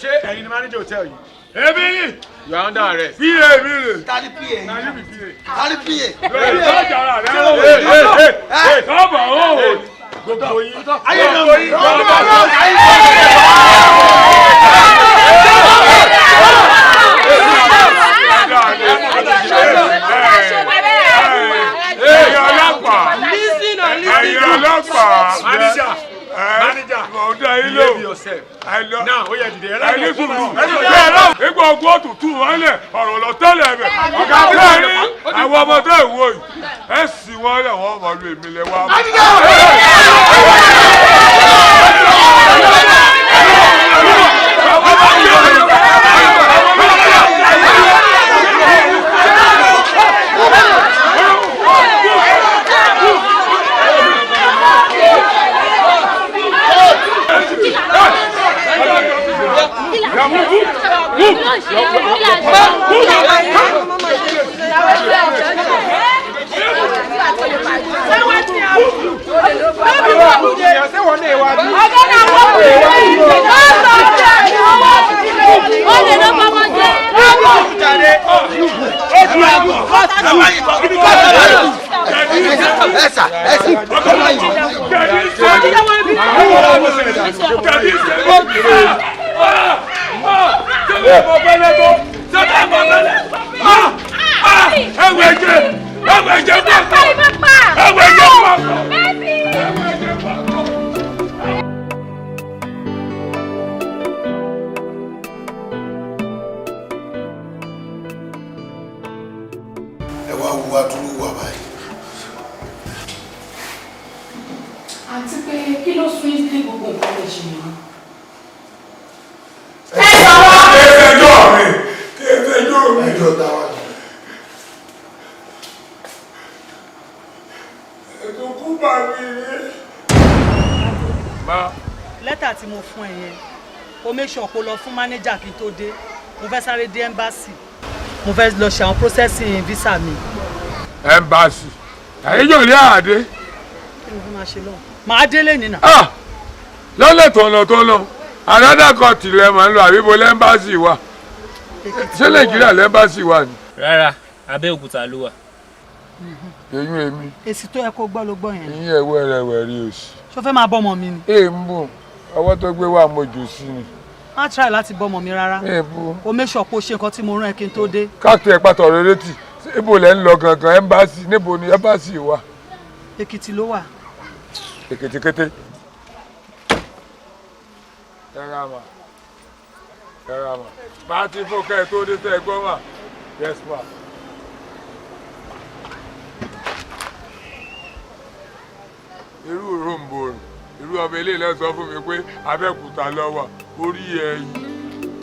Ṣé ẹ̀yin ni manager hotel yìí? Èmi ni. You are under arrest. PA mi rè. Tani PA? Na you be PA. Tani PA? Sọ́jà ara rẹ̀. Sọ́bà o. Gbogbo yín. Ayé náà Gbogbo yín. Ẹ̀yin ọlọ́pàá. Ẹ̀yin ọlọ́pàá. Manager. Manager. Mo dá yín lò. Behave yourself. Now, ó yá dìde. Ẹni sùúrù. Bẹ́ẹ̀ náà, nígbà ogun òtútù wọn lẹ̀, ọ̀rọ̀ lọ tẹ́lẹ̀ bẹ̀. Ọ̀gá bẹ́ẹ̀ ni àwọn ọmọdé ìwò yìí. Ẹ sì wọ́n lẹ̀ wọ́n mọ̀ lu èmi lẹ̀ wá. Ẹ̀sà ẹ̀sà Ẹ wá wo adúrú wà báyìí. Àti pé kí ló sún yín dé gbogbo nǹkan lè ṣe yìí? Ẹjọ́ mi, ẹjọ́ mi. Ẹjọ́ táwa ni. Ètò kú bá mi rí. Lẹ́tà tí mo fún ẹ yẹn, o make sure kó lọ fún mánéjà kí n tó dé. Mo fẹ́ sáré dé embassy, mo fẹ́ lọ ṣe àwọn processing visa mi. Embassy. Ẹ̀yin yóò rí àdé. Kí ni mo fẹ́ máa ṣe lọ́hùn? Màá délé nínà. Lọ́lẹ̀ tọ̀nà tọ̀nà, another country lẹ máa ń lọ àbíbo lẹ́mbàsì wa. Ṣé Nàìjíríà lẹ́mbàsì wa ni? Rárá, Abẹ́òkúta ló wà. Eyín èmi. Èsì tó yẹ kó gbọ́ ló gbọ́ yẹn. Eyín ẹ̀wọ̀ ẹ̀rẹ̀wẹ̀ rí òsì. Ṣó fẹ́ máa bọ́mọ mi ni? Èè ń bù, ọwọ́ tó gbé wà mo jù sí ni. Má try láti bọ́mọ mi rárá. Èè bù. O make sure kó ṣe nǹkan tí mo rán ẹ kí n tó dé. Káàkiri ẹ̀ pàtó ọ̀rọ̀ létí, ibo lẹ́ ń lọ gangan ẹ́mbáàsì, níbo ni ẹ́mbáàsì wà? Èkìtì ló wà. Èkìtì kété. Ẹ ra mà, ẹ ra mà. Bá a ti fún kẹ́ ẹ tó dé tẹ́ ẹ gbọ́ mà. Yes ma. Irú ròǹbòrò, irú ọmọ eléyìí lọ sọ fún mi pé Abẹ́òkúta ló wà, orí ẹ̀yìn.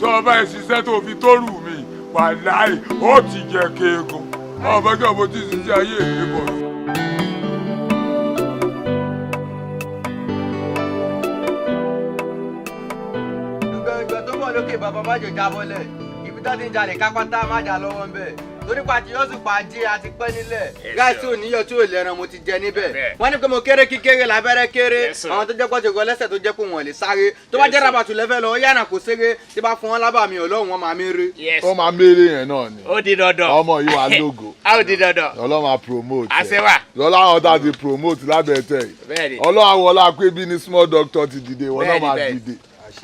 Tó o bá ṣiṣẹ́ tó fi tó rù mí, wàláì, ó ti jẹ kéegun. Ọmọ kí ọmọ tí ṣiṣẹ́ ayé mi bọ̀. Ìgbà tó bọ̀ lókè bàbá má jò jábọ́lẹ̀, ibi tó ti ń jalè kápátá má jà lọ́wọ́ ń bẹ̀. Torí pa àti yọ́sùn pa ajé àti pẹ́ nílẹ̀. Gáàsì ò níyọ̀ tí ò lẹ́ran mo ti jẹ níbẹ̀. Wọ́n ní pé mo kéré kíkéré lábẹ́rẹ́ kéré. Àwọn tó jẹ́ pọ́jọ́gọ́ lẹ́sẹ̀ tó jẹ́ pé wọ́n lè sáré. Tó bá jẹ́ rabatu lẹ́fẹ́ lọ, yànnà kò ṣeré. Tí bá fún wọn lábàá mi ọlọ́run wọn máa méré. Ó máa méré yẹn náà ni. Ó di dandan. Ọmọ yìí wà lógo. A ó di dandan. Ọlọ́run máa promote. Àṣẹ wà. Lọ́lá àwọn tá a ti promote lábẹ́ tẹ̀ yìí. Bẹ́ẹ̀ni. Ọlọ́run àwọn ọlá pé bí ni small doctor ti dìde, wọn náà Bẹ́ẹ̀ni, máa bẹ́ẹ̀ni. dìde.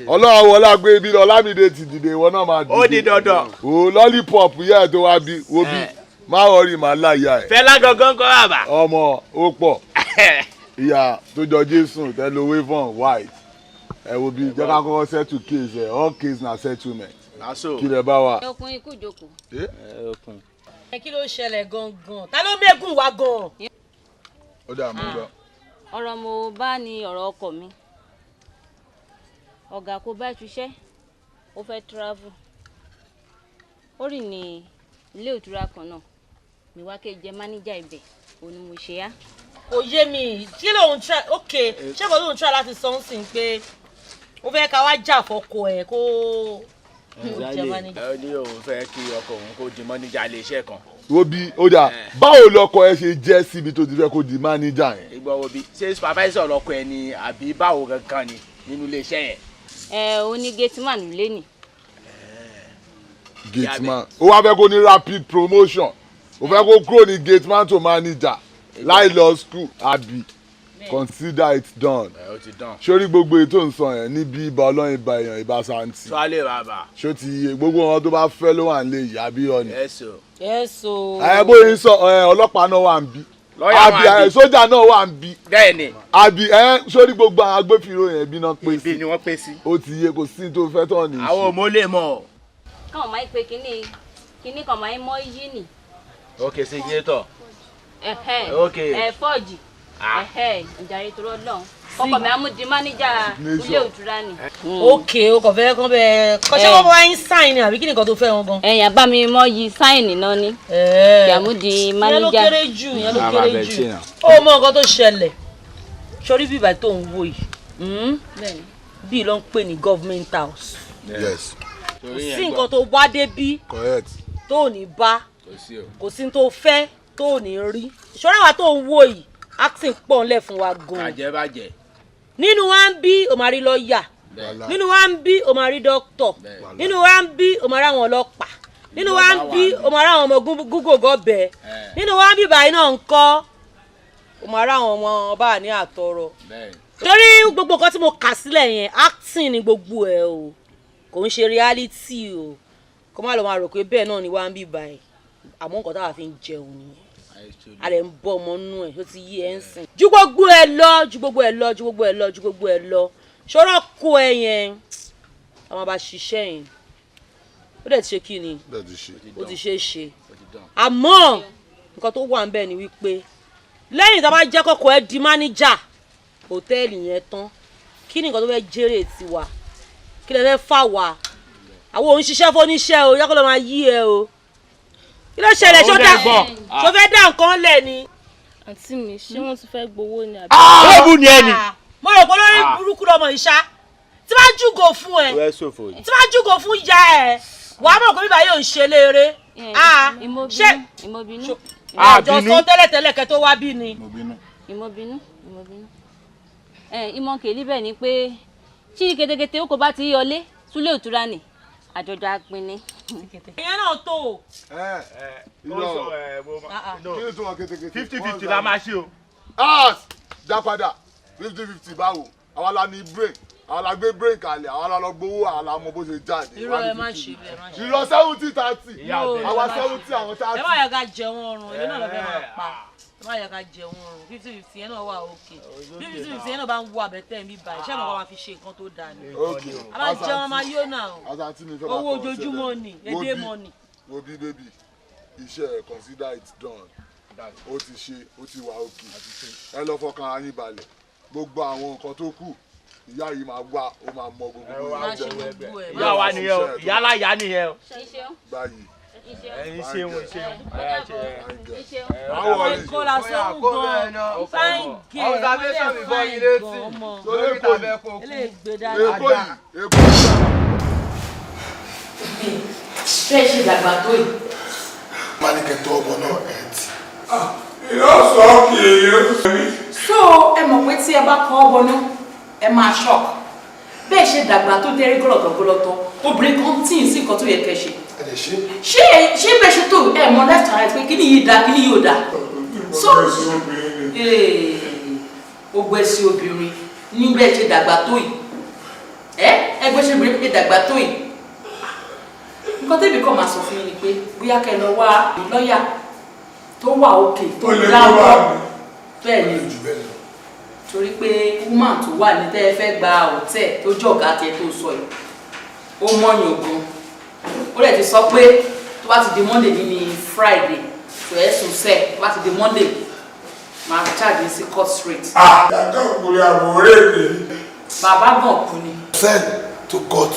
Ọlọ́run wọlé gbé ibi lọ, Ọlámídé ti dìde, ìwọ náà máa dìde. Ó di dandan. O lollipop yẹ́ ẹ̀ tó wá bí, wo bí, má wọrí màá láyà ẹ̀. Fẹlá gangan kọ́ bàbá. Ọmọ ó pọ̀. Ìyá tó jọ Jésù tẹ́lẹ̀ wavon white. Ẹ wo bí jẹ́ ká kọ́kọ́ settle case ẹ̀, all case na settlement. Kí lẹ bá wa. Ọkùnrin kú jókòó. Ẹ kí ló ṣẹlẹ̀ gangan? Ta ló mẹ́gùn wa gan? Ó dà mú gbọ́. Ọ̀rọ̀ mo bá ní ọ̀rọ̀ ọkọ mi. Ọ̀gá kò bá ṣiṣẹ́, ó fẹ́ travel. Ó rìn ní ilé ìtura kan náà. Mi wá ké jẹ máníjà ibẹ̀, òun ni mo ṣe á. Kò yé mi, kí lòun try, ok, ṣé kò lóun try láti sọ ń sìn pé ó fẹ́ ká wá jà fọ́kọ ẹ̀ kó jẹ máníjà. Ó ní òun fẹ́ kí ọkọ òun kó di mọ́níjà iléeṣẹ́ kan. Wo bí ó dà, báwo lọkọ ẹ ṣe jẹ́ síbi tó ti fẹ́ kó di máníjà yẹn? Ìgbà wo bí ṣé supervisor lọkọ ẹ ni àbí báwo gangan ni nínú iléeṣẹ́ yẹn? Ẹ ò ní gateman lé ní. Gateman, ó wá fẹ́ kó ní rapid promotion, ó fẹ́ kó kúrò ní gateman to manager láì lọ school àbí? Consider it done. Ó ti done. Sórí gbogbo ètò ìsàn yẹn níbi ibà ọlọ́run ibà èèyàn ibà santi. Sọ́lé bàbá. Ṣó ti yé gbogbo wọn tó bá fẹ́ ló wà nílé ìyá bí ọ̀nì. Yes o. Yes o. Ẹ bóyá ń sọ ọlọ́pàá náà wà ń bí. Àbí sójà náà wà ń bí. Bẹ́ẹ̀ni. Àbí sórí gbogbo àwọn agbófinró yẹn bí náà pé sí. Ibi ni wọ́n pé sí. Ó ti yé kò sí tó fẹ́ tán ní. Àwọn ọmọ lè mọ̀. Káwọn máa ń pe kinní kinní kan máa ń mọ yí nì. Ok, signature. Ok. Ẹ fọ́ọ̀jì. Ìjàre tó rọ́ lọ́hùn. Ọkọ mi á mú di máníjà ilé ìtura ni. Ok, o kò fẹ́ kán bẹ́ẹ̀ kọ́ṣẹ́ wọn bá yín sáìn ni àbí kí nìkan tó fẹ́ wọn gan. Ẹ̀yìn àbá mi mọ yí sáìnì náà ni. Ìyàmú di máníjà. Ìyẹn ló kéré jù, ìyẹn ló kéré jù. Ó mọ nǹkan tó ṣẹlẹ̀. Sórí bíbá tó ń wò yìí. Bí ló ń pè ní government house. Yes. Kò sí nǹkan tó wá dé bí. Correct. Tó ò ní bá. Kò sí tó fẹ́ tó ò ní rí. Ṣọ́ra wa tó ń wò yìí, acting pọ̀ ńlẹ̀ fún wa gan. Bàjẹ́ bàjẹ́. Nínú wa ń bí o máa rí lọ́ọ̀yà, nínú wa ń bí o máa rí dókítọ̀, nínú wa ń bí o máa rí àwọn ọlọ́pàá, nínú wa ń bí o máa rí àwọn ọmọ gúgò gọ́bẹ̀, nínú wa ń bí báyìí náà ń kọ́ o máa rí àwọn ọmọ ọba ní àtọrọ. Torí gbogbo nǹkan tí mo kà sílẹ̀ yẹn acting ni gbogbo ẹ̀ o, kò ń ṣe reality o, kó má lọ máa rò pé bẹ́ẹ̀ náà ni wa ń bí báyìí, àmọ́ nǹkan táwa fi ń jẹun nìyẹn. A lè ń bọ́ ọmọ nú ẹ̀ tó ti yí ẹ̀ ń sìn. Ju gbogbo ẹ lọ, ju gbogbo ẹ lọ, ju gbogbo ẹ lọ, ju gbogbo ẹ lọ. Ṣọ́rọ́ kó ẹ yẹn, àwọn bá ṣiṣẹ́ yẹn. Ó dẹ̀ ti ṣe kí ni? Ó ti ṣe é ṣe. Àmọ́ nǹkan tó wà ńbẹ̀ ni wípé lẹ́yìn tá a bá jẹ́ kọ́kọ́ ẹ di máníjà hòtẹ́ẹ̀lì yẹn tán, kí ni nǹkan tó fẹ́ jèrè tiwa? Kí lẹ fẹ́ fà wá? Àwọn òun ṣiṣẹ́ fóníṣẹ́ o, yẹ kó lọ máa yí ẹ o. Kí ló ṣẹlẹ̀? Ṣó fẹ́ dá nǹkan lẹ̀ ni. Àǹtí mi, ṣé wọ́n ti fẹ́ gbowó ni àbí. Ṣọ́ọ̀bù ni ẹni. Mo rò pé lórí burúkú lọmọ ìṣá tí bá júgò fún ẹ, tí bá júgò fún ìyá ẹ, wàá mọ̀ pé bíbá yóò ń ṣe léere. Ṣé àjọ sọ tẹ́lẹ̀tẹ́lẹ̀ kẹ́ tó wá bí ni. Ìmọ̀bínú ìmọ̀bínú. Ìmọ̀ kèlí bẹ́ẹ̀ ni pé tí ketekete ó kò bá ti yọlé súlé ìtura ni àjọjọ apinni. Ìyẹn náà tó o. 50-50 la máa ṣe o. Já padà 50-50 báwo? Àwa la ní brain, àwa la gbé brain kalẹ̀, àwa la lọ gbowó, àwa la mọ bó ṣe jáde. Irọ́ ẹ má ṣe bẹ́ẹ̀, má ṣe bẹ́ẹ̀. Irọ́ 70-30, àwa 70 àwọn 30. Ẹ má yẹ ká jẹun ọrùn, èlé náà lọ fẹ́ máa pa. Ẹ má yẹ ká jẹun ọrùn, 50-50 yẹn náà wà òkè. 50-50 yẹn náà bá ń wo àbẹ̀tẹ̀ mi báyìí, ṣé àwọn kan máa fi ṣe nǹkan tó dáa ni? A máa jẹun, a máa yó náà. Owó ojoojúmọ́ ni, èdè mọ́ ni. Wo bí bébì, iṣẹ́ ẹ̀ consider it done. Ó ti ṣe, ó ti wà òkè. Ẹ lọ fọkàn ara yín balẹ̀. Gbogbo àwọn nǹkan tó kù, ìyá yìí máa wá, ó máa mọ gbogbo ẹ̀. Ìyá wa nìyẹn o, ìyá aláya nìyẹn o. Báyìí. Ẹyin ṣeun ṣeun. Àwọn ìkọlà sóhun gan-an, fine girl, Observation before you late. Sórí Èkó yìí. Eléyìí dáadáa. Èkó yìí, Èkó yìí. Bẹ́ẹ̀ ṣe dàgbà tó yìí. Má ní kẹtọ ọmọ náà ẹ ti. Ìlọ́sọ̀ kì í rí. So ẹ mọ̀ pé tí ẹ bá kọ́ ọ bọnú, ẹ máa shock. Bẹ́ẹ̀ ṣe dàgbà tó tẹ́rí gọ́lọ̀tọ̀gọ́lọ̀tọ̀, obìnrin kan tí ì sí nǹkan tó yẹ kẹ́ ṣe. Ṣé ṣé bẹ́ẹ̀ ṣe tó ẹ mọ left and right pé kíni yìí da kíni yìí ò da? So ó gbẹ́ sí obìnrin ní bẹ́ẹ̀ ṣe dàgbà tó yìí. Ẹ ẹgbẹ́ ṣe bèrè pé dàgbà tó yìí. Nǹkan tẹ́bi kàn máa sọ fún yín ni pé bóyá kẹ́ lọ wá lọ́ọ̀yà tó wà òkè tó dáwọ́ bẹ́ẹ̀ ni, torí pé woman tó wà ní tẹ́ ẹ fẹ́ gba hòtẹ́ẹ̀ tó jọ̀gá tiẹ̀ tó sọ yìí, ó mọ̀yàn gan. Ó dẹ̀ ti sọ pé tó bá ti di Monday ní Friday tó ẹ̀ sùn sẹ́ẹ̀, tó bá ti di Monday máa charge yín sí court straight. Yàtọ̀ òkúri àwòrán èdè. Bàbá gan kú ni. Send to court,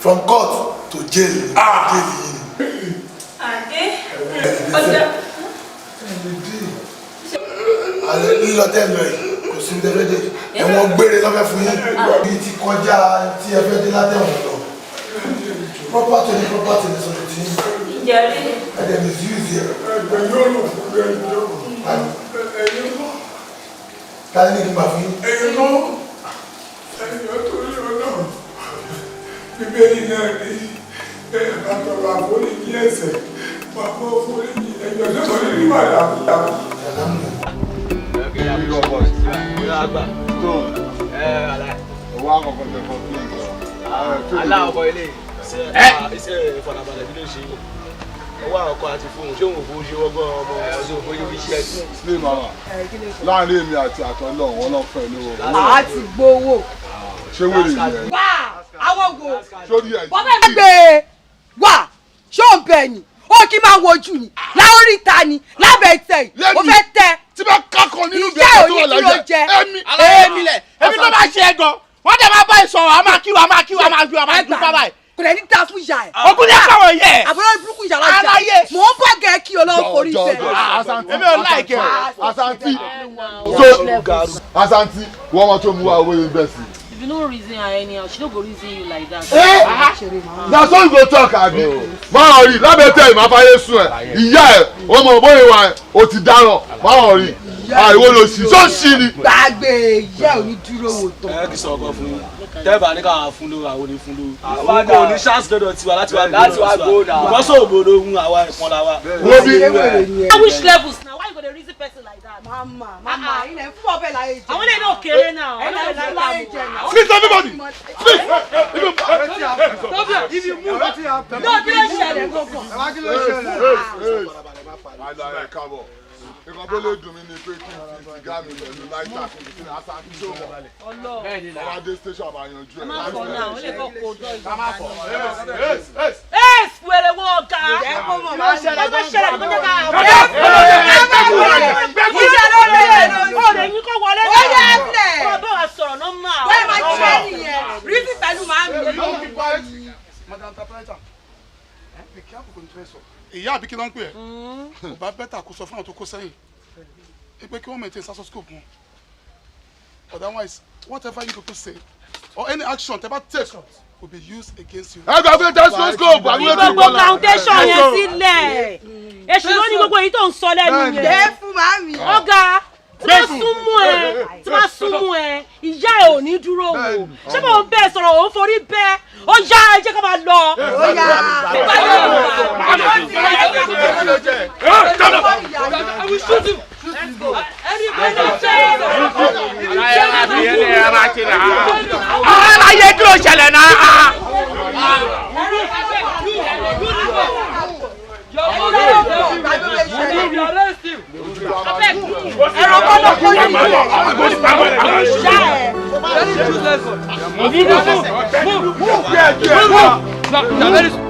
from court to jail. Jail yìí ni. Àdé. Ọjà. Àlẹ́ lílọ tẹ́ lọ yìí, kò sí ní tẹ́fẹ́ dé. Ẹ̀wọ̀n gbére lọ́fẹ́ fún yín. Ibi tí kọjá tí ẹ fẹ́ dé látẹ̀wọ̀n lọ. Property ní property ní sọ̀rọ̀ tí yín. Ìjẹ̀rí. Ẹ dẹ̀ misuse ẹ̀. Ẹgbẹ́ yóò lò fún ẹjọ́. Ẹ̀yin kọ́. Ta ni kí n gbà fún yín? Ẹ̀yin kọ́. Ẹ̀yin torí Ọlọ́run. Bíbélì náà ní ẹ̀ bá tọrọ àforíjì ẹ̀ṣẹ̀. Bàbá àforíjì ẹ̀jọ̀ tó sọ nínú àlàáfíà. Owó àkọ́kọ́ tẹ complain sọ. Aláwọ̀ ilé iṣẹ́ ìfọ̀nàbalẹ̀ bí ló ṣe yìí. Owó àkọ́kọ́ àti fóònù, ṣé òun ò fowó ṣe wọ́gbọ́n ọmọ ọ̀ṣun òfowó fi ṣe ẹ̀sìn. Sílé màmá, láàrin èmi àti àtọ́lọ́ wọn lọ fẹ́ lówó. Àá ti gbowó. Ṣé wèrè ni ẹ? Wá àwọn wo? Sórí ẹ̀. Bọ́bá mi gbé e wá, ṣó ń bẹ̀ ni? Ó kí máa wojú ni, láórí ta ni, lábẹ́ tẹ̀ yìí, mo fẹ́ tẹ. Tí bá kákọ nínú bí Ìyá ẹ̀ka ò tó ní wà kí ló láyé. jẹ. Ẹ̀mí. Aláyé mi lẹ̀, èmi tó bá ṣe é gan, wọ́n dẹ̀ máa bá ìsọ̀rọ̀, a máa kí wa, a máa kí wa, a máa kí wa, a máa dúpá báyìí. Kò dẹ̀ ní ta fún ìyá ẹ̀. Ogún ní àpáwọ̀ yẹ. Àbúrò burúkú ìyá alájà. Aláyé. Mò ń bọ̀ gẹ̀ kí olóhùn forí Jọ tẹ̀. jọ Asanti. Èmi ò like ẹ̀. Asanti. So Asanti, wọ́n máa tó mú wa owó yẹn bẹ́ẹ̀ sí. If you no reason her anyhow, she no go reason you like that. Eh? Na so you go talk abi? Máa rí lábẹ́ tẹ̀ ìmọ̀ afáyé sùn ẹ̀. Ìyá ẹ̀ o mọ̀ bóyá ìwà ẹ̀ o ti dáràn. Máa rí àìwọ́ ló sì sọ sí ni. Gbàgbé ìyá ò ní dúró wò tán. Ẹ kì í sọ ọkọ fún yín. Tẹ́ẹ̀bà ní káwọn fún lówó, àwọn ò ní fún lówó. Òun kò ní chance lọ́dọ̀ tiwa láti wá Láti wá gbowó náà. Because òbò ló ń àwa ìpọn la wa. Wo bí? Which levels na? Why you go dey reason person like that? Mama, mama, ilẹ̀ fún ọbẹ̀ láyé jẹ. Àwọn eléyìí náà kéré náà. Ilẹ̀ fún láyé jẹ náà. Please everybody. Please. If you move. No, kí ló ṣẹlẹ̀ gbọ̀ngàn? Àlàyé kábọ̀. Nǹkan tó lè dùn mí ni pé kí n fi sìgá mi pẹ̀lú láìta kí n fi sínú Asanti tó mọ̀. Ọba dé station máa yanjú ẹ̀. Má fọ náà, ó lè fọ kó dọ́ ìgbà. Ẹ Ẹ́ẹ̀sì wèrè wọn ọ̀gá. Kí ló ṣẹlẹ̀ Kó tó ṣẹlẹ̀ kó tó ká. Ọ̀rẹ́ yín kò wọlé Ó yẹ ẹsẹ̀. Ó bá wa sọ̀rọ̀ nọ́mà. Bẹ́ẹ̀ máa jẹ́ nìyẹn. Rísì pẹ̀lú màámi. Madam Interpreter, be careful kò ní tó ẹ sọ. Ìyá àbí kí ló ń pè ẹ́? Kò bá bẹ́tà kó sọ fún àwọn tó kó sẹ́yìn. Ẹ pé kí wọ́n maintain stethoscope wọn. Otherwise, whatever you people say or any action tẹ́ bá take will be used against you. Ẹ gbà pé stethoscope àwọn ètò Gbogbo foundation yẹn sílẹ̀. Èṣù ló ní gbogbo èyí tó ń sọ lẹ́nu yẹn. Gbé fún màámi. Ọ̀gá tí bá súnmú ẹ, tí bá súnmú ẹ, ìyá ẹ ò ní dúró wò. Ṣé mo ń bẹ́ẹ̀ sọ̀rọ̀ òun forí bẹ́ẹ̀? Ó yá, ẹ jẹ́ ká máa lọ. Ó yá. Aláyé kí ló ṣẹlẹ̀ náà? Move, move, move.